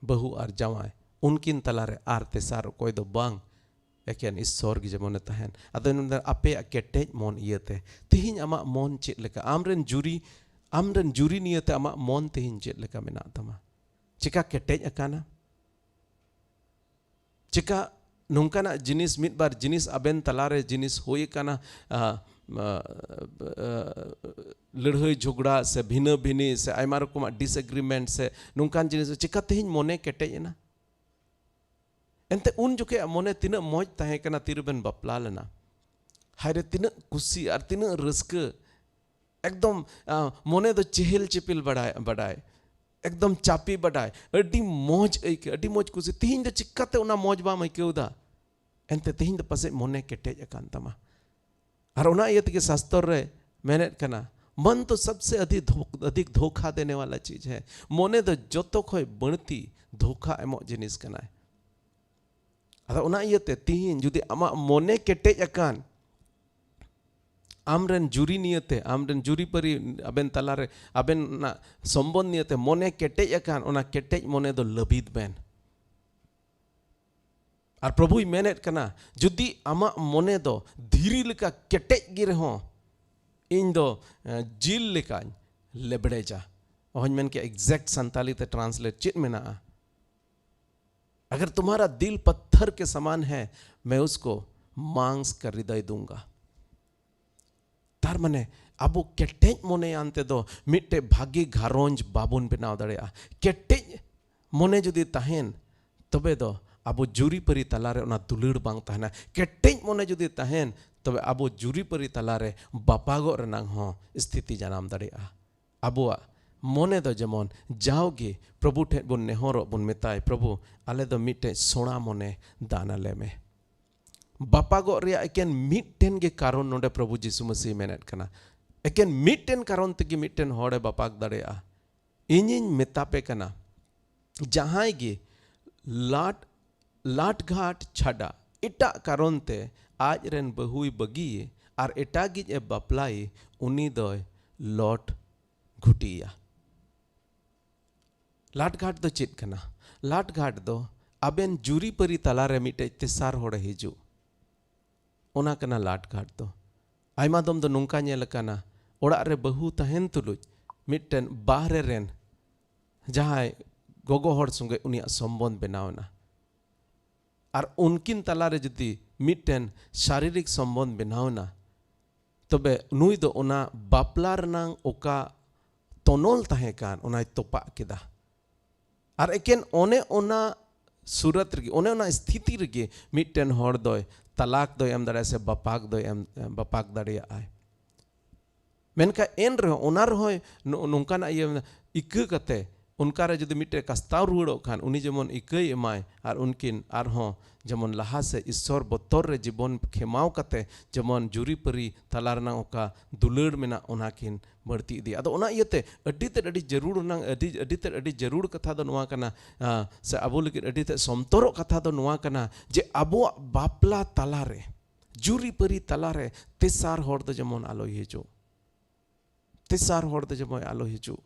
ᱵᱟᱹᱦᱩ ᱟᱨ ᱡᱟᱶᱟᱭ, ᱩᱱᱠᱤᱱ ᱛᱟᱞᱟᱨᱮ ᱟᱨ ᱛᱮᱥᱟᱨ ᱚᱠᱚᱭ ᱫᱚ ᱵᱟᱝ, ᱮᱠᱮᱱ ᱤᱥᱥᱚᱨ ᱜᱮ ᱡᱮᱢᱚᱱᱮ ᱛᱟᱦᱮᱱ᱾ ᱟᱫᱚ ᱢᱮᱱᱫᱟ, ᱟᱯᱮᱭᱟᱜ ᱠᱮᱴᱮᱡ ᱢᱚᱱ ᱤᱭᱟᱹᱛᱮ᱾ ᱛᱤᱦᱤᱧ ᱟᱢᱟᱜ ᱢᱚᱱ ᱪᱮᱫ ᱞᱮᱠᱟ? ᱟᱢᱨᱮᱱ ᱡᱩᱨᱤ, ᱟᱢᱨᱮᱱ ᱡᱩᱨᱤ ᱱᱤᱭᱟᱹᱛᱮ ᱟᱢᱟᱜ ᱢᱚᱱ ᱛᱤᱦᱤᱧ ᱪᱮᱫ ᱞᱮᱠᱟ ᱢᱮᱱᱟᱜ ᱛᱟᱢᱟ? ᱪᱮᱠᱟ ᱠᱮᱴᱮᱡ ᱟᱠᱟᱱᱟ? ᱪᱮᱠᱟ ᱱᱚᱝᱠᱟᱱᱟᱜ ᱡᱤᱱᱤᱥ, ᱢᱤᱫ ᱵᱟᱨ ᱡᱤᱱᱤᱥ ᱟᱵᱮᱱ ᱛᱟᱞᱟᱨᱮ ᱡᱤᱱᱤᱥ ᱦᱩᱭ ᱟᱠᱟᱱᱟ, ᱟ, ᱟ, ᱟ, ᱞᱟᱹᱲᱦᱟᱹᱭ ᱡᱷᱚᱜᱽᱲᱟ ᱥᱮ ᱵᱷᱤᱱᱟᱹ ᱵᱷᱤᱱᱤ ᱥᱮ ᱟᱭᱢᱟ ᱨᱚᱠᱚᱢᱟᱜ disagreement ᱥᱮ ᱱᱚᱝᱠᱟᱱ ᱡᱤᱱᱤᱥ, ᱪᱮᱠᱟ ᱛᱮᱦᱮᱧ ᱢᱚᱱᱮ ᱠᱮᱴᱮᱡ ᱮᱱᱟ? ᱮᱱᱛᱮ ᱩᱱ ᱡᱚᱠᱷᱮᱡ ᱢᱚᱱᱮ ᱛᱤᱱᱟᱹᱜ ᱢᱚᱡᱽ ᱛᱟᱦᱮᱸ ᱠᱟᱱᱟ, ᱛᱤᱨᱮᱵᱮᱱ ᱵᱟᱯᱞᱟ ᱞᱮᱱᱟ? ᱦᱟᱭ ᱨᱮ, ᱛᱤᱱᱟᱹᱜ ᱠᱩᱥᱤ ᱟᱨ ᱛᱤᱱᱟᱹᱜ ᱨᱟᱹᱥᱠᱟᱹ᱾ ᱮᱠᱫᱚᱢ, ᱟ, ᱢᱚᱱᱮ ᱫᱚ ᱪᱮᱦᱮᱞ ᱪᱮᱯᱮᱞ ᱵᱟᱰᱟᱭ, ᱵᱟᱰᱟᱭ᱾ ᱮᱠᱫᱚᱢ ᱪᱟᱯᱤ ᱵᱟᱰᱟᱭ᱾ ᱟᱹᱰᱤ ᱢᱚᱡᱽ ᱟᱹᱭᱠᱟᱹᱜ, ᱟᱹᱰᱤ ᱢᱚᱡᱽ ᱠᱩᱥᱤ᱾ ᱛᱤᱦᱤᱧ ᱫᱚ ᱪᱤᱠᱟᱛᱮ ᱚᱱᱟ ᱢᱚᱡᱽ ᱵᱟᱢ ᱟᱹᱭᱠᱟᱹᱣ ᱮᱫᱟ? ᱮᱱᱛᱮ ᱛᱤᱦᱤᱧ ᱫᱚ ᱯᱟᱥᱮᱡ ᱢᱚᱱᱮ ᱠᱮᱴᱮᱡ ᱟᱠᱟᱱ ᱛᱟᱢᱟ᱾ ᱟᱨ ᱚᱱᱟ ᱤᱭᱟᱹ ᱛᱮᱜᱮ ᱥᱟᱥᱛᱚᱨ ᱨᱮ ᱢᱮᱱᱮᱫ ᱠᱟᱱᱟ, "मन तो सबसे अधिक धो-, अधिक धोखा देने वाला चीज है।" ᱢᱚᱱᱮ ᱫᱚ ᱡᱚᱛᱚ ᱠᱷᱚᱡ ᱵᱟᱹᱲᱛᱤ ᱫᱷᱳᱠᱟ ᱮᱢᱚᱜ ᱡᱤᱱᱤᱥ ᱠᱟᱱᱟᱭ᱾ ᱟᱫᱚ ᱚᱱᱟ ᱤᱭᱟᱹᱛᱮ ᱛᱤᱦᱤᱧ ᱡᱩᱫᱤ ᱟᱢᱟᱜ ᱢᱚᱱᱮ ᱠᱮᱴᱮᱡ ᱟᱠᱟᱱ, ᱟᱢᱨᱮᱱ ᱡᱩᱨᱤ ᱱᱤᱭᱟᱹᱛᱮ, ᱟᱢᱨᱮᱱ ᱡᱩᱨᱤᱯᱟᱹᱨᱤ ᱟᱵᱮᱱ ᱛᱟᱞᱟᱨᱮ, ᱟᱵᱮᱱᱟᱜ ᱥᱚᱢᱵᱚᱱᱫ ᱱᱤᱭᱟᱹᱛᱮ ᱢᱚᱱᱮ ᱠᱮᱴᱮᱡ ᱟᱠᱟᱱ, ᱚᱱᱟ ᱠᱮᱴᱮᱡ ᱢᱚᱱᱮ ᱫᱚ ᱞᱟᱹᱵᱤᱫ ᱵᱮᱱ᱾ ᱟᱨ ᱯᱨᱚᱵᱷᱩᱭ ᱢᱮᱱᱮᱫ ᱠᱟᱱᱟ, ᱡᱩᱫᱤ ᱟᱢᱟᱜ ᱢᱚᱱᱮ ᱫᱚ ᱫᱷᱤᱨᱤ ᱞᱮᱠᱟ ᱠᱮᱴᱮᱡ ᱜᱮ ᱨᱮᱦᱚᱸ, ᱤᱧ ᱫᱚ, ᱮ, ᱡᱤᱞ ᱞᱮᱠᱟᱧ ᱞᱮᱵᱲᱮᱡᱟ᱾ ᱚᱦᱚᱧ ᱢᱮᱱ ᱠᱮᱭᱟ exact ᱥᱟᱱᱛᱟᱞᱤ ᱛᱮ translate ᱪᱮᱫ ᱢᱮᱱᱟᱜᱼᱟ᱾ अगर तुम्हारा दिल पत्थर के समान है, मैं उसको मांस का हृदय दूंगा। ᱛᱟᱨ ᱢᱟᱱᱮ, ᱟᱵᱚ ᱠᱮᱴᱮᱡ ᱢᱚᱱᱮᱭᱟᱱ ᱛᱮᱫᱚ ᱢᱤᱫᱴᱮᱡ ᱵᱷᱟᱜᱮ ᱜᱷᱟᱨᱚᱸᱡᱽ ᱵᱟᱵᱚᱱ ᱵᱮᱱᱟᱣ ᱫᱟᱲᱮᱭᱟᱜᱼᱟ᱾ ᱠᱮᱴᱮᱡ ᱢᱚᱱᱮ ᱡᱩᱫᱤ ᱛᱟᱦᱮᱱ, ᱛᱚᱵᱮ ᱫᱚ ᱟᱵᱚ ᱡᱩᱨᱤᱯᱟᱹᱨᱤ ᱛᱟᱞᱟᱨᱮ ᱚᱱᱟ ᱫᱩᱞᱟᱹᱲ ᱵᱟᱝ ᱛᱟᱦᱮᱱᱟ᱾ ᱠᱮᱴᱮᱡ ᱢᱚᱱᱮ ᱡᱩᱫᱤ ᱛᱟᱦᱮᱱ, ᱛᱚᱵᱮ ᱟᱵᱚ ᱡᱩᱨᱤᱯᱟᱹᱨᱤ ᱛᱟᱞᱟᱨᱮ ᱵᱟᱯᱟᱜᱚᱜ ᱨᱮᱱᱟᱜ ᱦᱚᱸ ᱥᱛᱷᱤᱛᱤ ᱡᱟᱱᱟᱢ ᱫᱟᱲᱮᱭᱟᱜᱼᱟ᱾ ᱟᱵᱚᱣᱟᱜ ᱢᱚᱱᱮ ᱫᱚ ᱡᱮᱢᱚᱱ ᱡᱟᱣᱜᱮ ᱯᱨᱚᱵᱷᱩ ᱴᱷᱮᱱ ᱵᱚᱱ ᱱᱮᱦᱚᱨᱚᱜ, ᱵᱚᱱ ᱢᱮᱛᱟᱭ, ᱯᱨᱚᱵᱷᱩ, ᱟᱞᱮ ᱫᱚ ᱢᱤᱫᱴᱮᱡ ᱥᱚᱲᱟ ᱢᱚᱱᱮ ᱫᱟᱱ ᱟᱞᱮ ᱢᱮ᱾ ᱵᱟᱯᱟᱜᱚᱜ ᱨᱮᱭᱟᱜ ᱮᱠᱮᱱ ᱢᱤᱫᱴᱮᱱ ᱜᱮ ᱠᱟᱨᱚᱱ ᱱᱚᱰᱮ ᱯᱨᱚᱵᱷᱩ ᱡᱤᱥᱩ ᱢᱟᱹᱥᱤ ᱢᱮᱱᱮᱫ ᱠᱟᱱᱟ᱾ ᱮᱠᱮᱱ ᱢᱤᱫᱴᱮᱱ ᱠᱟᱨᱚᱱ ᱛᱮᱜᱮ ᱢᱤᱫᱴᱮᱱ ᱦᱚᱲᱮ ᱵᱟᱯᱟᱜ ᱫᱟᱲᱮᱭᱟᱜᱼᱟ᱾ ᱤᱧᱤᱧ ᱢᱮᱛᱟ ᱯᱮ ᱠᱟᱱᱟ, ᱡᱟᱦᱟᱸᱭ ᱜᱮ ᱞᱟᱴ, ᱞᱟᱴᱜᱷᱟᱴ ᱪᱷᱟᱰᱟ ᱮᱴᱟᱜ ᱠᱟᱨᱚᱱ ᱛᱮ ᱟᱡ ᱨᱮᱱ ᱵᱟᱹᱦᱩᱭ ᱵᱟᱹᱜᱤᱭᱮ ᱟᱨ ᱮᱴᱟᱜᱤᱡ ᱮ ᱵᱟᱯᱞᱟᱭᱮ, ᱩᱱᱤ ᱫᱚᱭ ᱞᱚᱴ ᱜᱷᱩᱴᱤᱭᱟ᱾ ᱞᱟᱴᱜᱷᱟᱴ ᱫᱚ ᱪᱮᱫ ᱠᱟᱱᱟ? ᱞᱟᱴᱜᱷᱟᱴ ᱫᱚ ᱟᱵᱮᱱ ᱡᱩᱨᱤᱯᱟᱹᱨᱤ ᱛᱟᱞᱟᱨᱮ ᱢᱤᱫᱴᱮᱡ ᱛᱮᱥᱟᱨ ᱦᱚᱲᱮ ᱦᱤᱡᱩᱜ, ᱚᱱᱟ ᱠᱟᱱᱟ ᱞᱟᱴᱜᱷᱟᱴ ᱫᱚ᱾ ᱟᱭᱢᱟ ᱫᱚᱢ ᱫᱚ ᱱᱚᱝᱠᱟ ᱧᱮᱞ ᱟᱠᱟᱱᱟ, ᱚᱲᱟᱜ ᱨᱮ ᱵᱟᱹᱦᱩ ᱛᱟᱦᱮᱱ ᱛᱩᱞᱩᱡ ᱢᱤᱫᱴᱮᱱ ᱵᱟᱦᱨᱮ ᱨᱮᱱ ᱡᱟᱦᱟᱸᱭ ᱜᱚᱜᱚ ᱦᱚᱲ ᱥᱚᱸᱜᱮ ᱩᱱᱤᱭᱟᱜ ᱥᱚᱢᱵᱚᱱᱫᱷ ᱵᱮᱱᱟᱣ ᱮᱱᱟ᱾ ᱟᱨ ᱩᱱᱠᱤᱱ ᱛᱟᱞᱟᱨᱮ ᱡᱩᱫᱤ ᱢᱤᱫᱴᱮᱱ ᱥᱟᱨᱤᱨᱤᱠ ᱥᱚᱢᱵᱚᱱᱫᱷ ᱵᱮᱱᱟᱣ ᱮᱱᱟ, ᱛᱚᱵᱮ ᱱᱩᱭ ᱫᱚ ᱚᱱᱟ ᱵᱟᱯᱞᱟ ᱨᱮᱱᱟᱝ ᱚᱠᱟ ᱛᱚᱱᱚᱞ ᱛᱟᱦᱮᱸ ᱠᱟᱱ, ᱚᱱᱟᱭ ᱛᱚᱯᱟᱜ ᱠᱮᱫᱟ᱾ ᱟᱨ ᱮᱠᱮᱱ ᱚᱱᱮ ᱚᱱᱟ ᱥᱩᱨᱚᱛ ᱨᱮᱜᱮ, ᱚᱱᱮ ᱚᱱᱟ ᱥᱛᱷᱤᱛᱤ ᱨᱮᱜᱮ ᱢᱤᱫᱴᱮᱱ ᱦᱚᱲ ᱫᱚᱭ ᱛᱟᱞᱟᱠ ᱫᱚᱭ ᱮᱢ ᱫᱟᱲᱮᱭᱟᱜᱼᱟ ᱥᱮ ᱵᱟᱯᱟᱠ ᱫᱚᱭ ᱮᱢ, ᱵᱟᱯᱟᱠ ᱫᱟᱲᱮᱭᱟᱜᱼᱟᱭ᱾ ᱢᱮᱱᱠᱷᱟᱱ ᱮᱱ ᱨᱮᱦᱚᱸ ᱚᱱᱟ ᱨᱮᱦᱚᱸᱭ ᱱᱚ-, ᱱᱚᱝᱠᱟᱱᱟᱜ ᱤᱭᱟᱹ ᱢᱮᱱᱟᱜᱼᱟ, ᱤᱠᱟᱹ ᱠᱟᱛᱮ ᱚᱱᱠᱟ ᱨᱮ ᱡᱩᱫᱤ ᱢᱤᱫᱴᱮᱱ ᱠᱟᱥᱛᱟᱣ ᱨᱩᱣᱟᱹᱲᱚᱜ ᱠᱷᱟᱱ, ᱩᱱᱤ ᱡᱮᱢᱚᱱ ᱤᱠᱟᱹᱭ ᱮᱢᱟᱭ ᱟᱨ ᱩᱱᱠᱤᱱ ᱟᱨᱦᱚᱸ ᱡᱮᱢᱚᱱ ᱞᱟᱦᱟ ᱥᱮᱫ ᱤᱥᱥᱚᱨ ᱵᱚᱛᱚᱨ ᱨᱮ ᱡᱤᱵᱚᱱ ᱠᱷᱮᱢᱟᱣ ᱠᱟᱛᱮ ᱡᱮᱢᱚᱱ ᱡᱩᱨᱤᱯᱟᱹᱨᱤ ᱛᱟᱞᱟ ᱨᱮᱱᱟᱜ ᱚᱠᱟ ᱫᱩᱞᱟᱹᱲ ᱢᱮᱱᱟᱜ, ᱚᱱᱟ ᱠᱤᱱ ᱵᱟᱹᱲᱛᱤ ᱤᱫᱤᱭᱟ᱾ ᱟᱫᱚ ᱚᱱᱟ ᱤᱭᱟᱹᱛᱮ ᱟᱹᱰᱤ ᱛᱮᱫ ᱟᱹᱰᱤ ᱡᱟᱹᱨᱩᱲ ᱨᱮᱱᱟᱜ, ᱟᱹᱰᱤ, ᱟᱹᱰᱤ ᱛᱮᱫ ᱟᱹᱰᱤ ᱡᱟᱹᱨᱩᱲ ᱠᱟᱛᱷᱟ ᱫᱚ ᱱᱚᱣᱟ ᱠᱟᱱᱟ, ᱟᱸ, ᱥᱮ ᱟᱵᱚ ᱞᱟᱹᱜᱤᱫ ᱟᱹᱰᱤ ᱛᱮᱫ ᱥᱚᱱᱛᱚᱨᱚᱜ ᱠᱟᱛᱷᱟ ᱫᱚ ᱱᱚᱣᱟ ᱠᱟᱱᱟ ᱡᱮ ᱟᱵᱚᱣᱟᱜ ᱵᱟᱯᱞᱟ ᱛᱟᱞᱟᱨᱮ, ᱡᱩᱨᱤᱯᱟᱹᱨᱤ ᱛᱟᱞᱟᱨᱮ ᱛᱮᱥᱟᱨ ᱦᱚᱲ ᱫᱚ ᱡᱮᱢᱚᱱ ᱟᱞᱚᱭ ᱦᱤᱡᱩᱜ᱾ ᱛᱮᱥᱟᱨ ᱦᱚᱲ ᱫᱚ ᱡᱮᱢᱚᱱ ᱟᱞᱚ ᱦᱤᱡᱩᱜ᱾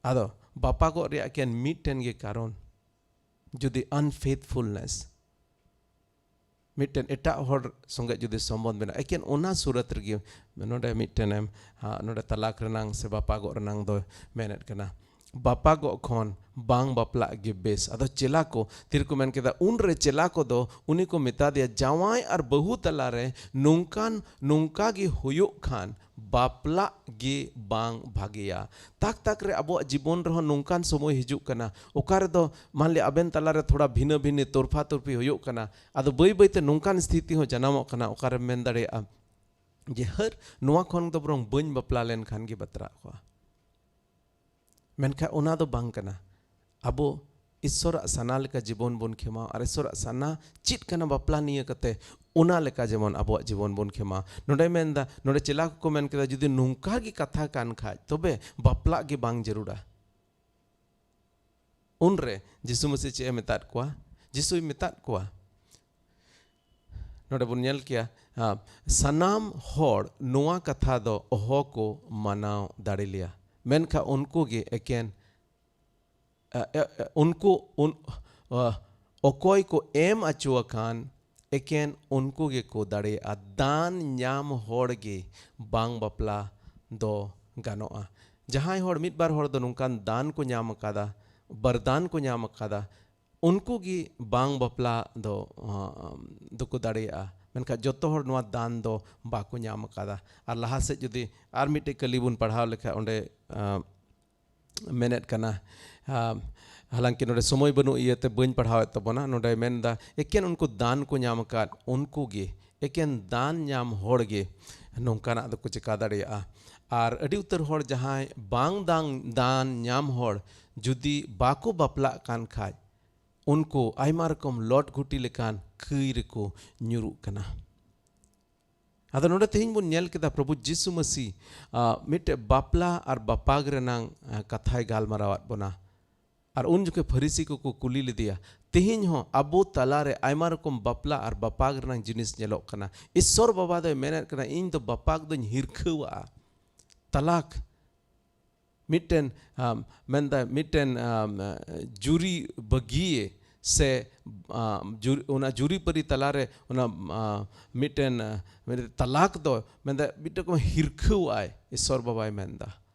ᱟᱫᱚ ᱵᱟᱯᱟᱜᱚᱜ ᱨᱮᱭᱟᱜ ᱮᱠᱮᱱ ᱢᱤᱫᱴᱮᱱ ᱜᱮ ᱠᱟᱨᱚᱱ, ᱡᱩᱫᱤ unfaithfulness, ᱢᱤᱫᱴᱮᱱ ᱮᱴᱟᱜ ᱦᱚᱲ ᱥᱚᱸᱜᱮ ᱡᱩᱫᱤ ᱥᱚᱢᱵᱚᱱᱫᱷ ᱢᱮᱱᱟᱜᱼᱟ, ᱮᱠᱮᱱ ᱚᱱᱟ ᱥᱩᱨᱟᱹᱛ ᱨᱮᱜᱮ ᱱᱚᱰᱮ ᱢᱤᱫᱴᱮᱱᱮᱢ, ᱦᱟ, ᱱᱚᱰᱮ ᱛᱟᱞᱟᱠ ᱨᱮᱱᱟᱝ ᱥᱮ ᱵᱟᱯᱟᱜᱚᱜ ᱨᱮᱱᱟᱝ ᱫᱚ ᱢᱮᱱᱮᱫ ᱠᱟᱱᱟ, ᱵᱟᱯᱟᱜᱚᱜ ᱠᱷᱚᱱ ᱵᱟᱝ ᱵᱟᱯᱞᱟᱜ ᱜᱮ ᱵᱮᱥ᱾ ᱟᱫᱚ ᱪᱮᱞᱟ ᱠᱚ ᱛᱤᱨᱮᱠᱚ ᱢᱮᱱ ᱠᱮᱫᱟ, ᱩᱱᱨᱮ ᱪᱮᱞᱟ ᱠᱚᱫᱚ ᱩᱱᱤ ᱠᱚ ᱢᱮᱛᱟ ᱫᱮᱭᱟ, ᱡᱟᱶᱟᱭ ᱟᱨ ᱵᱟᱹᱦᱩ ᱛᱟᱞᱟᱨᱮ ᱱᱚᱝᱠᱟᱱ, ᱱᱚᱝᱠᱟ ᱜᱮ ᱦᱩᱭᱩᱜ ᱠᱷᱟᱱ ᱵᱟᱯᱞᱟᱜ ᱜᱮ ᱵᱟᱝ ᱵᱷᱟᱜᱮᱭᱟ᱾ ᱛᱟᱠ ᱛᱟᱠ ᱨᱮ ᱟᱵᱚᱣᱟᱜ ᱡᱤᱵᱚᱱ ᱨᱮᱦᱚᱸ ᱱᱚᱝᱠᱟᱱ ᱥᱚᱢᱚᱭ ᱦᱤᱡᱩᱜ ᱠᱟᱱᱟ, ᱚᱠᱟ ᱨᱮᱫᱚ ᱢᱟᱱᱞᱤ ᱟᱵᱮᱱ ᱛᱟᱞᱟᱨᱮ ᱛᱷᱚᱲᱟ ᱵᱷᱤᱱᱟᱹ ᱵᱷᱤᱱᱤ, ᱛᱚᱨᱯᱷᱟ ᱛᱚᱨᱯᱷᱤ ᱦᱩᱭᱩᱜ ᱠᱟᱱᱟ᱾ ᱟᱫᱚ ᱵᱟᱹᱭ ᱵᱟᱹᱭᱛᱮ ᱱᱚᱝᱠᱟᱱ ᱥᱛᱷᱤᱛᱤ ᱦᱚᱸ ᱡᱟᱱᱟᱢᱚᱜ ᱠᱟᱱᱟ, ᱚᱠᱟᱨᱮᱢ ᱢᱮᱱ ᱫᱟᱲᱮᱭᱟᱜᱼᱟ ᱡᱮ, ᱦᱟᱹᱨ, ᱱᱚᱣᱟ ᱠᱷᱚᱱ ᱫᱚ ᱵᱚᱨᱚᱝ ᱵᱟᱹᱧ ᱵᱟᱯᱞᱟ ᱞᱮᱱᱠᱷᱟᱱ ᱜᱮ ᱵᱟᱛᱨᱟᱜ ᱠᱚᱜᱼᱟ᱾ ᱢᱮᱱᱠᱷᱟᱱ ᱚᱱᱟ ᱫᱚ ᱵᱟᱝ ᱠᱟᱱᱟ᱾ ᱟᱵᱚ ᱤᱥᱥᱚᱨᱟᱜ ᱥᱟᱱᱟ ᱞᱮᱠᱟ ᱡᱤᱵᱚᱱ ᱵᱚᱱ ᱠᱷᱮᱢᱟᱣ ᱟᱨ ᱤᱥᱥᱚᱨᱟᱜ ᱥᱟᱱᱟ ᱪᱮᱫ ᱠᱟᱱᱟ ᱵᱟᱯᱞᱟ ᱱᱤᱭᱟᱹ ᱠᱟᱛᱮ, ᱚᱱᱟ ᱞᱮᱠᱟ ᱡᱮᱢᱚᱱ ᱟᱵᱚᱣᱟᱜ ᱡᱤᱵᱚᱱ ᱵᱚᱱ ᱠᱷᱮᱢᱟᱣ᱾ ᱱᱚᱰᱮ ᱢᱮᱱᱫᱟ, ᱱᱚᱰᱮ ᱪᱮᱞᱟ ᱠᱚᱠᱚ ᱢᱮᱱ ᱠᱮᱫᱟ, ᱡᱩᱫᱤ ᱱᱚᱝᱠᱟ ᱜᱮ ᱠᱟᱛᱷᱟ ᱠᱟᱱ ᱠᱷᱟᱡ, ᱛᱚᱵᱮ ᱵᱟᱯᱞᱟᱜ ᱜᱮ ᱵᱟᱝ ᱡᱟᱹᱨᱩᱲᱟ᱾ ᱩᱱᱨᱮ ᱡᱤᱥᱩ ᱢᱟᱹᱥᱤ ᱪᱮᱫ ᱮ ᱢᱮᱛᱟᱫ ᱠᱚᱣᱟ? ᱡᱤᱥᱩᱭ ᱢᱮᱛᱟᱫ ᱠᱚᱣᱟ, ᱱᱚᱰᱮ ᱵᱚᱱ ᱧᱮᱞ ᱠᱮᱭᱟ, ᱟ, ᱥᱟᱱᱟᱢ ᱦᱚᱲ ᱱᱚᱣᱟ ᱠᱟᱛᱷᱟ ᱫᱚ ᱚᱦᱚ ᱠᱚ ᱢᱟᱱᱟᱣ ᱫᱟᱲᱮ ᱞᱮᱭᱟ, ᱢᱮᱱᱠᱷᱟᱱ ᱩᱱᱠᱩ ᱜᱮ ᱮᱠᱮᱱ, ᱟ, ᱮ, ᱮ, ᱩᱱᱠᱩ, ᱩᱱ, ᱟ, ᱚᱠᱚᱭ ᱠᱚ ᱮᱢ ᱟᱹᱪᱩ ᱟᱠᱟᱱ, ᱮᱠᱮᱱ ᱩᱱᱠᱩ ᱜᱮᱠᱚ ᱫᱟᱲᱮᱭᱟᱜᱼᱟ᱾ ᱫᱟᱱ ᱧᱟᱢ ᱦᱚᱲ ᱜᱮ ᱵᱟᱝ ᱵᱟᱯᱞᱟ ᱫᱚ ᱜᱟᱱᱚᱜᱼᱟ᱾ ᱡᱟᱦᱟᱸᱭ ᱦᱚᱲ, ᱢᱤᱫ ᱵᱟᱨ ᱦᱚᱲ ᱫᱚ ᱱᱚᱝᱠᱟᱱ ᱫᱟᱱ ᱠᱚ ᱧᱟᱢ ᱟᱠᱟᱫᱟ, ᱵᱟᱨᱫᱟᱱ ᱠᱚ ᱧᱟᱢ ᱟᱠᱟᱫᱟ, ᱩᱱᱠᱩ ᱜᱮ ᱵᱟᱝ ᱵᱟᱯᱞᱟ ᱫᱚ, ᱟᱸ, ᱫᱚᱠᱚ ᱫᱟᱲᱮᱭᱟᱜᱼᱟ᱾ ᱢᱮᱱᱠᱷᱟᱱ ᱡᱚᱛᱚ ᱦᱚᱲ ᱱᱚᱣᱟ ᱫᱟᱱ ᱫᱚ ᱵᱟᱠᱚ ᱧᱟᱢ ᱟᱠᱟᱫᱟ᱾ ᱟᱨ ᱞᱟᱦᱟ ᱥᱮᱫ ᱡᱩᱫᱤ ᱟᱨ ᱢᱤᱫᱴᱮᱡ ᱠᱟᱹᱞᱤ ᱵᱚᱱ ᱯᱟᱲᱦᱟᱣ ᱞᱮᱠᱷᱟᱱ, ᱚᱸᱰᱮ, ᱟᱸ, ᱢᱮᱱᱮᱫ ᱠᱟᱱᱟ, ᱟᱸ, ᱦᱟᱞᱟᱝᱠᱤ ᱱᱚᱰᱮ ᱥᱚᱢᱚᱭ ᱵᱟᱹᱱᱩᱜ ᱤᱭᱟᱹᱛᱮ ᱵᱟᱹᱧ ᱯᱟᱲᱦᱟᱣᱮᱫ ᱛᱟᱵᱚᱱᱟ᱾ ᱱᱚᱰᱮ ᱢᱮᱱᱫᱟ, ᱮᱠᱮᱱ ᱩᱱᱠᱩ ᱫᱟᱱ ᱠᱚ ᱧᱟᱢ ᱟᱠᱟᱫ ᱩᱱᱠᱩ ᱜᱮ ᱮᱠᱮᱱ ᱫᱟᱱ ᱧᱟᱢ ᱦᱚᱲ ᱜᱮ ᱱᱚᱝᱠᱟᱱᱟᱜ ᱫᱚᱠᱚ ᱪᱮᱠᱟ ᱫᱟᱲᱮᱭᱟᱜᱼᱟ᱾ ᱟᱨ ᱟᱹᱰᱤ ᱩᱛᱟᱹᱨ ᱦᱚᱲ ᱡᱟᱦᱟᱸᱭ ᱵᱟᱝ ᱫᱟᱱ, ᱫᱟᱱ ᱧᱟᱢ ᱦᱚᱲ ᱡᱩᱫᱤ ᱵᱟᱠᱚ ᱵᱟᱯᱞᱟᱜ ᱠᱟᱱ ᱠᱷᱟᱡ, ᱩᱱᱠᱩ ᱟᱭᱢᱟ ᱨᱚᱠᱚᱢ ᱞᱚᱴ ᱜᱷᱩᱴᱤ ᱞᱮᱠᱟᱱ ᱠᱟᱹᱭ ᱨᱮᱠᱚ ᱧᱩᱨᱩᱜ ᱠᱟᱱᱟ᱾ ᱟᱫᱚ ᱱᱚᱰᱮ ᱛᱮᱦᱮᱧ ᱵᱚᱱ ᱧᱮᱞ ᱠᱮᱫᱟ, ᱯᱨᱚᱵᱷᱩ ᱡᱤᱥᱩ ᱢᱟᱹᱥᱤ, ᱟ, ᱢᱤᱫᱴᱮᱡ ᱵᱟᱯᱞᱟ ᱟᱨ ᱵᱟᱯᱟᱜ ᱨᱮᱱᱟᱝ, ᱟ, ᱠᱟᱛᱷᱟᱭ ᱜᱟᱞᱢᱟᱨᱟᱣᱟᱫ ᱵᱚᱱᱟ᱾ ᱟᱨ ᱩᱱ ᱡᱚᱠᱷᱮᱡ ᱯᱷᱟᱹᱨᱤᱥᱤ ᱠᱚᱠᱚ ᱠᱩᱞᱤ ᱞᱮᱫᱮᱭᱟ, ᱛᱮᱦᱮᱧ ᱦᱚᱸ ᱟᱵᱚ ᱛᱟᱞᱟᱨᱮ ᱟᱭᱢᱟ ᱨᱚᱠᱚᱢ ᱵᱟᱯᱞᱟ ᱟᱨ ᱵᱟᱯᱟᱜ ᱨᱮᱱᱟᱝ ᱡᱤᱱᱤᱥ ᱧᱮᱞᱚᱜ ᱠᱟᱱᱟ᱾ ᱤᱥᱥᱚᱨ ᱵᱟᱵᱟ ᱫᱚᱭ ᱢᱮᱱᱮᱫ ᱠᱟᱱᱟ, ᱤᱧ ᱫᱚ ᱵᱟᱯᱟᱜ ᱫᱚᱧ ᱦᱤᱨᱠᱷᱟᱹᱣᱟᱜᱼᱟ᱾ ᱛᱟᱞᱟᱠ ᱢᱤᱫᱴᱮᱱ, ᱟᱢ, ᱢᱮᱱᱫᱟ ᱢᱤᱫᱴᱮᱱ, ᱟᱢ, ᱡᱩᱨᱤ ᱵᱟᱹᱜᱤᱭᱮ ᱥᱮ, ᱟᱢ, ᱡᱩᱨ-, ᱚᱱᱟ ᱡᱩᱨᱤᱯᱟᱹᱨᱤ ᱛᱟᱞᱟᱨᱮ ᱚᱱᱟ, ᱟᱢ, ᱢᱤᱫᱴᱮᱱ, ᱟᱢ, ᱢᱤᱫᱴᱮᱱ ᱛᱟᱞᱟᱠ ᱫᱚ ᱢᱮᱱᱫᱟ ᱢᱤᱫᱴᱮᱱ ᱠᱚ ᱦᱤᱨᱠᱷᱟᱹᱣᱟᱜᱼᱟᱭ, ᱤᱥᱥᱚᱨ ᱵᱟᱵᱟᱭ ᱢᱮᱱᱫᱟ᱾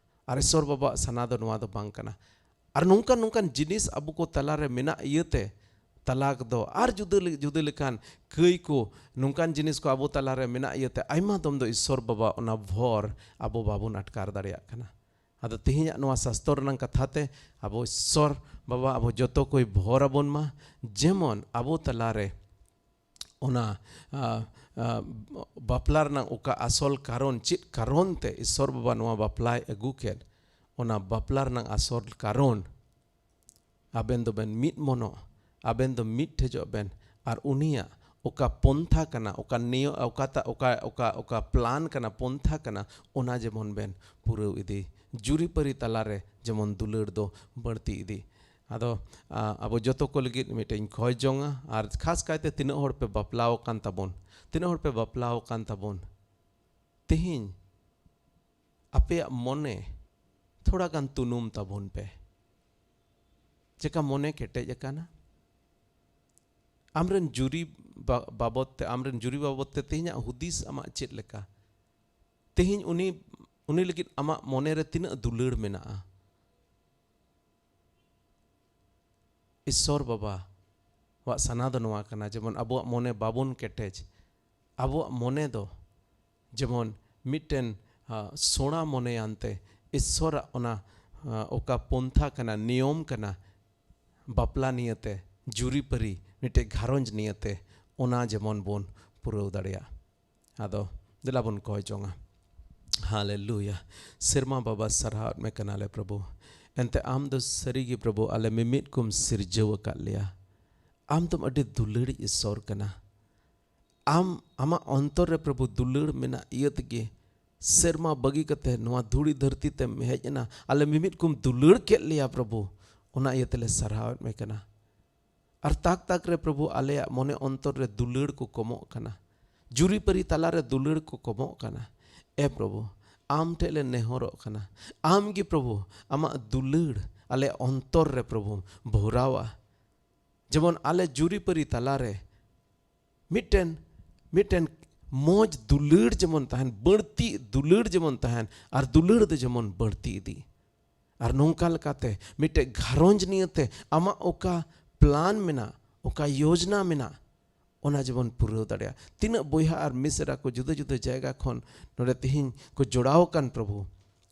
ᱟᱨ ᱤᱥᱥᱚᱨ ᱵᱟᱵᱟᱣᱟᱜ ᱥᱟᱱᱟ ᱫᱚ ᱱᱚᱣᱟ ᱫᱚ ᱵᱟᱝ ᱠᱟᱱᱟ᱾ ᱟᱨ ᱱᱚᱝᱠᱟᱱ ᱱᱚᱝᱠᱟᱱ ᱡᱤᱱᱤᱥ ᱟᱵᱚ ᱠᱚ ᱛᱟᱞᱟᱨᱮ ᱢᱮᱱᱟᱜ ᱤᱭᱟᱹᱛᱮ ᱛᱟᱞᱟᱠ ᱫᱚ ᱟᱨ ᱡᱩᱫᱟᱹ ᱞᱮ-, ᱡᱩᱫᱟᱹ ᱞᱮᱠᱟᱱ ᱠᱟᱹᱭ ᱠᱚ, ᱱᱚᱝᱠᱟᱱ ᱡᱤᱱᱤᱥ ᱠᱚ ᱟᱵᱚ ᱛᱟᱞᱟᱨᱮ ᱢᱮᱱᱟᱜ ᱤᱭᱟᱹᱛᱮ ᱟᱭᱢᱟ ᱫᱚᱢ ᱫᱚ ᱤᱥᱥᱚᱨ ᱵᱟᱵᱟ ᱚᱱᱟ ᱵᱷᱚᱨ ᱟᱵᱚ ᱵᱟᱵᱚᱱ ᱟᱴᱠᱟᱨ ᱫᱟᱲᱮᱭᱟᱜ ᱠᱟᱱᱟ᱾ ᱟᱫᱚ ᱛᱮᱦᱮᱧᱟᱜ ᱱᱚᱣᱟ ᱥᱟᱥᱛᱚᱨ ᱨᱮᱱᱟᱜ ᱠᱟᱛᱷᱟ ᱛᱮ ᱟᱵᱚ ᱤᱥᱥᱚᱨ ᱵᱟᱵᱟ ᱟᱵᱚ ᱡᱚᱛᱚ ᱠᱚᱭ ᱵᱷᱚᱨ ᱟᱵᱚᱱ ᱢᱟ, ᱡᱮᱢᱚᱱ ᱟᱵᱚ ᱛᱟᱞᱟᱨᱮ ᱚᱱᱟ, ᱟ, ᱟ, ᱵᱟᱯᱞᱟ ᱨᱮᱱᱟᱜ ᱚᱠᱟ ᱟᱥᱚᱞ ᱠᱟᱨᱚᱱ, ᱪᱮᱫ ᱠᱟᱨᱚᱱ ᱛᱮ ᱤᱥᱥᱚᱨ ᱵᱟᱵᱟ ᱱᱚᱣᱟ ᱵᱟᱯᱞᱟᱭ ᱟᱹᱜᱩ ᱠᱮᱫ, ᱚᱱᱟ ᱵᱟᱯᱞᱟ ᱨᱮᱱᱟᱜ ᱟᱥᱚᱞ ᱠᱟᱨᱚᱱ ᱟᱵᱮᱱ ᱫᱚᱵᱮᱱ ᱢᱤᱫ ᱢᱚᱱᱚᱜ, ᱟᱵᱮᱱ ᱫᱚ ᱢᱤᱫ ᱴᱷᱮᱡᱚᱜ ᱵᱮᱱ, ᱟᱨ ᱩᱱᱤᱭᱟᱜ ᱚᱠᱟ ᱯᱚᱱᱛᱷᱟ ᱠᱟᱱᱟ, ᱚᱠᱟ ᱱᱤᱭᱚ-, ᱚᱠᱟᱴᱟᱜ, ᱚᱠᱟ, ᱚᱠᱟ, ᱚᱠᱟ ᱯᱞᱟᱱ ᱠᱟᱱᱟ, ᱯᱚᱱᱛᱷᱟ ᱠᱟᱱᱟ, ᱚᱱᱟ ᱡᱮᱢᱚᱱ ᱵᱮᱱ ᱯᱩᱨᱟᱹᱣ ᱤᱫᱤ᱾ ᱡᱩᱨᱤᱯᱟᱹᱨᱤ ᱛᱟᱞᱟᱨᱮ ᱡᱮᱢᱚᱱ ᱫᱩᱞᱟᱹᱲ ᱫᱚ ᱵᱟᱹᱲᱛᱤ ᱤᱫᱤ᱾ ᱟᱫᱚ, ᱟ, ᱟᱵᱚ ᱡᱚᱛᱚ ᱠᱚ ᱞᱟᱹᱜᱤᱫ ᱢᱤᱫᱴᱮᱱ ᱤᱧ ᱠᱷᱚᱭ ᱡᱚᱝᱟ, ᱟᱨ ᱠᱷᱟᱥ ᱠᱟᱭᱛᱮ ᱛᱤᱱᱟᱹᱜ ᱦᱚᱲ ᱯᱮ ᱵᱟᱯᱞᱟᱣ ᱟᱠᱟᱱ ᱛᱟᱵᱚᱱ, ᱛᱤᱱᱟᱹᱜ ᱦᱚᱲ ᱯᱮ ᱵᱟᱯᱞᱟᱣ ᱟᱠᱟᱱ ᱛᱟᱵᱚᱱ, ᱛᱮᱦᱮᱧ ᱟᱯᱮᱭᱟᱜ ᱢᱚᱱᱮ ᱛᱷᱚᱲᱟ ᱜᱟᱱ ᱛᱩᱱᱩᱢ ᱛᱟᱵᱚᱱ ᱯᱮ᱾ ᱪᱮᱠᱟ ᱢᱚᱱᱮ ᱠᱮᱴᱮᱡ ᱟᱠᱟᱱᱟ? ᱟᱢᱨᱮᱱ ᱡᱩᱨᱤ ᱵᱟ-, ᱵᱟᱵᱚᱫ ᱛᱮ, ᱟᱢᱨᱮᱱ ᱡᱩᱨᱤ ᱵᱟᱵᱚᱫ ᱛᱮ ᱛᱮᱦᱮᱧᱟᱜ ᱦᱩᱫᱤᱥ ᱟᱢᱟᱜ ᱪᱮᱫ ᱞᱮᱠᱟ? ᱛᱮᱦᱮᱧ ᱩᱱᱤ, ᱩᱱᱤ ᱞᱟᱹᱜᱤᱫ ᱟᱢᱟᱜ ᱢᱚᱱᱮ ᱨᱮ ᱛᱤᱱᱟᱹᱜ ᱫᱩᱞᱟᱹᱲ ᱢᱮᱱᱟᱜᱼᱟ? ᱤᱥᱥᱚᱨ ᱵᱟᱵᱟ ᱣᱟᱜ ᱥᱟᱱᱟ ᱫᱚ ᱱᱚᱣᱟ ᱠᱟᱱᱟ, ᱡᱮᱢᱚᱱ ᱟᱵᱚᱣᱟᱜ ᱢᱚᱱᱮ ᱵᱟᱵᱚᱱ ᱠᱮᱴᱮᱡ, ᱟᱵᱚᱣᱟᱜ ᱢᱚᱱᱮ ᱫᱚ ᱡᱮᱢᱚᱱ ᱢᱤᱫᱴᱮᱱ, ᱟ, ᱥᱚᱲᱟ ᱢᱚᱱᱮᱭᱟᱱᱛᱮ ᱤᱥᱥᱚᱨᱟᱜ ᱚᱱᱟ, ᱟ, ᱚᱠᱟ ᱯᱚᱱᱛᱷᱟ ᱠᱟᱱᱟ, ᱱᱤᱭᱚᱢ ᱠᱟᱱᱟ, ᱵᱟᱯᱞᱟ ᱱᱤᱭᱟᱹᱛᱮ, ᱡᱩᱨᱤᱯᱟᱹᱨᱤ, ᱢᱤᱫᱴᱮᱡ ᱜᱷᱟᱨᱚᱸᱡᱽ ᱱᱤᱭᱟᱹᱛᱮ, ᱚᱱᱟ ᱡᱮᱢᱚᱱ ᱵᱚᱱ ᱯᱩᱨᱟᱹᱣ ᱫᱟᱲᱮᱭᱟᱜᱼᱟ᱾ ᱟᱫᱚ ᱫᱮᱞᱟ ᱵᱚᱱ ᱠᱚᱭ ᱡᱚᱝᱟ᱾ ᱦᱟᱞᱮᱞᱩᱭᱟ᱾ ᱥᱮᱨᱢᱟ ᱵᱟᱵᱟ, ᱥᱟᱨᱦᱟᱣᱮᱫ ᱢᱮ ᱠᱟᱱᱟᱞᱮ ᱯᱨᱚᱵᱷᱩ᱾ ᱮᱱᱛᱮ ᱟᱢ ᱫᱚ ᱥᱟᱹᱨᱤᱜᱮ ᱯᱨᱚᱵᱷᱩ ᱟᱞᱮ ᱢᱤᱢᱤᱫ ᱠᱚᱢ ᱥᱤᱨᱡᱟᱹᱣ ᱟᱠᱟᱫ ᱞᱮᱭᱟ᱾ ᱟᱢ ᱫᱚᱢ ᱟᱹᱰᱤ ᱫᱩᱞᱟᱹᱲᱤᱡ ᱤᱥᱚᱨ ᱠᱟᱱᱟ᱾ ᱟᱢ, ᱟᱢᱟᱜ ᱚᱱᱛᱚᱨ ᱨᱮ ᱯᱨᱚᱵᱷᱩ ᱫᱩᱞᱟᱹᱲ ᱢᱮᱱᱟᱜ ᱤᱭᱟᱹ ᱛᱮᱜᱮ ᱥᱮᱨᱢᱟ ᱵᱟᱹᱜᱤ ᱠᱟᱛᱮ ᱱᱚᱣᱟ ᱫᱷᱩᱲᱤ ᱫᱷᱟᱹᱨᱛᱤ ᱛᱮᱢ ᱦᱮᱡ ᱮᱱᱟ, ᱟᱞᱮ ᱢᱤᱢᱤᱫ ᱠᱚᱢ ᱫᱩᱞᱟᱹᱲ ᱠᱮᱫ ᱞᱮᱭᱟ ᱯᱨᱚᱵᱷᱩ, ᱚᱱᱟ ᱤᱭᱟᱹ ᱛᱮᱞᱮ ᱥᱟᱨᱦᱟᱣᱮᱫ ᱢᱮ ᱠᱟᱱᱟ᱾ ᱟᱨ ᱛᱟᱠ ᱛᱟᱠ ᱨᱮ ᱯᱨᱚᱵᱷᱩ ᱟᱞᱮᱭᱟᱜ ᱢᱚᱱᱮ ᱚᱱᱛᱚᱨ ᱨᱮ ᱫᱩᱞᱟᱹᱲ ᱠᱚ ᱠᱚᱢᱚᱜ ᱠᱟᱱᱟ, ᱡᱩᱨᱤᱯᱟᱹᱨᱤ ᱛᱟᱞᱟᱨᱮ ᱫᱩᱞᱟᱹᱲ ᱠᱚ ᱠᱚᱢᱚᱜ ᱠᱟᱱᱟ᱾ ᱮ ᱯᱨᱚᱵᱷᱩ, ᱟᱢ ᱴᱷᱮᱱ ᱞᱮ ᱱᱮᱦᱚᱨᱚᱜ ᱠᱟᱱᱟ, ᱟᱢ ᱜᱮ ᱯᱨᱚᱵᱷᱩ ᱟᱢᱟᱜ ᱫᱩᱞᱟᱹᱲ ᱟᱞᱮ ᱚᱱᱛᱚᱨ ᱨᱮ ᱯᱨᱚᱵᱷᱩ ᱵᱷᱚᱨᱟᱣᱟ, ᱡᱮᱢᱚᱱ ᱟᱞᱮ ᱡᱩᱨᱤᱯᱟᱹᱨᱤ ᱛᱟᱞᱟᱨᱮ ᱢᱤᱫᱴᱮᱱ, ᱢᱤᱫᱴᱮᱱ ᱢᱚᱡᱽ ᱫᱩᱞᱟᱹᱲ ᱡᱮᱢᱚᱱ ᱛᱟᱦᱮᱱ, ᱵᱟᱹᱲᱛᱤ ᱫᱩᱞᱟᱹᱲ ᱡᱮᱢᱚᱱ ᱛᱟᱦᱮᱱ, ᱟᱨ ᱫᱩᱞᱟᱹᱲ ᱫᱚ ᱡᱮᱢᱚᱱ ᱵᱟᱹᱲᱛᱤ ᱤᱫᱤ᱾ ᱟᱨ ᱱᱚᱝᱠᱟ ᱞᱮᱠᱟᱛᱮ ᱢᱤᱫᱴᱮᱡ ᱜᱷᱟᱨᱚᱸᱡᱽ ᱱᱤᱭᱮᱛᱮ ᱟᱢᱟᱜ ᱚᱠᱟ ᱯᱞᱟᱱ ᱢᱮᱱᱟᱜ, ᱚᱠᱟ ᱭᱳᱡᱽᱱᱟ ᱢᱮᱱᱟᱜ, ᱚᱱᱟ ᱡᱮᱢᱚᱱ ᱯᱩᱨᱟᱹᱣ ᱫᱟᱲᱮᱭᱟᱜ᱾ ᱛᱤᱱᱟᱹᱜ ᱵᱚᱭᱦᱟ ᱟᱨ ᱢᱤᱥᱨᱟ ᱠᱚ ᱡᱩᱫᱟᱹ ᱡᱩᱫᱟᱹ ᱡᱟᱭᱜᱟ ᱠᱷᱚᱱ ᱱᱚᱰᱮ ᱛᱤᱦᱤᱧ ᱠᱚ ᱡᱚᱲᱟᱣ ᱟᱠᱟᱱ ᱯᱨᱚᱵᱷᱩ,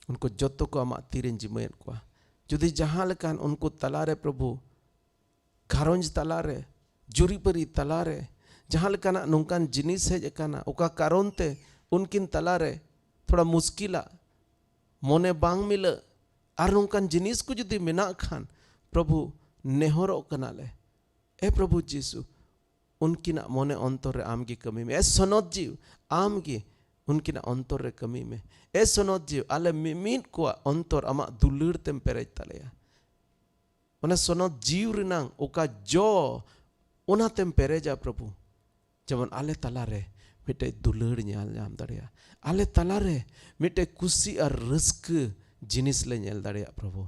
ᱩᱱᱠᱩ ᱡᱚᱛᱚ ᱠᱚ ᱟᱢᱟᱜ ᱛᱤᱨᱮᱧ ᱡᱤᱢᱟᱹᱭᱮᱫ ᱠᱚᱣᱟ᱾ ᱡᱩᱫᱤ ᱡᱟᱦᱟᱸ ᱞᱮᱠᱟᱱ ᱩᱱᱠᱩ ᱛᱟᱞᱟᱨᱮ ᱯᱨᱚᱵᱷᱩ ᱜᱷᱟᱨᱚᱸᱡᱽ ᱛᱟᱞᱟᱨᱮ, ᱡᱩᱨᱤᱯᱟᱹᱨᱤ ᱛᱟᱞᱟᱨᱮ ᱡᱟᱦᱟᱸ ᱞᱮᱠᱟᱱᱟᱜ ᱱᱚᱝᱠᱟᱱ ᱡᱤᱱᱤᱥ ᱦᱮᱡ ᱟᱠᱟᱱᱟ, ᱚᱠᱟ ᱠᱟᱨᱚᱱ ᱛᱮ ᱩᱱᱠᱤᱱ ᱛᱟᱞᱟᱨᱮ ᱛᱷᱚᱲᱟ ᱢᱩᱥᱠᱤᱞᱟᱜ, ᱢᱚᱱᱮ ᱵᱟᱝ ᱢᱤᱞᱟᱹᱜ, ᱟᱨ ᱱᱚᱝᱠᱟᱱ ᱡᱤᱱᱤᱥ ᱠᱚ ᱡᱩᱫᱤ ᱢᱮᱱᱟᱜ ᱠᱷᱟᱱ, ᱯᱨᱚᱵᱷᱩ, ᱱᱮᱦᱚᱨᱚᱜ ᱠᱟᱱᱟᱞᱮ, ᱮ ᱯᱨᱚᱵᱷᱩ ᱡᱤᱥᱩ, ᱩᱱᱠᱤᱱᱟᱜ ᱢᱚᱱᱮ ᱚᱱᱛᱚᱨ ᱨᱮ ᱟᱢ ᱜᱮ ᱠᱟᱹᱢᱤ ᱢᱮ᱾ ᱮ ᱥᱚᱱᱚᱛ ᱡᱤᱣᱤ, ᱟᱢ ᱜᱮ ᱩᱱᱠᱤᱱᱟᱜ ᱚᱱᱛᱚᱨ ᱨᱮ ᱠᱟᱹᱢᱤ ᱢᱮ᱾ ᱮ ᱥᱚᱱᱚᱛ ᱡᱤᱣᱤ, ᱟᱞᱮ ᱢᱤᱢᱤᱫ ᱠᱚᱣᱟᱜ ᱚᱱᱛᱚᱨ ᱟᱢᱟᱜ ᱫᱩᱞᱟᱹᱲ ᱛᱮᱢ ᱯᱮᱨᱮᱡ ᱛᱟᱞᱮᱭᱟ᱾ ᱚᱱᱟ ᱥᱚᱱᱚᱛ ᱡᱤᱣᱤ ᱨᱮᱱᱟᱝ ᱚᱠᱟ ᱡᱚ, ᱚᱱᱟᱛᱮᱢ ᱯᱮᱨᱮᱡᱟ ᱯᱨᱚᱵᱷᱩ, ᱡᱮᱢᱚᱱ ᱟᱞᱮ ᱛᱟᱞᱟᱨᱮ ᱢᱤᱫᱴᱮᱡ ᱫᱩᱞᱟᱹᱲ ᱧᱮᱞ ᱧᱟᱢ ᱫᱟᱲᱮᱭᱟᱜᱼᱟ, ᱟᱞᱮ ᱛᱟᱞᱟᱨᱮ ᱢᱤᱫᱴᱮᱡ ᱠᱩᱥᱤ ᱟᱨ ᱨᱟᱹᱥᱠᱟᱹ ᱡᱤᱱᱤᱥ ᱞᱮ ᱧᱮᱞ ᱫᱟᱲᱮᱭᱟᱜ᱾ ᱯᱨᱚᱵᱷᱩ,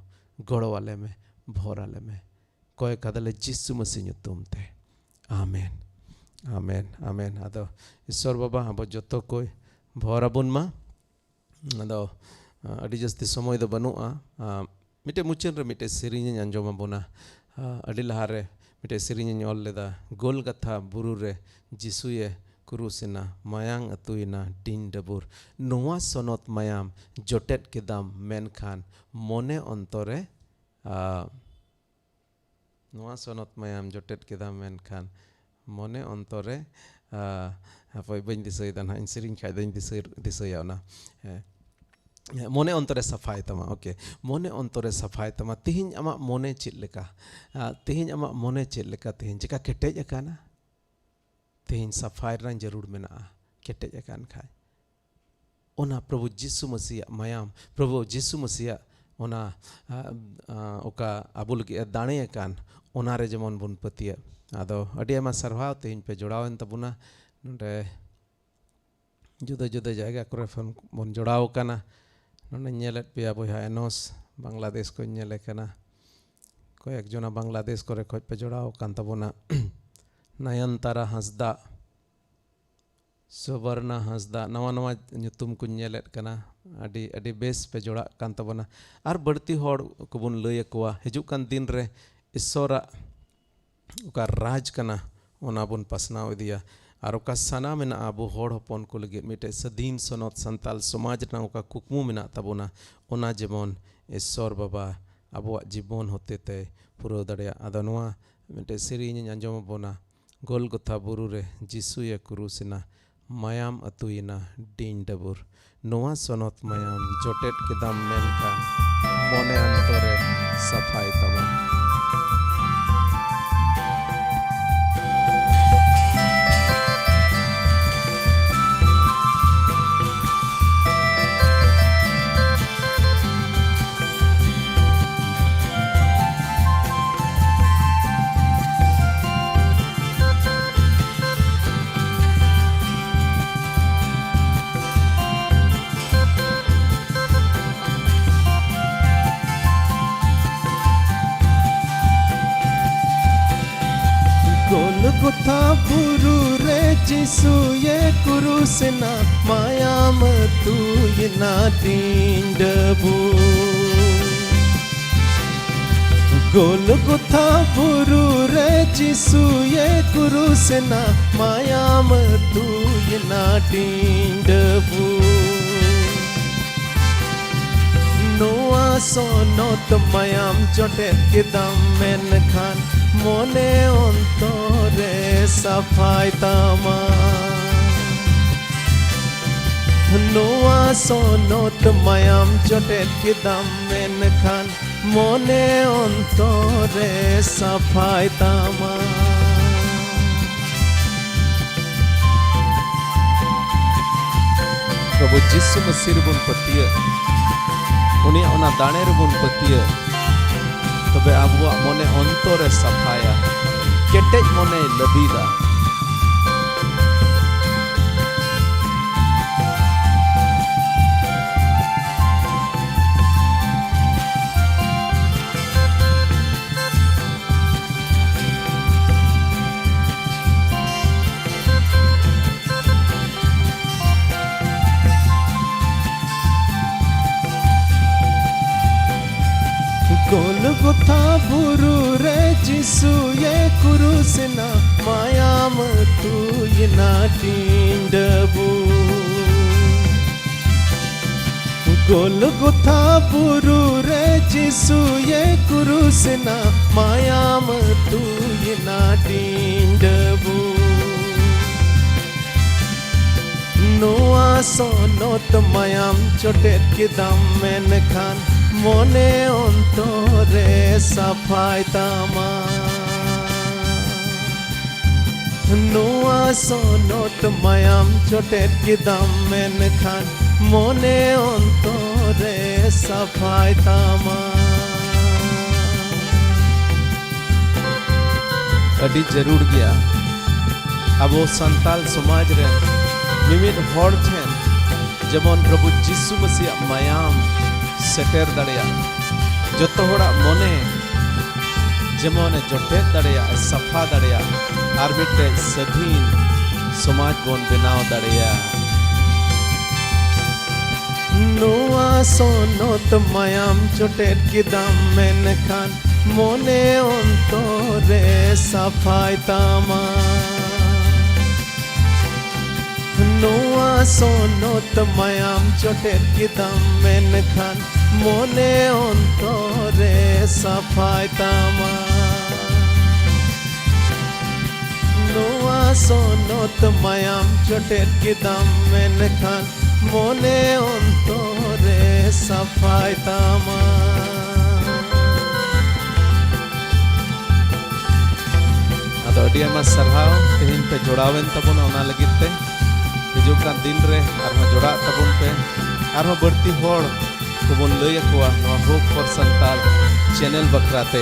ᱜᱚᱲᱚ ᱟᱞᱮ ᱢᱮ, ᱵᱷᱚᱨ ᱟᱞᱮ ᱢᱮ᱾ ᱠᱚᱭ ᱠᱟᱫᱟᱞᱮ ᱡᱤᱥᱩ ᱢᱟᱹᱥᱤ ᱧᱩᱛᱩᱢ ᱛᱮ, ᱟᱢᱮᱱ, ᱟᱢᱮᱱ, ᱟᱢᱮᱱ᱾ ᱟᱫᱚ ᱤᱥᱚᱨ ᱵᱟᱵᱟ ᱟᱵᱚ ᱡᱚᱛᱚ ᱠᱚᱭ ᱵᱷᱚᱨ ᱟᱵᱚᱱ ᱢᱟ᱾ ᱟᱫᱚ, ᱟ, ᱟᱹᱰᱤ ᱡᱟᱹᱥᱛᱤ ᱥᱚᱢᱚᱭ ᱫᱚ ᱵᱟᱹᱱᱩᱜᱼᱟ᱾ ᱟ, ᱢᱤᱫᱴᱮᱡ ᱢᱩᱪᱟᱹᱫ ᱨᱮ ᱢᱤᱫᱴᱮᱡ ᱥᱮᱨᱮᱧ ᱤᱧ ᱟᱸᱡᱚᱢ ᱟᱵᱚᱱᱟ᱾ ᱟ, ᱟᱹᱰᱤ ᱞᱟᱦᱟᱨᱮ ᱢᱤᱫᱴᱮᱡ ᱥᱮᱨᱮᱧ ᱤᱧ ᱚᱞ ᱞᱮᱫᱟ, ᱜᱳᱞᱜᱟᱛᱷᱟ ᱵᱩᱨᱩ ᱨᱮ ᱡᱤᱥᱩᱭᱮ ᱠᱩᱨᱩᱥᱮᱱᱟ, ᱢᱟᱭᱟᱝ ᱟᱹᱛᱩᱭᱮᱱᱟ ᱰᱤᱱ ᱰᱟᱹᱵᱩᱨ, ᱱᱚᱣᱟ ᱥᱚᱱᱚᱛ ᱢᱟᱭᱟᱢ ᱡᱚᱴᱮᱫ ᱠᱮᱫᱟᱢ, ᱢᱮᱱᱠᱷᱟᱱ ᱢᱚᱱᱮ ᱚᱱᱛᱚᱨᱮ, ᱟ, ᱱᱚᱣᱟ ᱥᱚᱱᱚᱛ ᱢᱟᱭᱟᱢ ᱡᱚᱴᱮᱫ ᱠᱮᱫᱟᱢ, ᱢᱮᱱᱠᱷᱟᱱ ᱢᱚᱱᱮ ᱚᱱᱛᱚᱨᱮ ᱦᱟᱯᱳᱭ, ᱵᱟᱹᱧ ᱫᱤᱥᱟᱹᱭᱮᱫᱟ ᱱᱟᱦᱟᱜ, ᱤᱧ ᱥᱮᱨᱮᱧ ᱠᱷᱟᱡ ᱫᱚᱧ ᱫᱤᱥᱟᱹ ᱫᱤᱥᱟᱹᱭᱟ ᱚᱱᱟ᱾ ᱦᱮᱸ᱾ ᱢᱚᱱᱮ ᱚᱱᱛᱚᱨᱮ ᱥᱟᱯᱷᱟᱭ ᱛᱟᱢᱟ᱾ ᱳᱠᱮ, ᱢᱚᱱᱮ ᱚᱱᱛᱚᱨᱮ ᱥᱟᱯᱷᱟᱭ ᱛᱟᱢᱟ᱾ ᱛᱤᱦᱤᱧ ᱟᱢᱟᱜ ᱢᱚᱱᱮ ᱪᱮᱫ ᱞᱮᱠᱟ? ᱟᱨ ᱛᱤᱦᱤᱧ ᱟᱢᱟᱜ ᱢᱚᱱᱮ ᱪᱮᱫ ᱞᱮᱠᱟ? ᱛᱤᱦᱤᱧ ᱪᱮᱠᱟ ᱠᱮᱴᱮᱡ ᱟᱠᱟᱱᱟ? ᱛᱤᱦᱤᱧ ᱥᱟᱯᱷᱟᱭ ᱨᱮᱱᱟᱜ ᱡᱟᱹᱨᱩᱲ ᱢᱮᱱᱟᱜᱼᱟ, ᱠᱮᱴᱮᱡ ᱟᱠᱟᱱ ᱠᱷᱟᱡ᱾ ᱚᱱᱟ ᱯᱨᱚᱵᱷᱩ ᱡᱤᱥᱩ ᱢᱟᱹᱥᱤᱭᱟᱜ ᱢᱟᱭᱟᱢ, ᱯᱨᱚᱵᱷᱩ ᱡᱤᱥᱩ ᱢᱟᱹᱥᱤᱭᱟᱜ ᱚᱱᱟ, ᱟ, ᱟ, ᱚᱠᱟ ᱟᱵᱚ ᱞᱟᱹᱜᱤᱫ ᱮ ᱫᱟᱲᱮ ᱟᱠᱟᱱ, ᱚᱱᱟ ᱨᱮ ᱡᱮᱢᱚᱱ ᱵᱚᱱ ᱯᱟᱹᱛᱭᱟᱹᱜ᱾ ᱟᱫᱚ ᱟᱹᱰᱤ ᱟᱭᱢᱟ ᱥᱟᱨᱦᱟᱣ, ᱛᱮᱦᱮᱧ ᱯᱮ ᱡᱚᱲᱟᱣᱮᱱ ᱛᱟᱵᱚᱱᱟ᱾ ᱱᱚᱰᱮ ᱡᱩᱫᱟᱹ ᱡᱩᱫᱟᱹ ᱡᱟᱭᱜᱟ ᱠᱚᱨᱮ ᱠᱷᱚᱱ ᱵᱚᱱ ᱡᱚᱲᱟᱣ ᱟᱠᱟᱱᱟ᱾ ᱱᱚᱰᱮᱧ ᱧᱮᱞᱮᱫ ᱯᱮᱭᱟ ᱵᱚᱭᱦᱟ ᱮᱱᱚᱥ, ᱵᱟᱝᱞᱟᱫᱮᱥ ᱠᱷᱚᱱ ᱧᱮᱞᱮ ᱠᱟᱱᱟ᱾ ᱠᱚᱭᱮᱠ ᱡᱚᱱᱟ ᱵᱟᱝᱞᱟᱫᱮᱥ ᱠᱚᱨᱮ ᱠᱷᱚᱱ ᱯᱮ ᱡᱚᱲᱟᱣ ᱟᱠᱟᱱ ᱛᱟᱵᱚᱱᱟ᱾ ᱱᱟᱭᱟᱱᱛᱟᱨᱟ ᱦᱟᱸᱥᱫᱟ, ᱥᱩᱵᱚᱨᱱᱟ ᱦᱟᱸᱥᱫᱟ, ᱱᱟᱣᱟ ᱱᱟᱣᱟ ᱧᱩᱛᱩᱢ ᱠᱚᱧ ᱧᱮᱞᱮᱫ ᱠᱟᱱᱟ᱾ ᱟᱹᱰᱤ, ᱟᱹᱰᱤ ᱵᱮᱥ ᱯᱮ ᱡᱚᱲᱟᱜ ᱠᱟᱱ ᱛᱟᱵᱚᱱᱟ᱾ ᱟᱨ ᱵᱟᱹᱲᱛᱤ ᱦᱚᱲ ᱠᱚᱵᱚᱱ ᱞᱟᱹᱭ ᱟᱠᱚᱣᱟ, ᱦᱤᱡᱩᱜ ᱠᱟᱱ ᱫᱤᱱ ᱨᱮ ᱤᱥᱥᱚᱨᱟᱜ ᱚᱠᱟ ᱨᱟᱡᱽ ᱠᱟᱱᱟ, ᱚᱱᱟ ᱵᱚᱱ ᱯᱟᱥᱱᱟᱣ ᱤᱫᱤᱭᱟ᱾ ᱟᱨ ᱚᱠᱟ ᱥᱟᱱᱟ ᱢᱮᱱᱟᱜᱼᱟ ᱟᱵᱚ ᱦᱚᱲ ᱦᱚᱯᱚᱱ ᱠᱚ ᱞᱟᱹᱜᱤᱫ, ᱢᱤᱫᱴᱮᱡ ᱥᱟᱹᱫᱷᱤᱱ ᱥᱚᱱᱚᱛ ᱥᱟᱱᱛᱟᱞ ᱥᱚᱢᱟᱡᱽ ᱨᱮᱱᱟᱜ ᱚᱠᱟ ᱠᱩᱠᱢᱩ ᱢᱮᱱᱟᱜ ᱛᱟᱵᱚᱱᱟ, ᱚᱱᱟ ᱡᱮᱢᱚᱱ ᱤᱥᱥᱚᱨ ᱵᱟᱵᱟ ᱟᱵᱚᱣᱟᱜ ᱡᱤᱵᱚᱱ ᱦᱚᱛᱮ ᱛᱮ ᱯᱩᱨᱟᱹᱣ ᱫᱟᱲᱮᱭᱟᱜ᱾ ᱟᱫᱚ ᱱᱚᱣᱟ ᱢᱤᱫᱴᱮᱡ ᱥᱮᱨᱮᱧ ᱤᱧ ᱟᱸᱡᱚᱢ ᱟᱵᱚᱱᱟ, ᱜᱳᱞᱜᱚᱛᱷᱟ ᱵᱩᱨᱩ ᱨᱮ ᱡᱤᱥᱩᱭᱮ ᱠᱩᱨᱩᱥᱮᱱᱟ, ᱢᱟᱭᱟᱢ ᱟᱹᱛᱩᱭᱮᱱᱟ ᱰᱤᱧ ᱰᱟᱹᱵᱩᱨ᱾ ᱱᱚᱣᱟ ᱥᱚᱱᱚᱛ ᱢᱟᱭᱟᱢ ᱡᱚᱴᱮᱫ ᱠᱮᱫᱟᱢ, ᱢᱮᱱᱠᱷᱟᱱ ᱢᱚᱱᱮ ᱚᱱᱛᱚᱨᱮ ᱥᱟᱯᱷᱟᱭ ᱛᱟᱢᱟ᱾ ᱜᱳᱞᱜᱚᱛᱷᱟ ᱵᱩᱨᱩ ᱨᱮ ᱡᱤᱥᱩᱭᱮ ᱠᱩᱨᱩᱥᱮᱱᱟ, ᱢᱟᱭᱟᱢ ᱟᱹᱛᱩᱭᱮᱱᱟ ᱰᱤᱧ ᱰᱟᱹᱵᱩᱨ᱾ ᱜᱳᱞᱜᱚᱛᱷᱟ ᱵᱩᱨᱩ ᱨᱮ ᱡᱤᱥᱩᱭᱮ ᱠᱩᱨᱩᱥᱮᱱᱟ, ᱢᱟᱭᱟᱢ ᱟᱹᱛᱩᱭᱮᱱᱟ ᱰᱤᱧ ᱰᱟᱹᱵᱩᱨ᱾ ᱱᱚᱣᱟ ᱥᱚᱱᱚᱛ ᱢᱟᱭᱟᱢ ᱡᱚᱴᱮᱫ ᱠᱮᱫᱟᱢ, ᱢᱮᱱᱠᱷᱟᱱ ᱢᱚᱱᱮ ᱚᱱᱛᱚᱨᱮ ᱥᱟᱯᱷᱟᱭ ᱛᱟᱢᱟ᱾ ᱱᱚᱣᱟ ᱥᱚᱱᱚᱛ ᱢᱟᱭᱟᱢ ᱡᱚᱴᱮᱫ ᱠᱮᱫᱟᱢ, ᱢᱮᱱᱠᱷᱟᱱ ᱢᱚᱱᱮ ᱚᱱᱛᱚᱨᱮ ᱥᱟᱯᱷᱟᱭ ᱛᱟᱢᱟ᱾ ᱯᱨᱚᱵᱷᱩ ᱡᱤᱥᱩ ᱢᱟᱹᱥᱤ ᱨᱮᱵᱚᱱ ᱯᱟᱹᱛᱭᱟᱹᱜ, ᱩᱱᱤᱭᱟᱜ ᱚᱱᱟ ᱫᱟᱲᱮ ᱨᱮᱵᱚᱱ ᱯᱟᱹᱛᱭᱟᱹᱜ, ᱛᱚᱵᱮ ᱟᱵᱚᱣᱟᱜ ᱢᱚᱱᱮ ᱚᱱᱛᱚᱨᱮ ᱥᱟᱯᱷᱟᱭᱟ, ᱠᱮᱴᱮᱡ ᱢᱚᱱᱮᱭ ᱞᱟᱹᱵᱤᱫᱟ᱾ ᱜᱳᱞᱜᱚᱛᱷᱟ ᱵᱩᱨᱩ ᱨᱮ ᱡᱤᱥᱩᱭᱮ ᱠᱩᱨᱩᱥᱮᱱᱟ, ᱢᱟᱭᱟᱢ ᱟᱹᱛᱩᱭᱮᱱᱟ ᱰᱤᱸᱰᱟᱹᱵᱩ᱾ ᱜᱳᱞᱜᱚᱛᱷᱟ ᱵᱩᱨᱩ ᱨᱮ ᱡᱤᱥᱩᱭᱮ ᱠᱩᱨᱩᱥᱮᱱᱟ, ᱢᱟᱭᱟᱢ ᱟᱹᱛᱩᱭᱮᱱᱟ ᱰᱤᱸᱰᱟᱹᱵᱩ᱾ ᱱᱚᱣᱟ ᱥᱚᱱᱚᱛ ᱢᱟᱭᱟᱢ ᱡᱚᱴᱮᱫ ᱠᱮᱫᱟᱢ, ᱢᱮᱱᱠᱷᱟᱱ ᱢᱚᱱᱮ ᱚᱱᱛᱚᱨᱮ ᱥᱟᱯᱷᱟᱭ ᱛᱟᱢᱟ᱾ ᱱᱚᱣᱟ ᱥᱚᱱᱚᱛ ᱢᱟᱭᱟᱢ ᱡᱚᱴᱮᱫ ᱠᱮᱫᱟᱢ, ᱢᱮᱱᱠᱷᱟᱱ ᱢᱚᱱᱮ ᱚᱱᱛᱚᱨᱮ ᱥᱟᱯᱷᱟᱭ ᱛᱟᱢᱟ᱾ ᱟᱹᱰᱤ ᱡᱟᱹᱨᱩᱲ ᱜᱮᱭᱟ ᱟᱵᱚ ᱥᱟᱱᱛᱟᱞ ᱥᱚᱢᱟᱡᱽ ᱨᱮᱱ ᱢᱤᱢᱤᱫ ᱦᱚᱲ ᱴᱷᱮᱱ ᱡᱮᱢᱚᱱ ᱯᱨᱚᱵᱷᱩ ᱡᱤᱥᱩ ᱢᱟᱹᱥᱤᱭᱟᱜ ᱢᱟᱭᱟᱢ ᱥᱮᱴᱮᱨ ᱫᱟᱲᱮᱭᱟᱜ, ᱡᱚᱛᱚ ᱦᱚᱲᱟᱜ ᱢᱚᱱᱮ ᱡᱮᱢᱚᱱᱮ ᱡᱚᱴᱮᱫ ᱫᱟᱲᱮᱭᱟᱜ, ᱥᱟᱯᱷᱟ ᱫᱟᱲᱮᱭᱟᱜ, ᱟᱨ ᱢᱤᱫᱴᱮᱡ ᱥᱟᱹᱫᱷᱤᱱ ᱥᱚᱢᱟᱡᱽ ᱵᱚᱱ ᱵᱮᱱᱟᱣ ᱫᱟᱲᱮᱭᱟᱜ᱾ ᱱᱚᱣᱟ ᱥᱚᱱᱚᱛ ᱢᱟᱭᱟᱢ ᱡᱚᱴᱮᱫ ᱠᱮᱫᱟᱢ, ᱢᱮᱱᱠᱷᱟᱱ ᱢᱚᱱᱮ ᱚᱱᱛᱚᱨᱮ ᱥᱟᱯᱷᱟᱭ ᱛᱟᱢᱟ᱾ ᱱᱚᱣᱟ ᱥᱚᱱᱚᱛ ᱢᱟᱭᱟᱢ ᱡᱚᱴᱮᱫ ᱠᱮᱫᱟᱢ, ᱢᱮᱱᱠᱷᱟᱱ ᱢᱚᱱᱮ ᱚᱱᱛᱚᱨᱮ ᱥᱟᱯᱷᱟᱭ ᱛᱟᱢᱟ᱾ ᱥᱚᱱᱚᱛ ᱢᱟᱭᱟᱢ ᱡᱚᱴᱮᱫ ᱠᱮᱫᱟᱢ, ᱢᱮᱱᱠᱷᱟᱱ ᱢᱚᱱᱮ ᱚᱱᱛᱚᱨ ᱨᱮ ᱥᱟᱯᱷᱟᱭ ᱛᱟᱢᱟ᱾ ᱟᱫᱚ ᱟᱹᱰᱤ ᱟᱭᱢᱟ ᱥᱟᱨᱦᱟᱣ, ᱛᱮᱦᱮᱧ ᱯᱮ ᱡᱚᱲᱟᱣᱮᱱ ᱛᱟᱵᱚᱱᱟ, ᱚᱱᱟ ᱞᱟᱹᱜᱤᱫ ᱛᱮ᱾ ᱦᱤᱡᱩᱜ ᱠᱟᱱ ᱫᱤᱱ ᱨᱮ ᱟᱨᱦᱚᱸ ᱡᱚᱲᱟᱜ ᱛᱟᱵᱚᱱ ᱯᱮ, ᱟᱨᱦᱚᱸ ᱵᱟᱹᱲᱛᱤ ᱦᱚᱲ ᱠᱚᱵᱚᱱ ᱞᱟᱹᱭ ᱟᱠᱚᱣᱟ ᱱᱚᱣᱟ Hope for Santal channel ᱵᱟᱠᱷᱨᱟ ᱛᱮ᱾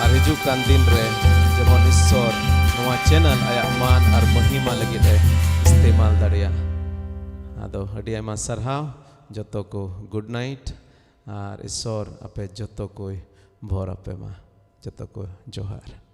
ᱟᱨ ᱦᱤᱡᱩᱜ ᱠᱟᱱ ᱫᱤᱱ ᱨᱮ ᱡᱮᱢᱚᱱ ᱤᱥᱥᱚᱨ ᱱᱚᱣᱟ channel ᱟᱭᱟᱜ ᱢᱟᱱ ᱟᱨ ᱢᱚᱦᱤᱢᱟ ᱞᱟᱹᱜᱤᱫ ᱮ ᱤᱥᱛᱮᱢᱟᱞ ᱫᱟᱲᱮᱭᱟᱜ᱾ ᱟᱫᱚ ᱟᱹᱰᱤ ᱟᱭᱢᱟ ᱥᱟᱨᱦᱟᱣ ᱡᱚᱛᱚ ᱠᱚ, good night, ᱟᱨ ᱤᱥᱥᱚᱨ ᱟᱯᱮ ᱡᱚᱛᱚ ᱠᱚᱭ ᱵᱷᱚᱨ ᱟᱯᱮ ᱢᱟ᱾ ᱡᱚᱛᱚ ᱠᱚ ᱡᱚᱦᱟᱨ᱾